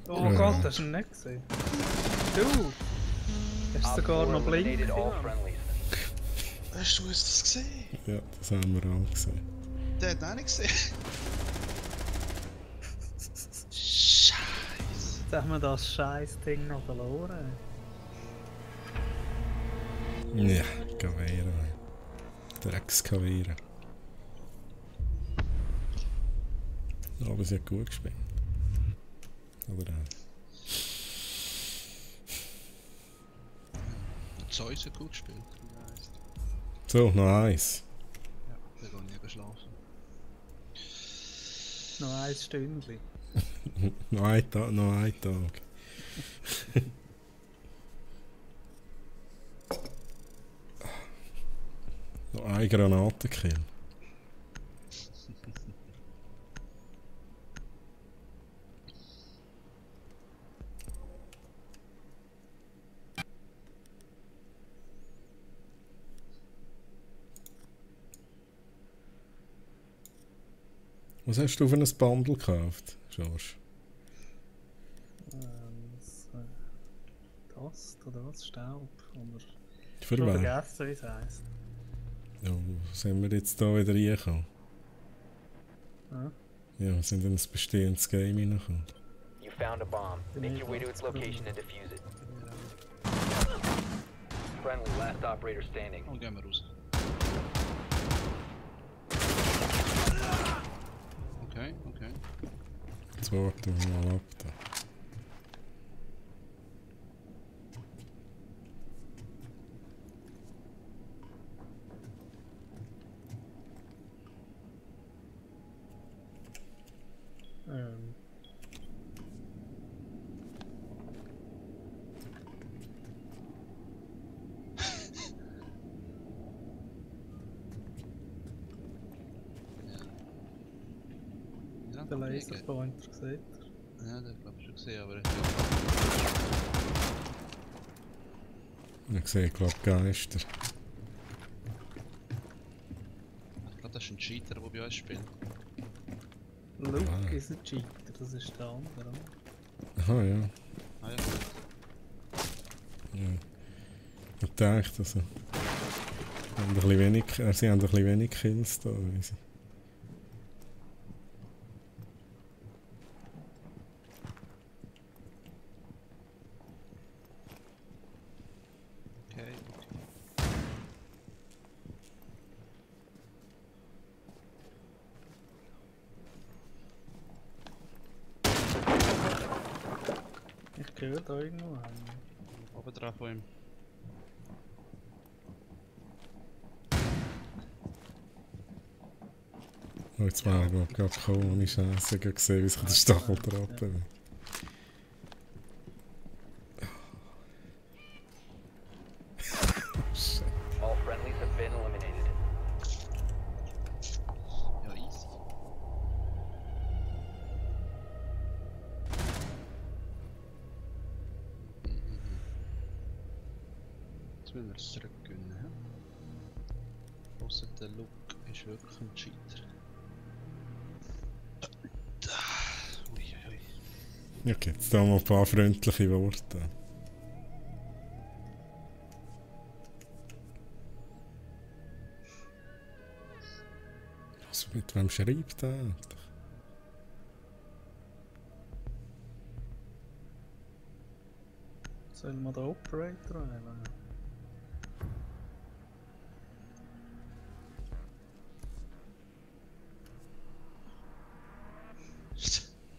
C: Oh Gott, hast du ihn nicht gesehen? Du! Hast du sogar noch blinken?
E: Hast du das gesehen?
B: Ja, das haben wir auch gesehen.
E: Der hat auch nicht gesehen. Scheiße.
C: Jetzt haben wir das scheiß Ding noch verloren.
B: Ja, Caveira. Drecks-Caveira. Aber sie hat gut gespielt. Oder auch.
E: Zeus hat gut gespielt.
B: So, noch eins.
E: Ja, der kann nicht schlafen.
C: Noch ein Stündchen.
B: Noch ein Tag, noch ein Tag. Noch ein Granatenkill. Was hast du für ein Bundle gekauft, George?
C: Das oder was? Staub? Oder...
B: Für
C: Ich habe
B: wen?
C: vergessen, wie es heisst.
B: Ja, wo sind wir jetzt da wieder reingekommen?
C: Ja.
B: Ja, wir sind in ein bestehendes Game reingekommen.
D: You found a bomb. Make your way to its location and defuse it. Friendly, last operator standing.
E: Oh, gehen wir raus. Okay, okay.
B: Jetzt warten wir mal ab da.
C: Der Laserpointer gesehen.
E: Ja, das habe ich schon gesehen, aber
B: Ich sehe, glaube ich, Geister.
E: ich glaube, das ist ein Cheater, der bei uns spielt.
C: Luke ist ein Cheater, das ist der andere.
B: Aha, ja.
E: Ah ja,
B: Ja. Ich dachte, also. Sie haben ein bisschen wenig Kills da. Weiss ich.
E: okay.
C: Ich höre da irgendwo.
E: Oben drauf von ihm.
B: Oh, jetzt war ich glaube gerade gekommen, ohne Scheiße. Ich habe gesehen, wie sich der Stachel drauf bewegt.
D: All friendlies have been eliminated.
E: Ja, easy. Jetzt müssen wir es zurückgewinnen. Ausser der Luke ist wirklich ein Cheater. Uiuiui.
B: Okay, jetzt da mal ein paar freundliche Worte. Was mit wem schreibt er eigentlich?
C: Sollen wir den Operator nehmen?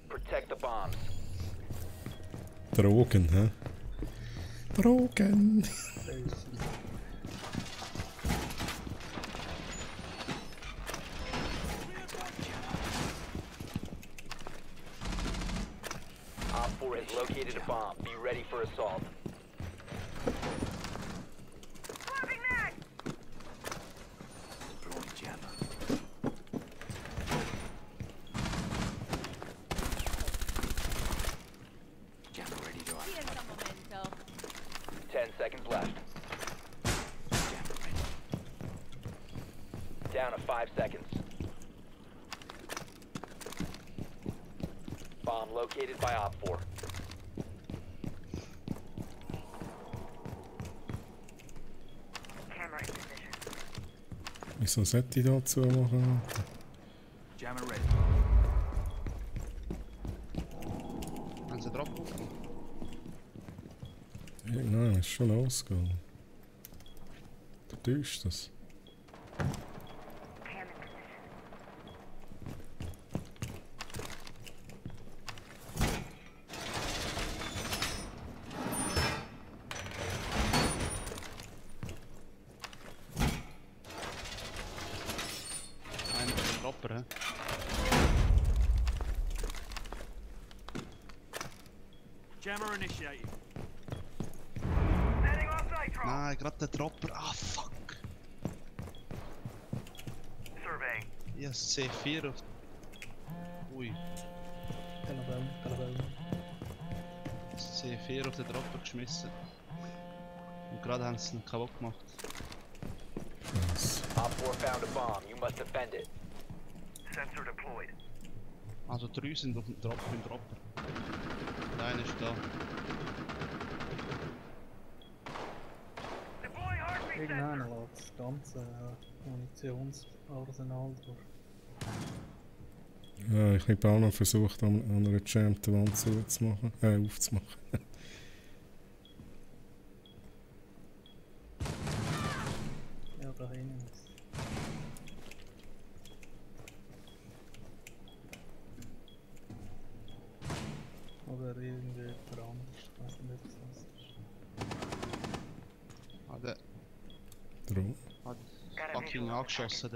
D: Protect the bombs.
B: Drogen, hä? Drogen!
D: Op 4 has located a bomb. Be ready for assault.
N: Deploying jammer. Jammer ready to act.
D: 10 seconds left.
N: Jammer ready.
D: Down to 5 seconds. Bomb located by Op 4.
O: Camera in position.
B: Wieso sollte ich da zumachen?
N: Jammer ready.
E: Haben sie drauf?
B: Hey, nein, ist schon losgegangen. Vertäuscht das?
O: Cam in position.
E: Einer ist ein Dropper, hä?
J: Jammer initiated.
O: Setting off nitro.
E: Nein, gerade der Dropper. Ah, fuck.
O: Surveying.
E: Ja, C4 auf... Ui. C4 auf den Dropper geschmissen. Und gerade haben sie ihn kaputt gemacht.
B: Was?
D: Op 4 found a bomb. You must defend it.
O: Sensor deployed.
G: Also 3 sind auf dem Dropper im Dropper. Und einer ist da.
C: Irgendeiner lässt das ganze Munitionsarsenal durch.
B: Ja, ich habe auch noch versucht, an einer Jam die Wand aufzumachen.
C: Ja, da hinten ist. Oder irgendwie jemand anders. Ich weiß nicht, ob es das ist.
G: Ah, der
B: Drum.
G: hat fucking angeschossen,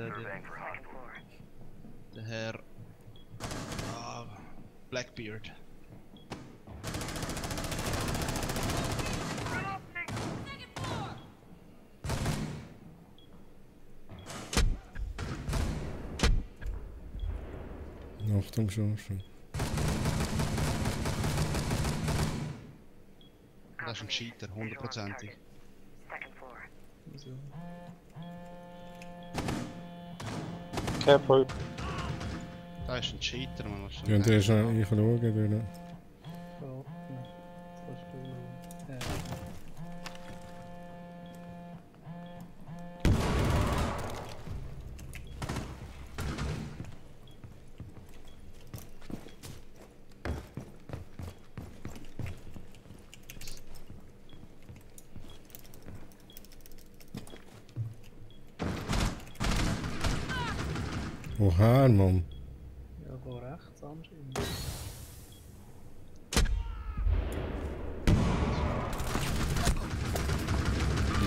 G: der Herr Blackbeard.
B: Achtung, schon.
G: Das ist ein Cheater, 100%ig.
C: Wieso?
H: Careful.
G: Das ist ein Cheater, man.
B: Ja, der ist auch ich schauen, der.
C: Verordnen. Das kannst du schauen. Ja.
B: Woher, Mann?
C: Ja, von rechts anscheinend.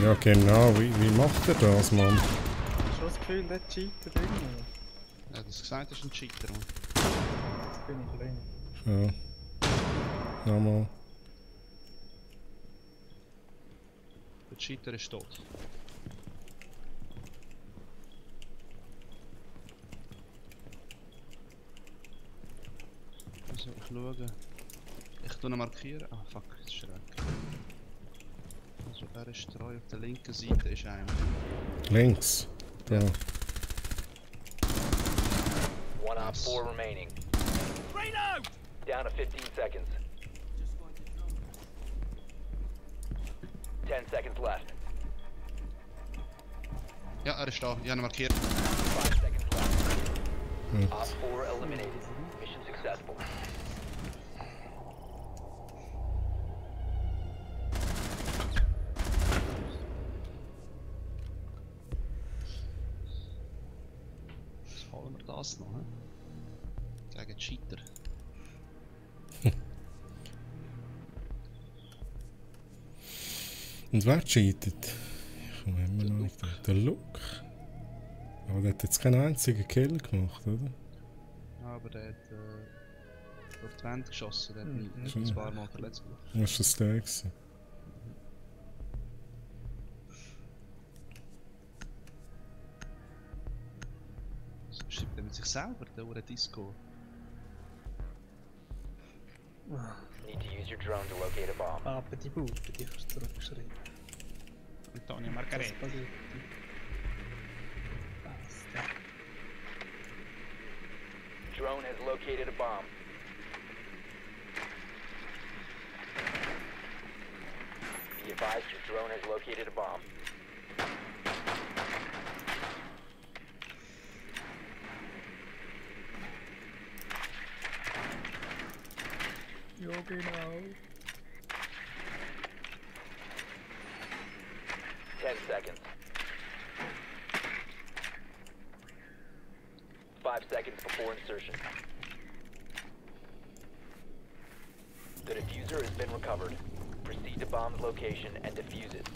B: Ja, genau. Wie macht er das, Mann?
C: Hast du das Gefühl, der cheatet irgendwie?
G: Ja, das gesagt, das ist ein Cheater, man.
C: Jetzt bin ich blind.
B: Ja. Nochmal.
G: Der Cheater ist tot. Also, ich schaue. Ich tue ihn markieren. Ah, fuck, das ist schräg. Also, er ist treu. Auf der linken Seite ist einer.
B: Links. Da.
D: One op 4 remaining.
J: Reload!
D: Down to 15 seconds. 10 seconds left.
G: Ja, er ist da. Ich habe ihn markiert.
D: 5 seconds left. Op 4 eliminated. Mission successful.
G: Was holen wir das noch, hä? Gegen Cheater.
B: Und wer cheatet? Ich komme immer noch nicht. Der Luke. Aber der hat jetzt keinen einzigen Kill gemacht, oder?
G: Ja, aber der hat durch die Wand geschossen. Der hat mich
B: Schon.
G: ein paar Mal verletzt.
B: Was war das der gewesen?
G: Schreibt er mit sich selber, der Ure Disco.
D: Need to use your drone to locate a bomb.
C: Papa die Bude, die hast du zurückgeschrieben.
G: Antonio
C: Was
G: Margaretti.
C: passiert? Basta.
D: Drone has located a bomb. Be advised your drone has located a bomb.
C: Ja, genau.
D: 10 seconds. 5 seconds before insertion. The diffuser has been recovered. Proceed to bomb's location and defuse it.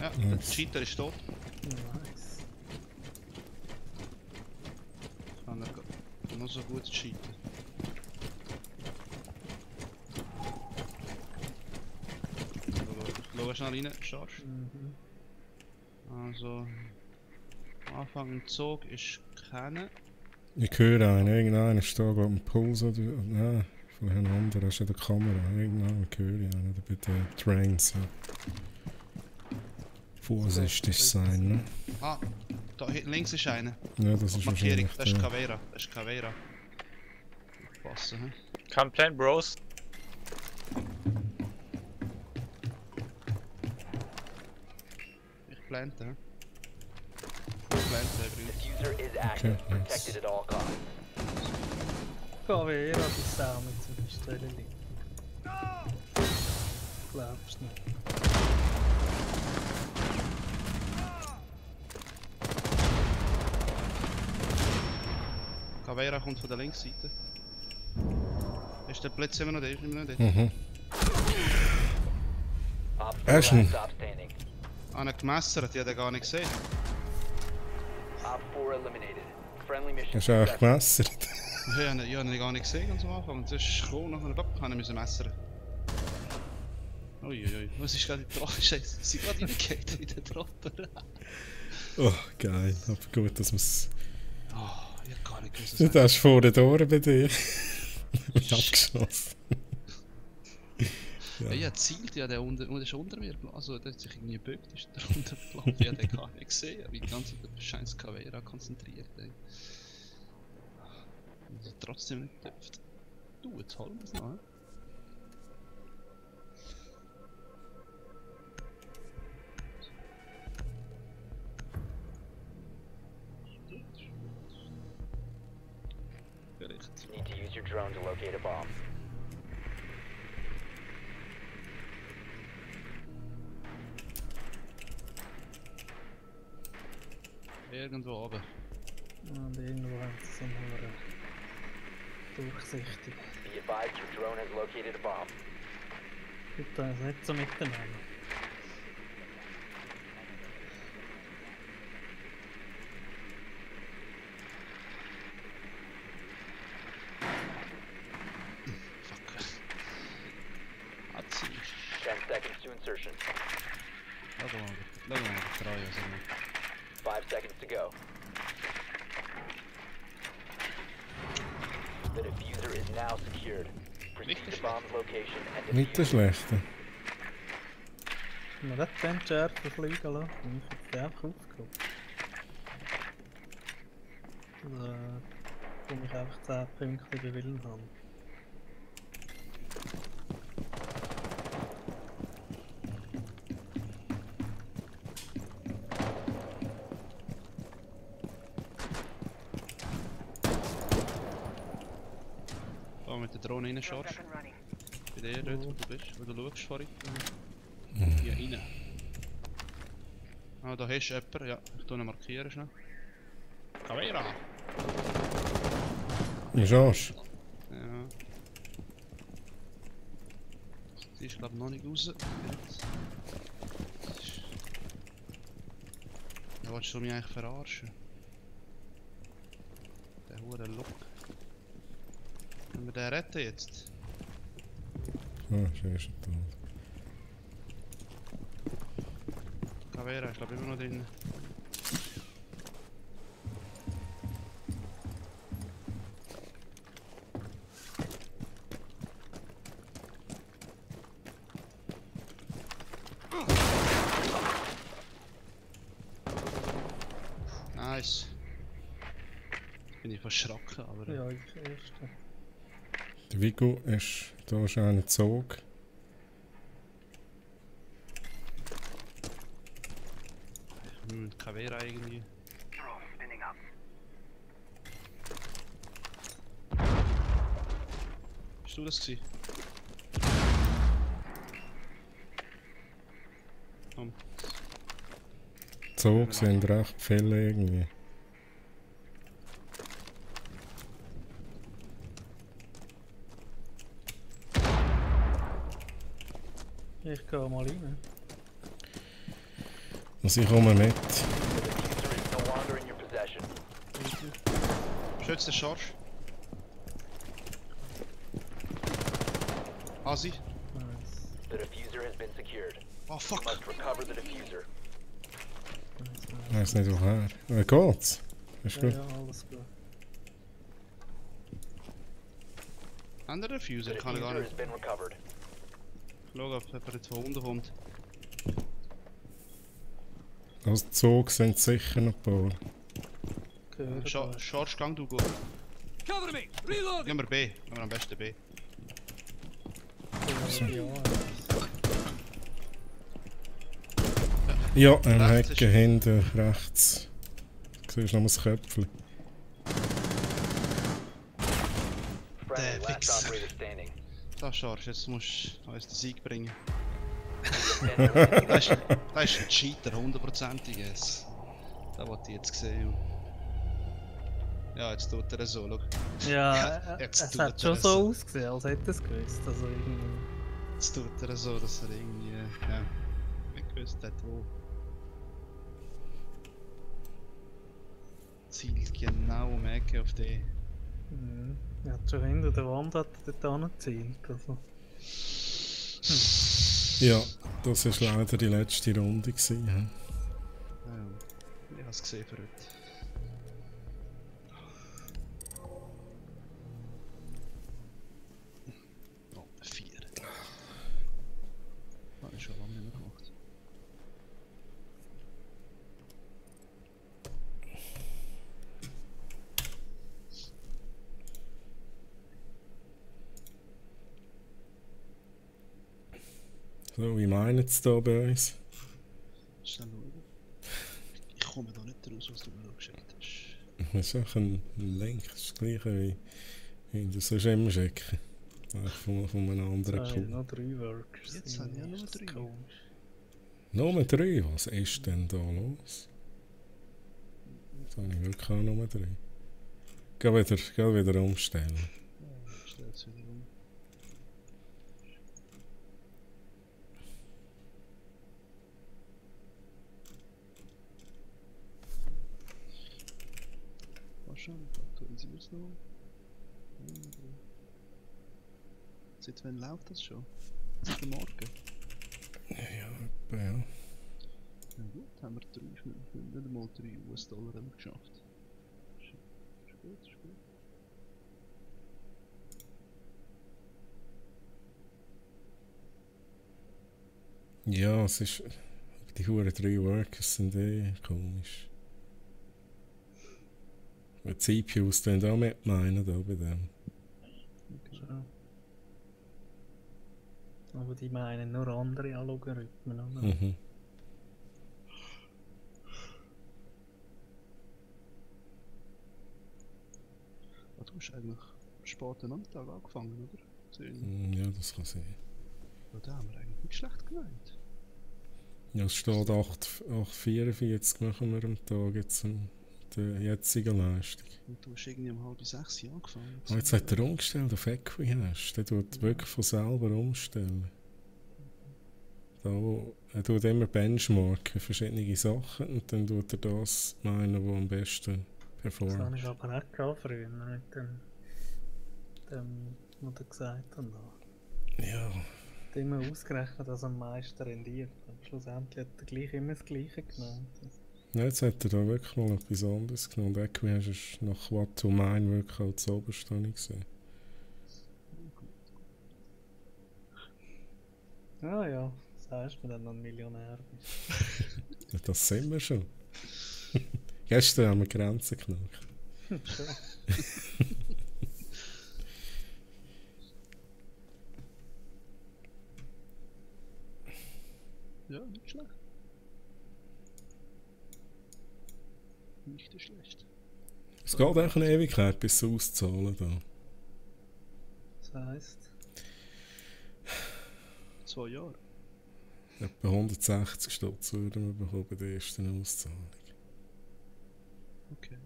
G: Ja, der Cheater ist tot.
C: Nein.
E: so gut cheaten. Ich schaue schnell rein, Charge. Also... Anfang im Zug ist keiner.
B: Ich höre einen, irgendeiner ist da, glaube ich, im Puls oder... Nein, von einem anderen, das ist in der Kamera. Irgendeinen höre ich einen, bei den Trains. Ja. Vorsichtig sein, ne?
E: Ah, da hinten links ist einer.
B: Ja, das ist
E: Markierung,
B: wahrscheinlich
E: das ist
B: der.
E: Caveira. Das ist Caveira. Passen, hä?
P: Come plant, Bros.
E: Ich plante, hä? Ich plante übrigens.
D: Diffuser is active, protected at all costs.
C: Caveira, die Sau mit so einer Stelle liegt. Glaubst nicht.
E: Caveira kommt von der Linksseite. Ist der Blitz immer noch da? Ist immer noch da?
B: Mhm. Hast du ihn?
E: Einer gemessert, die hat er gar nicht gesehen.
D: Op 4 eliminated. Friendly mission
B: Hast du eigentlich gemessert?
E: Ja, ich habe ihn gar nicht gesehen ganz am Anfang. Und das ist gekommen, nachher kann ich messern. Uiuiui, was ist gerade die Drache? Scheiße, sie gerade reingegangen in den Trottel.
B: Oh, geil. Aber gut, dass wir es...
E: Oh, ich hab gar nicht gewusst,
B: Du hast vor den Ohren bei dir. Ich hab abgeschossen.
E: Ja, ich zielt ja, der ist unter mir. Also, der hat sich irgendwie gebückt, ist der unter mir. Ich hab den gar nicht gesehen. Ich habe die ganze Zeit auf das scheiß Caveira konzentriert. Ey. Und trotzdem nicht dürft. Du, jetzt holen wir es noch.
D: You need to use your drone to locate a bomb.
E: Irgendwo oben.
C: Und irgendwo haben sie so eine durchsichtig.
D: Be advised your drone has located a bomb.
C: Gut, das ist nicht so miteinander.
E: Hat sie.
D: 10 seconds to insertion.
E: Lass mal drei, also nicht.
D: 5 seconds to go. The diffuser is now secured. Proceed to bomb's location and
B: Nicht der
D: defuse it.
B: Schlechte.
C: Wenn wir den Schärfer fliegen lassen, dann ist der einfach aufgehoben. Also, komme ich einfach 10 Punkte bei Willen haben.
E: Da mit der Drohne rein, Charge. Bei dir dort, wo du bist, wo du schaust vorhin. Hier rein. Ah, da hast du jemanden, ja. Ich tue ihn markieren schnell. Caveira!
B: Eine Chance.
E: Ja. Sie ist glaube ich noch nicht raus. Ja, willst du mich eigentlich verarschen? Der hure Look. Können wir den retten jetzt?
B: Ah, ist erst tot.
E: Caveira ist glaube ich immer noch drin. Nice. Jetzt bin ich verschrocken, aber...
C: Ja, ich erst.
B: Der Vigo ist da schon einen Zug.
E: Mit Caveira irgendwie.
O: Drone spinning up.
E: Bist du das gewesen? Komm.
B: Zug sind recht viele irgendwie.
C: Ich gehe mal rein.
B: Also ich komme mit.
D: Diffuser is no longer in your possession.
E: Schützt den Charge. Asi.
C: Nice.
D: The diffuser has been secured.
E: Oh fuck.
D: You must recover the diffuser.
B: Ich weiß nicht woher. Geht's? Ist
C: Ja,
B: gut?
C: ja, alles gut.
E: Andere
D: The
E: Diffuser kann ich gar
D: diffuser
E: nicht.
D: has been recovered.
E: Schau, ob jemand jetzt von unten kommt.
B: Als Zug sind sicher noch ein paar.
C: Gehört
E: Schorsch, gang du go.
J: Cover me! Reload!
E: Gehen wir B. Gehen wir am besten B.
B: Ja, am
E: Rechts
B: Hecken hinten, rechts. Du siehst noch das Köpfchen.
D: Friendly, last
E: Wichser.
D: operator standing.
E: So, Schorsch, jetzt musst du uns den Sieg bringen.
D: Defender
E: Das ist ein Cheater, 100%ig. Das wollte ich jetzt sehen. Ja, jetzt tut er so, schau.
C: Ja,
E: jetzt
C: es
E: tut
C: hat
E: er
C: schon so ausgesehen, als hätte er es gewusst. Also irgendwie.
E: Jetzt tut er so, dass er irgendwie ja, nicht gewusst hat, wo. Zielt genau um die Ecke auf die.
C: Mhm. Er hat schon hinter der Wand hat er dort angezielt. Also.
B: Ja, das war leider die letzte Runde gewesen.
E: Ja, ich habe es gesehen für heute. Oh, 4. Habe ich schon lange nicht mehr gemacht.
B: So, wie meinen sie da bei uns?
E: Schnell schauen. Ich komme da nicht raus, was du mir geschickt hast.
B: Das ist auch ein Link, das ist das gleiche wie du sonst immer schicken. Von einem anderen
C: Jetzt
B: Kuh.
C: noch 3 Workers.
E: Jetzt habe ich ja nur
C: Das ist
E: 3.
C: komisch.
B: Nur 3? Was ist denn da los? Jetzt habe ich wirklich auch nur 3. Geh wieder umstellen.
E: Ich stelle es wieder um. Wahrscheinlich aktualisiert es noch. Seit wann läuft das schon? Seit dem Morgen?
B: Ja, etwa, ja.
E: Na gut, haben wir nicht einmal 3 US-Dollar geschafft. Ist gut, ist gut.
B: Ja, es ist. Die Huren 3 Workers sind komisch. Die CPUs tun auch mit meinen da bei dem.
C: Ja. Aber die meinen nur andere Algorithmen. Oder?
B: Mhm.
E: Du hast eigentlich spät am Nachmittag angefangen, oder?
B: Ja, das kann sein.
E: Ja, da haben wir eigentlich nicht schlecht gemeint.
B: Ja, es steht 8,44 machen wir am Tag jetzt der jetzigen Leistung.
E: Und du hast irgendwie um 5:30 angefangen.
B: Oh, jetzt hat er umgestellt auf Equihash. Der tut wirklich von selber umstellen. Da, er tut immer benchmarken verschiedene Sachen und dann tut er das meinen, wo am besten
C: Das
B: performt.
C: habe ich aber auch gehabt früher mit dem was er gesagt hat.
B: Ja.
C: Hat immer ausgerechnet, dass er am meisten rendiert. Aber schlussendlich hat er gleich immer das Gleiche genommen.
B: Ja, jetzt hat er da wirklich mal etwas anderes genommen. Und Equihash ist nach What to Mine wirklich als oberste habe ich gesehen.
C: Ah ja, sagst du mir, wenn du ein Millionär bist.
B: Ja, das sind wir schon. Gestern haben wir Grenzen geknackt.
C: Schon.
E: Ja, nicht schlecht. Nicht schlecht.
B: Es geht auch eine Ewigkeit, bis sie auszahlen da.
C: Das heisst?
E: 2 Jahre.
B: Etwa 160 Stutz würden wir bekommen bei der ersten Auszahlung.
E: Okay.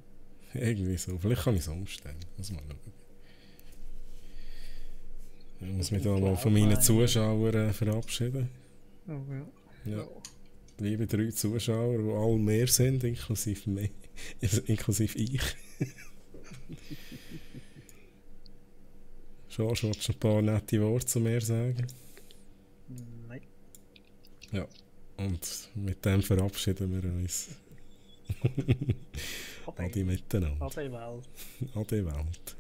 B: Irgendwie so. Vielleicht kann ich es umstellen. Muss mal schauen. Ich muss mich da mal von meinen Zuschauern verabschieden.
C: Oh ja.
B: Ja. Liebe 3 Zuschauer, die alle mehr sind, inklusive mich. Inklusive ich. George, willst du ein paar nette Worte zu mir sagen?
C: Nein.
B: Ja, und mit dem verabschieden wir uns. Ade miteinander.
C: Ade Welt.
B: Ade Welt.